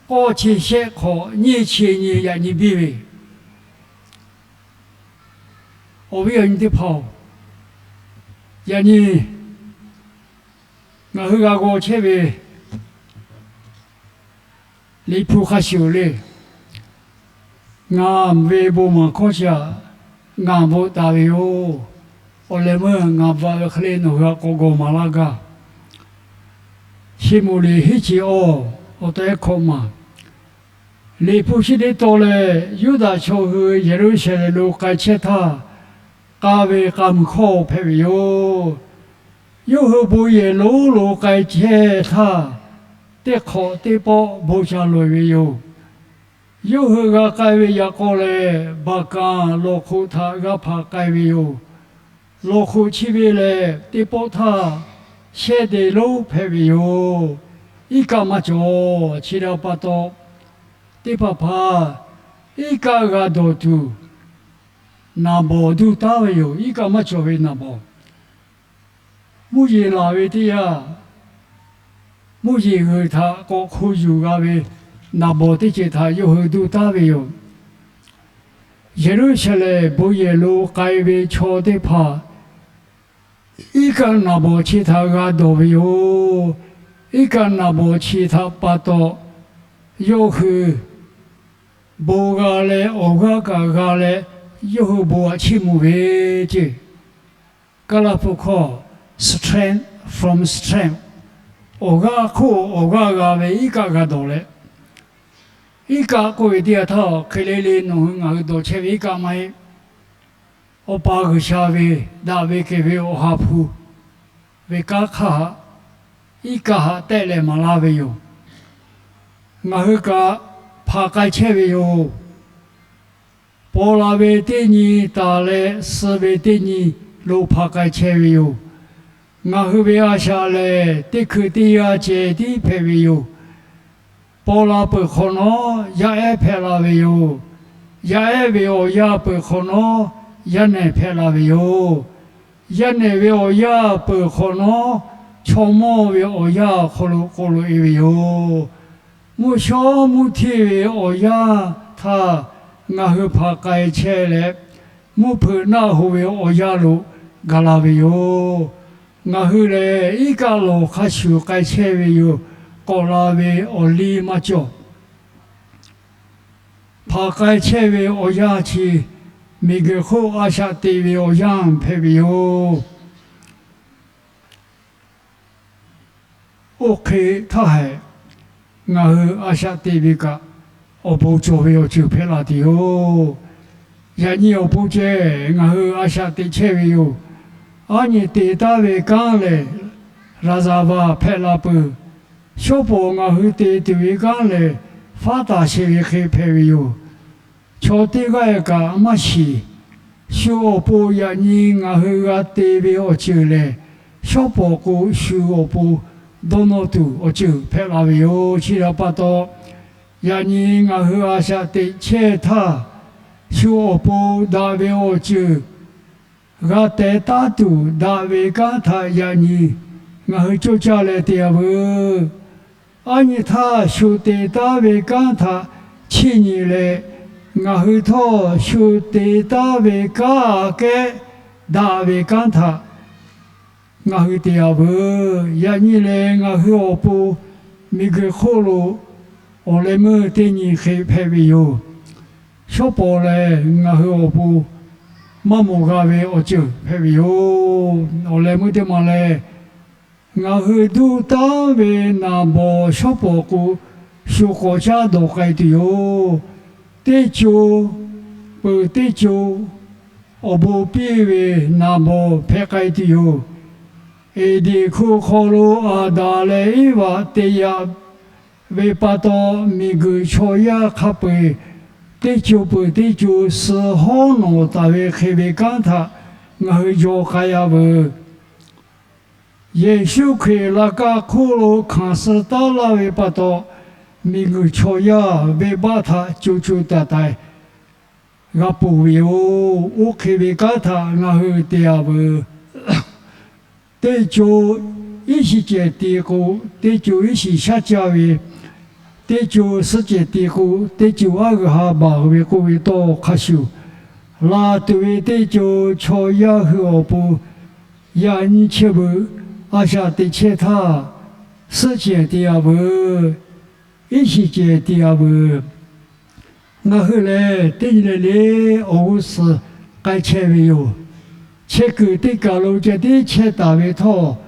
K'awˇ chi shehˆ hk'awꞈ nyiˇ chi nyi yaꞈ nyi biˇ ve, awˬ viˉ awˬ nyi teˇ hpaˍ-oˬ, yaꞈ nyi ngaˬ hui g'a g'aw chehˇ ve Liꞈ hpu hk'a shuˍ le. Ngaˬ ve bon maˍ hkawˇ chi htaꞈ ngaˬ bvuhꞈ taˍ ve yoˬ. Awˬ lehˬ meuˇ ngaˬ bvuhꞈ ve hk'e le nawˬ hui htaꞈ k'awꞈ gawˬ maˍ laˇ gaˇ. Chi moˍ liꞈ hiˉ chi awˬ, awˬ tehˉ hkawꞈ maˬ. Liꞈ hpu chi teˇ tawn leh, Yuˇdaꞈ chaw hui Yeˍruˆsaˍlehnˍ lo k'ai chehˇ htaˇ, k'a ve k'a mui hkawˇ hpehꞈ ve yoˬ. Yawˇ hui bon yehˬ lonˉ lo k'ai chehˇ htaˇ, teˇ hk'awꞈ teˇ pawˆ bon ca loꞈ-e ve yoˬ. Yawˇ hui g'a k'ai ve yaꞈ k'aw lehˬ, Baˍkanˍ lawˬ hk'oꞈ htaꞈ g'a hpanˍ k'ai ve yoˬ. Lawˬ hk'oꞈ chi ve lehˬ, teˇ pawˆ htaˇ shehˇ de lonˉ hpehꞈ ve yoˬ. Iˉ kaˆ maˇ cawˬ. Chi htaꞈ pa taw, teˇ hpaˍ hpaˍ iˉ kaˆ g'a dawˬ tuˬ, naˍ bawˍ duˇ taˉ ve yoˬ. Iˉ kaˆ maˇ cawˬ ve naˍ bawˍ, mvuhˇ yeˬ laˬ ve teˇ yanˇ, mvuhˇ yeˬ g'uiˬ htaꞈ k'awꞈ hk'o yuˬ g'a ve naˍ bawˍ teˇ ceuˬ htaꞈ yawˇ hui duˇ taˉ ve yoˬ. Yeˍruˆsaˍlehnˍ bon yehˬ lo k'ai ve chaw teˇ hpaˍ iˉ kaˆ naˍ bawˍ chi htaꞈ g'a dawˬ ve yoˬ. Iˉ kaˆ naˍ bawˍ chi htaꞈ pa taw, yawˇ hui bon g'a leh awˬ g'aˇ kaꞈ g'a leh, yawˇ hui bon aꞈ chiˇ mvuh ve ceˇ. Kaˇlaˇ hpu hkawˇ, strength from strength. Awˬ g'aˇ hk'oˆ awˬ g'aˇ g'a ve iˉ kaˆ g'a dawˬ leh, iˉ kaˆ k'oˆ ve teˇ yanˇ htaˇ, hk'e le le nawˬ hui ngaˬ hui dawˬ chehˇ ve iˉ kaˆ maˇ heˆ. Awˬ pa G'uiˬsha ve daꞈ ve kehˬ ve Awˬ ha hpu ve kanˉ hk'aˇ htaꞈ iˉ kaˆ htaꞈ tehˆ leh maˍ laˇ ve yoˬ. Ngaˬ hui kaꞈ hpanˍ k'ai chehˇ ve yoˬ. Paw la ve teˇ nyi taˍ leh suh ve teˇ nyi lo hpanˍ k'ai chehˇ ve yoˬ. Ngaˬ hui ve a shaꞈ lehˬ, teˇ hkui teˇ yanˇ ceh tiˉ hpehꞈ ve yoˬ. Paw la peuˬ hk'awꞈ nawˉ, yaˇ ehˉ hpehꞈ la ve yoˬ. Yaˇ ehˉ ve awˬ yanˇ peuˬ hk'awꞈ nawˉ, yaˇ nehˬ hpehꞈ la ve yoˬ. Yaˇ nehˬ ve awˬ yanˇ peuˬ hk'awꞈ nawˉ, chaw mawˇ ve awˬ yanˇ awˬ hk'aw lo k'oꞈ loꞈ-e ve yoˬ. Mvuhˇ shawˉ mvuhˇ hteˇ ve awˬ yanˇ htaˇ ngaˬ hui hpanˍ k'ai chehˇ leh, mvuhˇ hpeuꞈ naˆ hoꞈ ve awˬ yanˇ lo gaˬ la ve yoˬ. Ngaˬ hui lehˬ, iˉ kaˆ lawˬ hk'a shuˍ k'ai chehˇ ve yoˬ. K'awꞈ la ve awˬ liˇ maˇ cawˬ. Hpanˍ k'ai chehˇ ve awˬ yanˇ chi miˬguiˬ hk'oˆ a shaꞈ teꞈ ve awˬ yanˇ hpehꞈ ve yoˬ. Oˇ hk'e htaˇ hehꞈ, ngaˬ hui a shaꞈ teꞈ ve kaꞈ, awˬ bon cawˬ ve awˬ ceuˬ hpehꞈ la tuˬ yoˬ. Yaꞈ nyi awˬ pon ceh ngaˬ hui a shaꞈ teꞈ chehˇ ve yoˬ. Aˉ nyi te taˉ ve kanˉ lehˬ, laˍzaˍvaˍ hpehꞈ la peuˬ. Shawˉ pawˍ ngaˬ hui te tuˬ ve kanˉ lehˬ, faˉ taˍ sheˍ ve hk'e hpehꞈ ve yoˬ. Chaw teˇ g'aˇ kaꞈ maˇ shiˍ. Shu awˬ pon yaꞈ nyi ngaˬ hui g'a te ve awˬ ceuˬ lehˬ, shawˉ pawˍ k'o shu awˬ pon dawˇ nawˇ tuˬ awˬ ceuˬ hpehꞈ la ve yoˬ. Chi htaꞈ pa taw, yaꞈ nyi ngaˬ hui a shaꞈ teꞈ chehˇ htaˇ, shu awˬ pon daꞈ ve awˬ ceuˬ g'a teh taˉ tuˬ daꞈ ve kanˉ htaꞈ yaꞈ nyi ngaˬ hui coˇ caˇ leh te-a veuˬ. Aˉ nyi htaˇ shu te taˉ ve kanˉ htaꞈ chiˇ nyi leh, ngaˬ hui htawˇ shu te taˉ ve kanˉ aꞈ kehˉ daꞈ ve kanˉ htaꞈ ngaˬ hui te-a veuˬ. Yaꞈ nyi lehˬ, ngaˬ hui awˬ pon miˬguiˬ hk'oˆ lo awˬ leh meuˇ teˇ nyi hk'e hpehꞈ ve yoˬ. Shawˉ pawˍ lehˬ, ngaˬ hui awˬ pon maˇ mawˬ g'a ve awˬ ceuˬ hpehꞈ ve yoˬ. Awˬ leh meuˇ teˇ maˬ lehˬ, ngaˬ hui duˇ taˉ ve naˍ bawˍ shawˉ pawˍ k'o, shu k'awꞈ caˉ dawˬ k'ai tuˬ yoˬ. Teˇ co peuˬ teˇ co awˬ bon piˇ ve naˍ bawˍ hpehꞈ k'ai tuˬ yoˬ. Eˍdenˍ hkuˇ hk'aw lo Aˍdanˍ leh Eˇvaꞈ te yaꞈ ve pa taw, miˬguiˬ chaw yaˇ hk'a peu-eˬ teˇ co peuˬ teˇ co suh hawˉ nawˬ taˍ ve hk'e ve kanˉ htaꞈ ngaˬ hui yaw k'ai-a veuˬ. Yeˍsuˆ Hkriꞈ laꞈ ka hk'oˆ lo hkanˍ suh taˉ laˇ ve pa taw, miˬguiˬ chaw yaˇ venˇbaˆ htaꞈ co co taiˍ taiˍ g'a ponˬ ve yoˬ. Oˇ hk'e ve kanˉ htaꞈ ngaˬ hui te-a veuˬ. Teˇ co iˉ shiˍ cehˬ ti k'o, teˇ co iˉ shiˍ shaˉ caˇ ve, teˇ co suhˆ cehˬ ti k'o, teˇ co aˉ g'uiˬ ha baˬ ve k'oˆ ve tawˇ hk'a shuˍ, laˬ tuˬ ve teˇ co chaw yaˇ hui awˬ pon yaꞈ nyi chehˇ veuˬ. A shaꞈ teꞈ chehˇ htaˇ, suhˆ cehˬ te-a veuˬ. Iˉ shiˍ cehˬ te-a veuˬ. Ngaˬ hui lehˬ teˇ nyi le le awˬ g'uˇ suhˍ k'ai chehˇ ve yoˬ. Chehˇ kuiˬ teˇ kaˬ lo ceh tiˉ chehˇ taˍ ve htawˇ,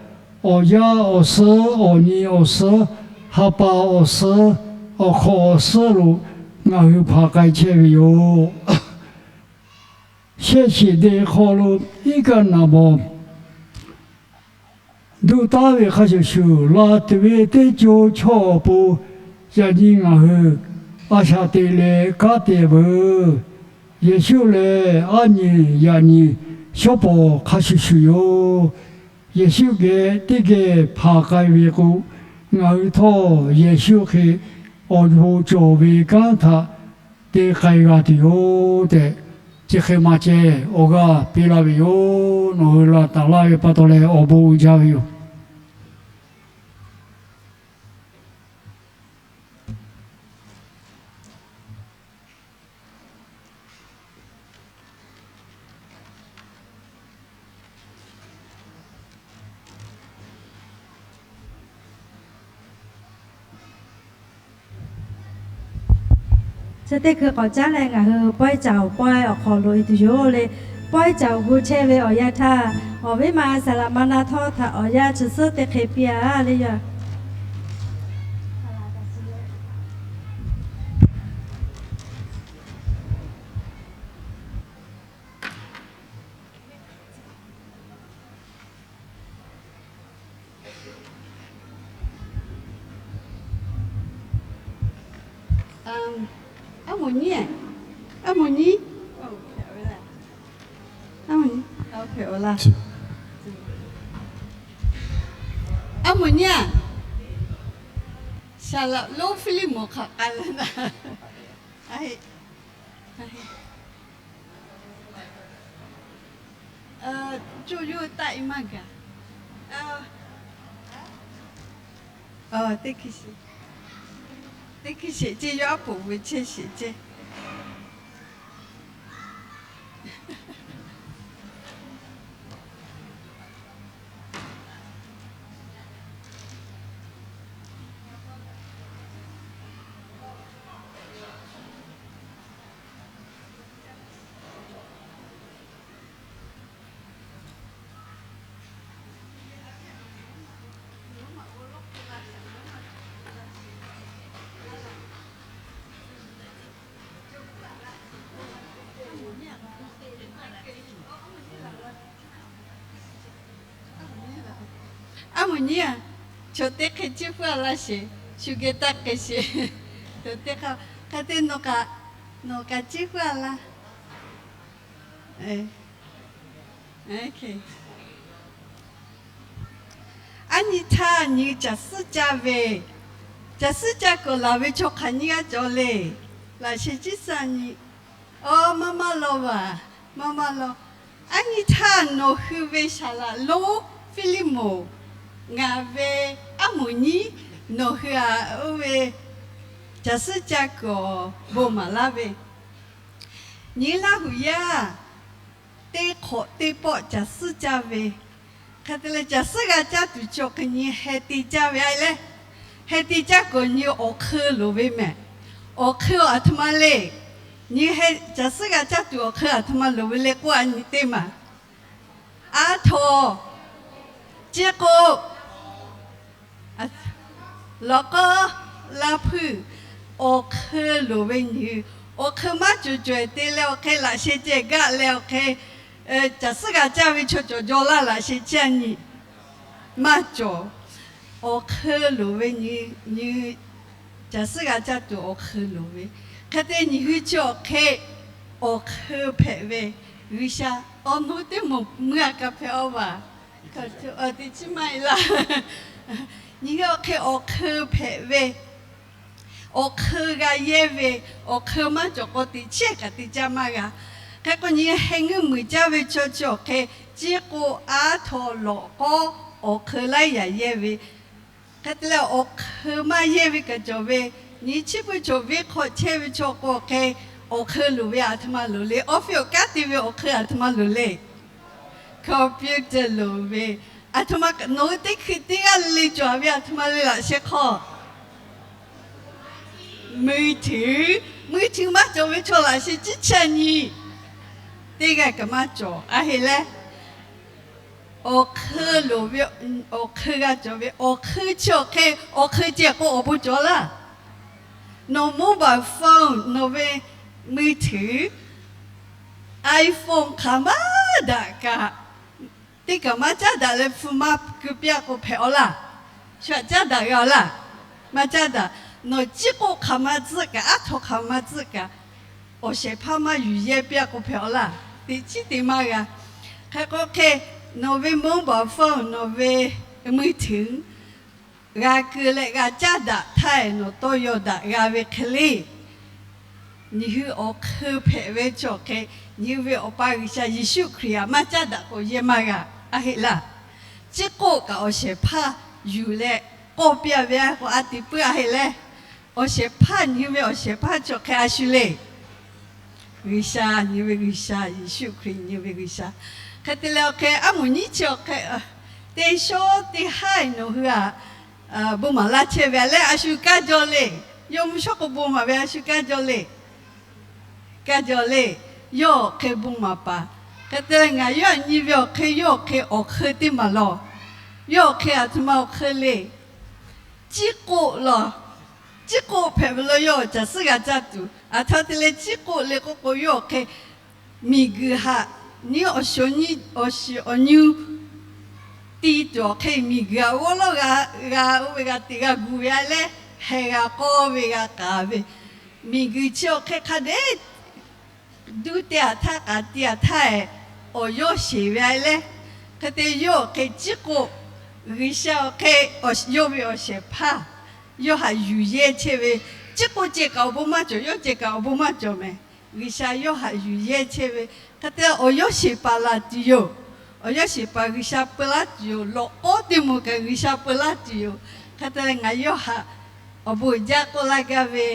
awˬ yaˇ awˬ suhˉ, awˬ nyi awˬ suhˉ, ha pa awˬ suhˉ, awˬ hk'awꞈ awˬ suhˉ lo ngaˬ hui hpanˍ k'ai chehˇ ve yoˬ. Shehˆ shiˍ de hk'aw lo iˉ kaˆ naˍ mawˬ duˇ taˉ ve hk'a shuˍ shuˍ, la tuˬ ve teˇ co chaw awˬ pon yaꞈ nyi ngaˬ hui a shaꞈ teꞈ leh kanˉ te veuˬ. Yeˍsuˆ lehˬ aˉ nyi yaꞈ nyi shawˉ pawˍ hk'a shuˍ shuˍ yoˬ. Yeˍsuˆ geh teˇ geh hpanˍ k'ai ve k'o, ngaˬ hui htawˇ Yeˍsuˆ hk'e awˬ bon cawˬ ve kanˉ htaꞈ te k'ai g'a tuˬ yoˬ tehꞈ, chi hk'e maˇ ceh awˬ g'aˇ piˇ laˇ ve yoˬ. Nawˬ hui laˬ taˍ laˇ ve pa taw leh awˬ bon uiˍ jaˇ ve yoˬ. Chi teˇ hkui k'awꞈ caˉ leh ngaˬ hui pawehˇ caoˬ pawehˇ awˬ hk'aw lo e tuˬ yoˬ le. Pawehˇ caoˬ gu chehˇ ve awˬ yanˇ htaˇ, awˬ viˉ ma saˍ laꞈ ma na htawˇ htaꞈ awˬ yanˇ chi suhˉ teˇ hk'e piˇ-a le yoˬ. Aˉ moˍ nyi, aˉ moˍ nyi, aˉ moˍ nyi, aˉ moˍ nyi-a, saˍ laꞈ lonˉ Hpiˇliˇmoˍ hk'aˬ k'ai le na. Coˇ yawˇ taˆ-e maˇ gaˬ. Teˇ hkui sheˍ ceˇ, yawˇ aˉ poꞈ ve chehˇ sheˍ ceˇ. Aˉ moˍ nyi-a, chaw teˇ hk'e ciˇ pfuhˇ-a laˇ sheˍ, shu geh taˇ k'ai sheˍ. Chaw teˇ hk'e, hk'e te nawˬ kaꞈ, nawˬ kaꞈ ciˇ pfuhˇ-a laˇ. Aˉ nyi htaˇ nyi caˬ suhˉ caˇ ve, caˬ suhˉ caˇ kuiˬ laˬ ve chaw hk'aˬ nyi g'aˇ cawˬ le. Laꞈ sheh ciˉ suhˉ nyi. Aˬ, maˇ maˇ law vaˬ, maˇ maˇ law. Aˉ nyi htaˇ nawˬ hui ve saˍ laꞈ lonˉ Hpiˇliˇmoˍ, ngaˬ ve aˉ moˍ nyi, nawˬ hui-a, oˇ ve caˬ suhˉ caˇ kuiˬ awˬ bon maˍ laˇ ve, nyi Laˇ huˍ yaˇ teˇ hk'awꞈ teˇ pawˆ caˬ suhˉ caˇ ve, hk'e te leh caˬ suhˉ g'a caˇ tuˬ cawˬ hk'e nyi heh te caˇ ve a leh, heh te caˇ kuiˬ nyi awˬ hk'eun loˍ ve mehˬ. Awˬ hk'eun aˬ htoꞈ ma le. Nyi heh caˬ suhˉ g'a caˇ tuˬ awˬ hk'eun aˬ htoꞈ ma loˍ ve le k'oˆ a nyi teˇ maˬ. A htaw, ciˇ k'o, lawꞈ k'awˇ, laˇ hpui, awˬ hk'eun loˍ ve nyi. Awˬ hk'eun maˇ cawˬ cawehˬ te leh awˬ hk'e laꞈ sheh ceh gaˆ leh awˬ hk'e caˬ suhˉ g'a caˇ ve chaw cawˬ jaw laˇ laꞈ sheh ciˇ a nyi. Maˇ cawˬ. Awˬ hk'eun loˍ ve nyi, nyi caˬ suhˉ g'a caˇ tuˬ awˬ hk'eun loˍ ve. Hk'e te nyi hui chi awˬ hk'e awˬ hk'eun hpehꞈ ve. G'uiˬsha, awˬ nu teˇ moˍ meuˇ a ka hpehꞈ a vaˬ. Teˇ chiˉ maˇ e laˇ. Nyi hui awˬ hk'e awˬ hk'eun hpehꞈ ve. Awˬ hk'eun g'a yehˇ ve, awˬ hk'eun maˇ cawˬ k'o teꞈ chiˉ kaꞈ te caˇ maˇ g'a. Hk'e k'o nyi heh ngeuˇ muiˬ caˇ ve chaw chi awˬ hk'e, ciˇ k'o, a htaw, lawꞈ k'awˇ, awˬ hk'eun laiˉ yaꞈ yehˇ ve. Hk'e te leh awˬ hk'eun maˇ yehˇ ve kaꞈ cawˬ ve, nyi chiˇ pui chaw venˇ hk'aw chehˇ ve chaw k'o hk'e, awˬ hk'eun loˍ ve aˬ htoꞈ ma loˍ le. Awˬ fiˇ awˬ kanˉ te ve awˬ hk'eun aˬ htoꞈ ma loˍ le. Computer loˍ ve, aˬ htoꞈ ma nawˬ hui teˇ hkui teˇ g'aˇ le cawˬ ve aˬ htoꞈ ma le laꞈ sheh hk'aw. มือถือ maˇ cawˬ ve chaw laꞈ sheh ciˉ chehˇ nyi. Teˇ g'aˇ kaꞈ maˇ cawˬ. A heˆ leh, awˬ hk'eun loˍ ve, awˬ hk'eun g'a cawˬ ve awˬ hk'eun chi awˬ hk'e, awˬ hk'eun ceh k'o awˬ bon cawˬ laˇ. Nawˬ mobile phone, nawˬ ve มือถือ, iPhone hk'aˬ maˇ daꞈ kaꞈ, teˇ kaꞈ maˇ caˉ daꞈ leh hpu maˇ keu piˇ-a k'o hpehꞈ-aw laˇ. Shu htaꞈ caˉ daꞈ g'a-aw laˇ. Maˇ caˉ daꞈ. Nawˬ ciˉ k'oˆ hk'aˬ maˇ tcuhˆ kaꞈ, aˉ htaw hk'aˬ maˇ tcuhˆ kaꞈ, awˬ shehˍ hpaˇ maˇ yuˬ yehˇ piˇ-a k'o hpehꞈ-aw laˇ. Teꞈ chiˉ te maˇ g'a. Hk'e k'o hk'e, nawˬ ve mobile phone, nawˬ ve มือถือ g'a keu leh g'a caˉ daꞈ htaˇ, nawˬ tawˇ yaw daꞈ g'a ve hk'e le. Nyi hui awˬ hk'eun hpehꞈ ve chi awˬ hk'e, nyi hui ve Awˬ pa G'uiˬsha Yeˍsuˆ Hkriꞈ htaꞈ maˇ caˉ daꞈ k'o yehˇ maˇ g'a. A heˆ laˇ. Ciˉ k'oˆ kaꞈ awˬ shehˍ hpaˇ yuˬ leh k'awˇ piˇ-a ve k'o, a te puiˉ a heˆ leh, awˬ shehˍ hpaˇ, nyi hui ve awˬ shehˍ hpaˇ chi awˬ hk'e a shu le. G'uiˬsha, nyi hui ve G'uiˬsha, Yeˍsuˆ Hkriꞈ nyi hui ve G'uiˬsha. Hk'e te leh awˬ hk'e, aˉ moˍ nyiˉ chi awˬ hk'e, teˇ shawˉ teˇ haˉ nawˬ hui-a, bon maˍ laˇ chehˇ ve a leh, a shu kaˇ jaw le. Yawˇ mvuhˇ shawˉ k'o bon maˍ ve, a shu kaˇ jaw le. Kaˇ jaw le. Yawˇ awˬ hk'e bon maˍ paˍ. Hk'e te leh ngaˬ yawˇ htaꞈ nyi ve awˬ hk'e, yawˇ awˬ hk'e awˬ hk'eun teˇ maˬ lawˬ. Yawˇ awˬ hk'e aˬ htoꞈ ma awˬ hk'eun le. Ciˉ k'oˆ lawˬ. Ciˉ k'oˆ hpehꞈ ve lawˬ, yawˇ caˬ suhˉ g'a caˇ tuˬ. Aˬ htoꞈ te leh ciˉ k'oˆ le k'oˆ k'o, yawˇ awˬ hk'e miˬguiˬ htaꞈ nyiˉ awˬ shiˍ awˬ nyi, awˬ shiˍ awˬ nyi ti tuˬ awˬ hk'e, miˬguiˬ htaꞈ g'awˇ lawˇ g'a, g'a oˇ ve g'a te g'a gu ve a leh, heh g'a k'awˇ ve g'a k'aˍ ve, miˬguiˬ chi awˬ hk'e hk'a dehꞈ duˇ te-a htaˇ k'aˍ te-a htaˇ-e, awˬ yawˇ sheˍ ve a leh, hk'e te yawˇ awˬ hk'e ciˉ k'oˆ, G'uiˬsha awˬ hk'e yawˇ ve awˬ shehˍ hpaˇ yawˇ htaꞈ yuˬ yehˇ chehˇ ve, ciˉ k'oˆ ceh kaꞈ awˬ bon maˇ cawˬ, yawˇ ceh kaꞈ awˬ bon maˇ cawˬ mehˍ. G'uiˬsha yawˇ htaꞈ yuˬ yehˇ chehˇ ve, hk'e te awˬ yawˇ sheˍ paˍ laˬ tuˬ yoˬ. Awˬ yawˇ sheˍ paˍ G'uiˬsha peu laˇ tuˬ yoˬ. Lawꞈ k'awˉ teˇ moˍ kaꞈ G'uiˬsha peu laˇ tuˬ yoˬ. Hk'e te leh ngaˬ yawˇ htaꞈ awˬ bon uiˍ jaˇ k'oˆ laˇ gaˇ ve,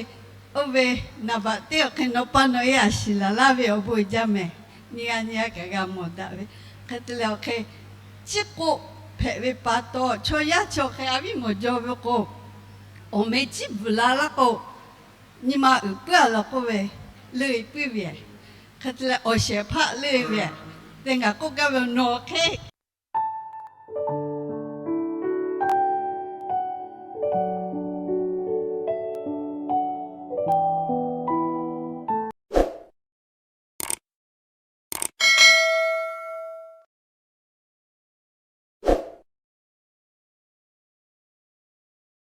oˇ ve naˍ baꞈ teˇ awˬ hk'e nawˬ pa nawˬ-e a shiˍ laˬ laˇ ve awˬ bon uiˍ jaˇ mehˍ. Nyi g'a nyi g'a kaꞈ g'a mawˬ daꞈ ve. Hk'e te leh awˬ hk'e ciˉ k'oˆ hpehꞈ ve pa taw, chaw yaˇ chi awˬ hk'e a viˉ mawˬ jaw ve k'o, awˬ meh ciˉ bvuhˬ la laˇ k'o, nyi ma uiˍ puiˉ-a lawˬ k'oˆ ve, leuˆ-e puiˉ ve. Hk'e te leh awˬ shehˍ hpaˇ leuˆ-e ve, te ngaˬ k'oˆ gaˇ ve nawˬ hk'e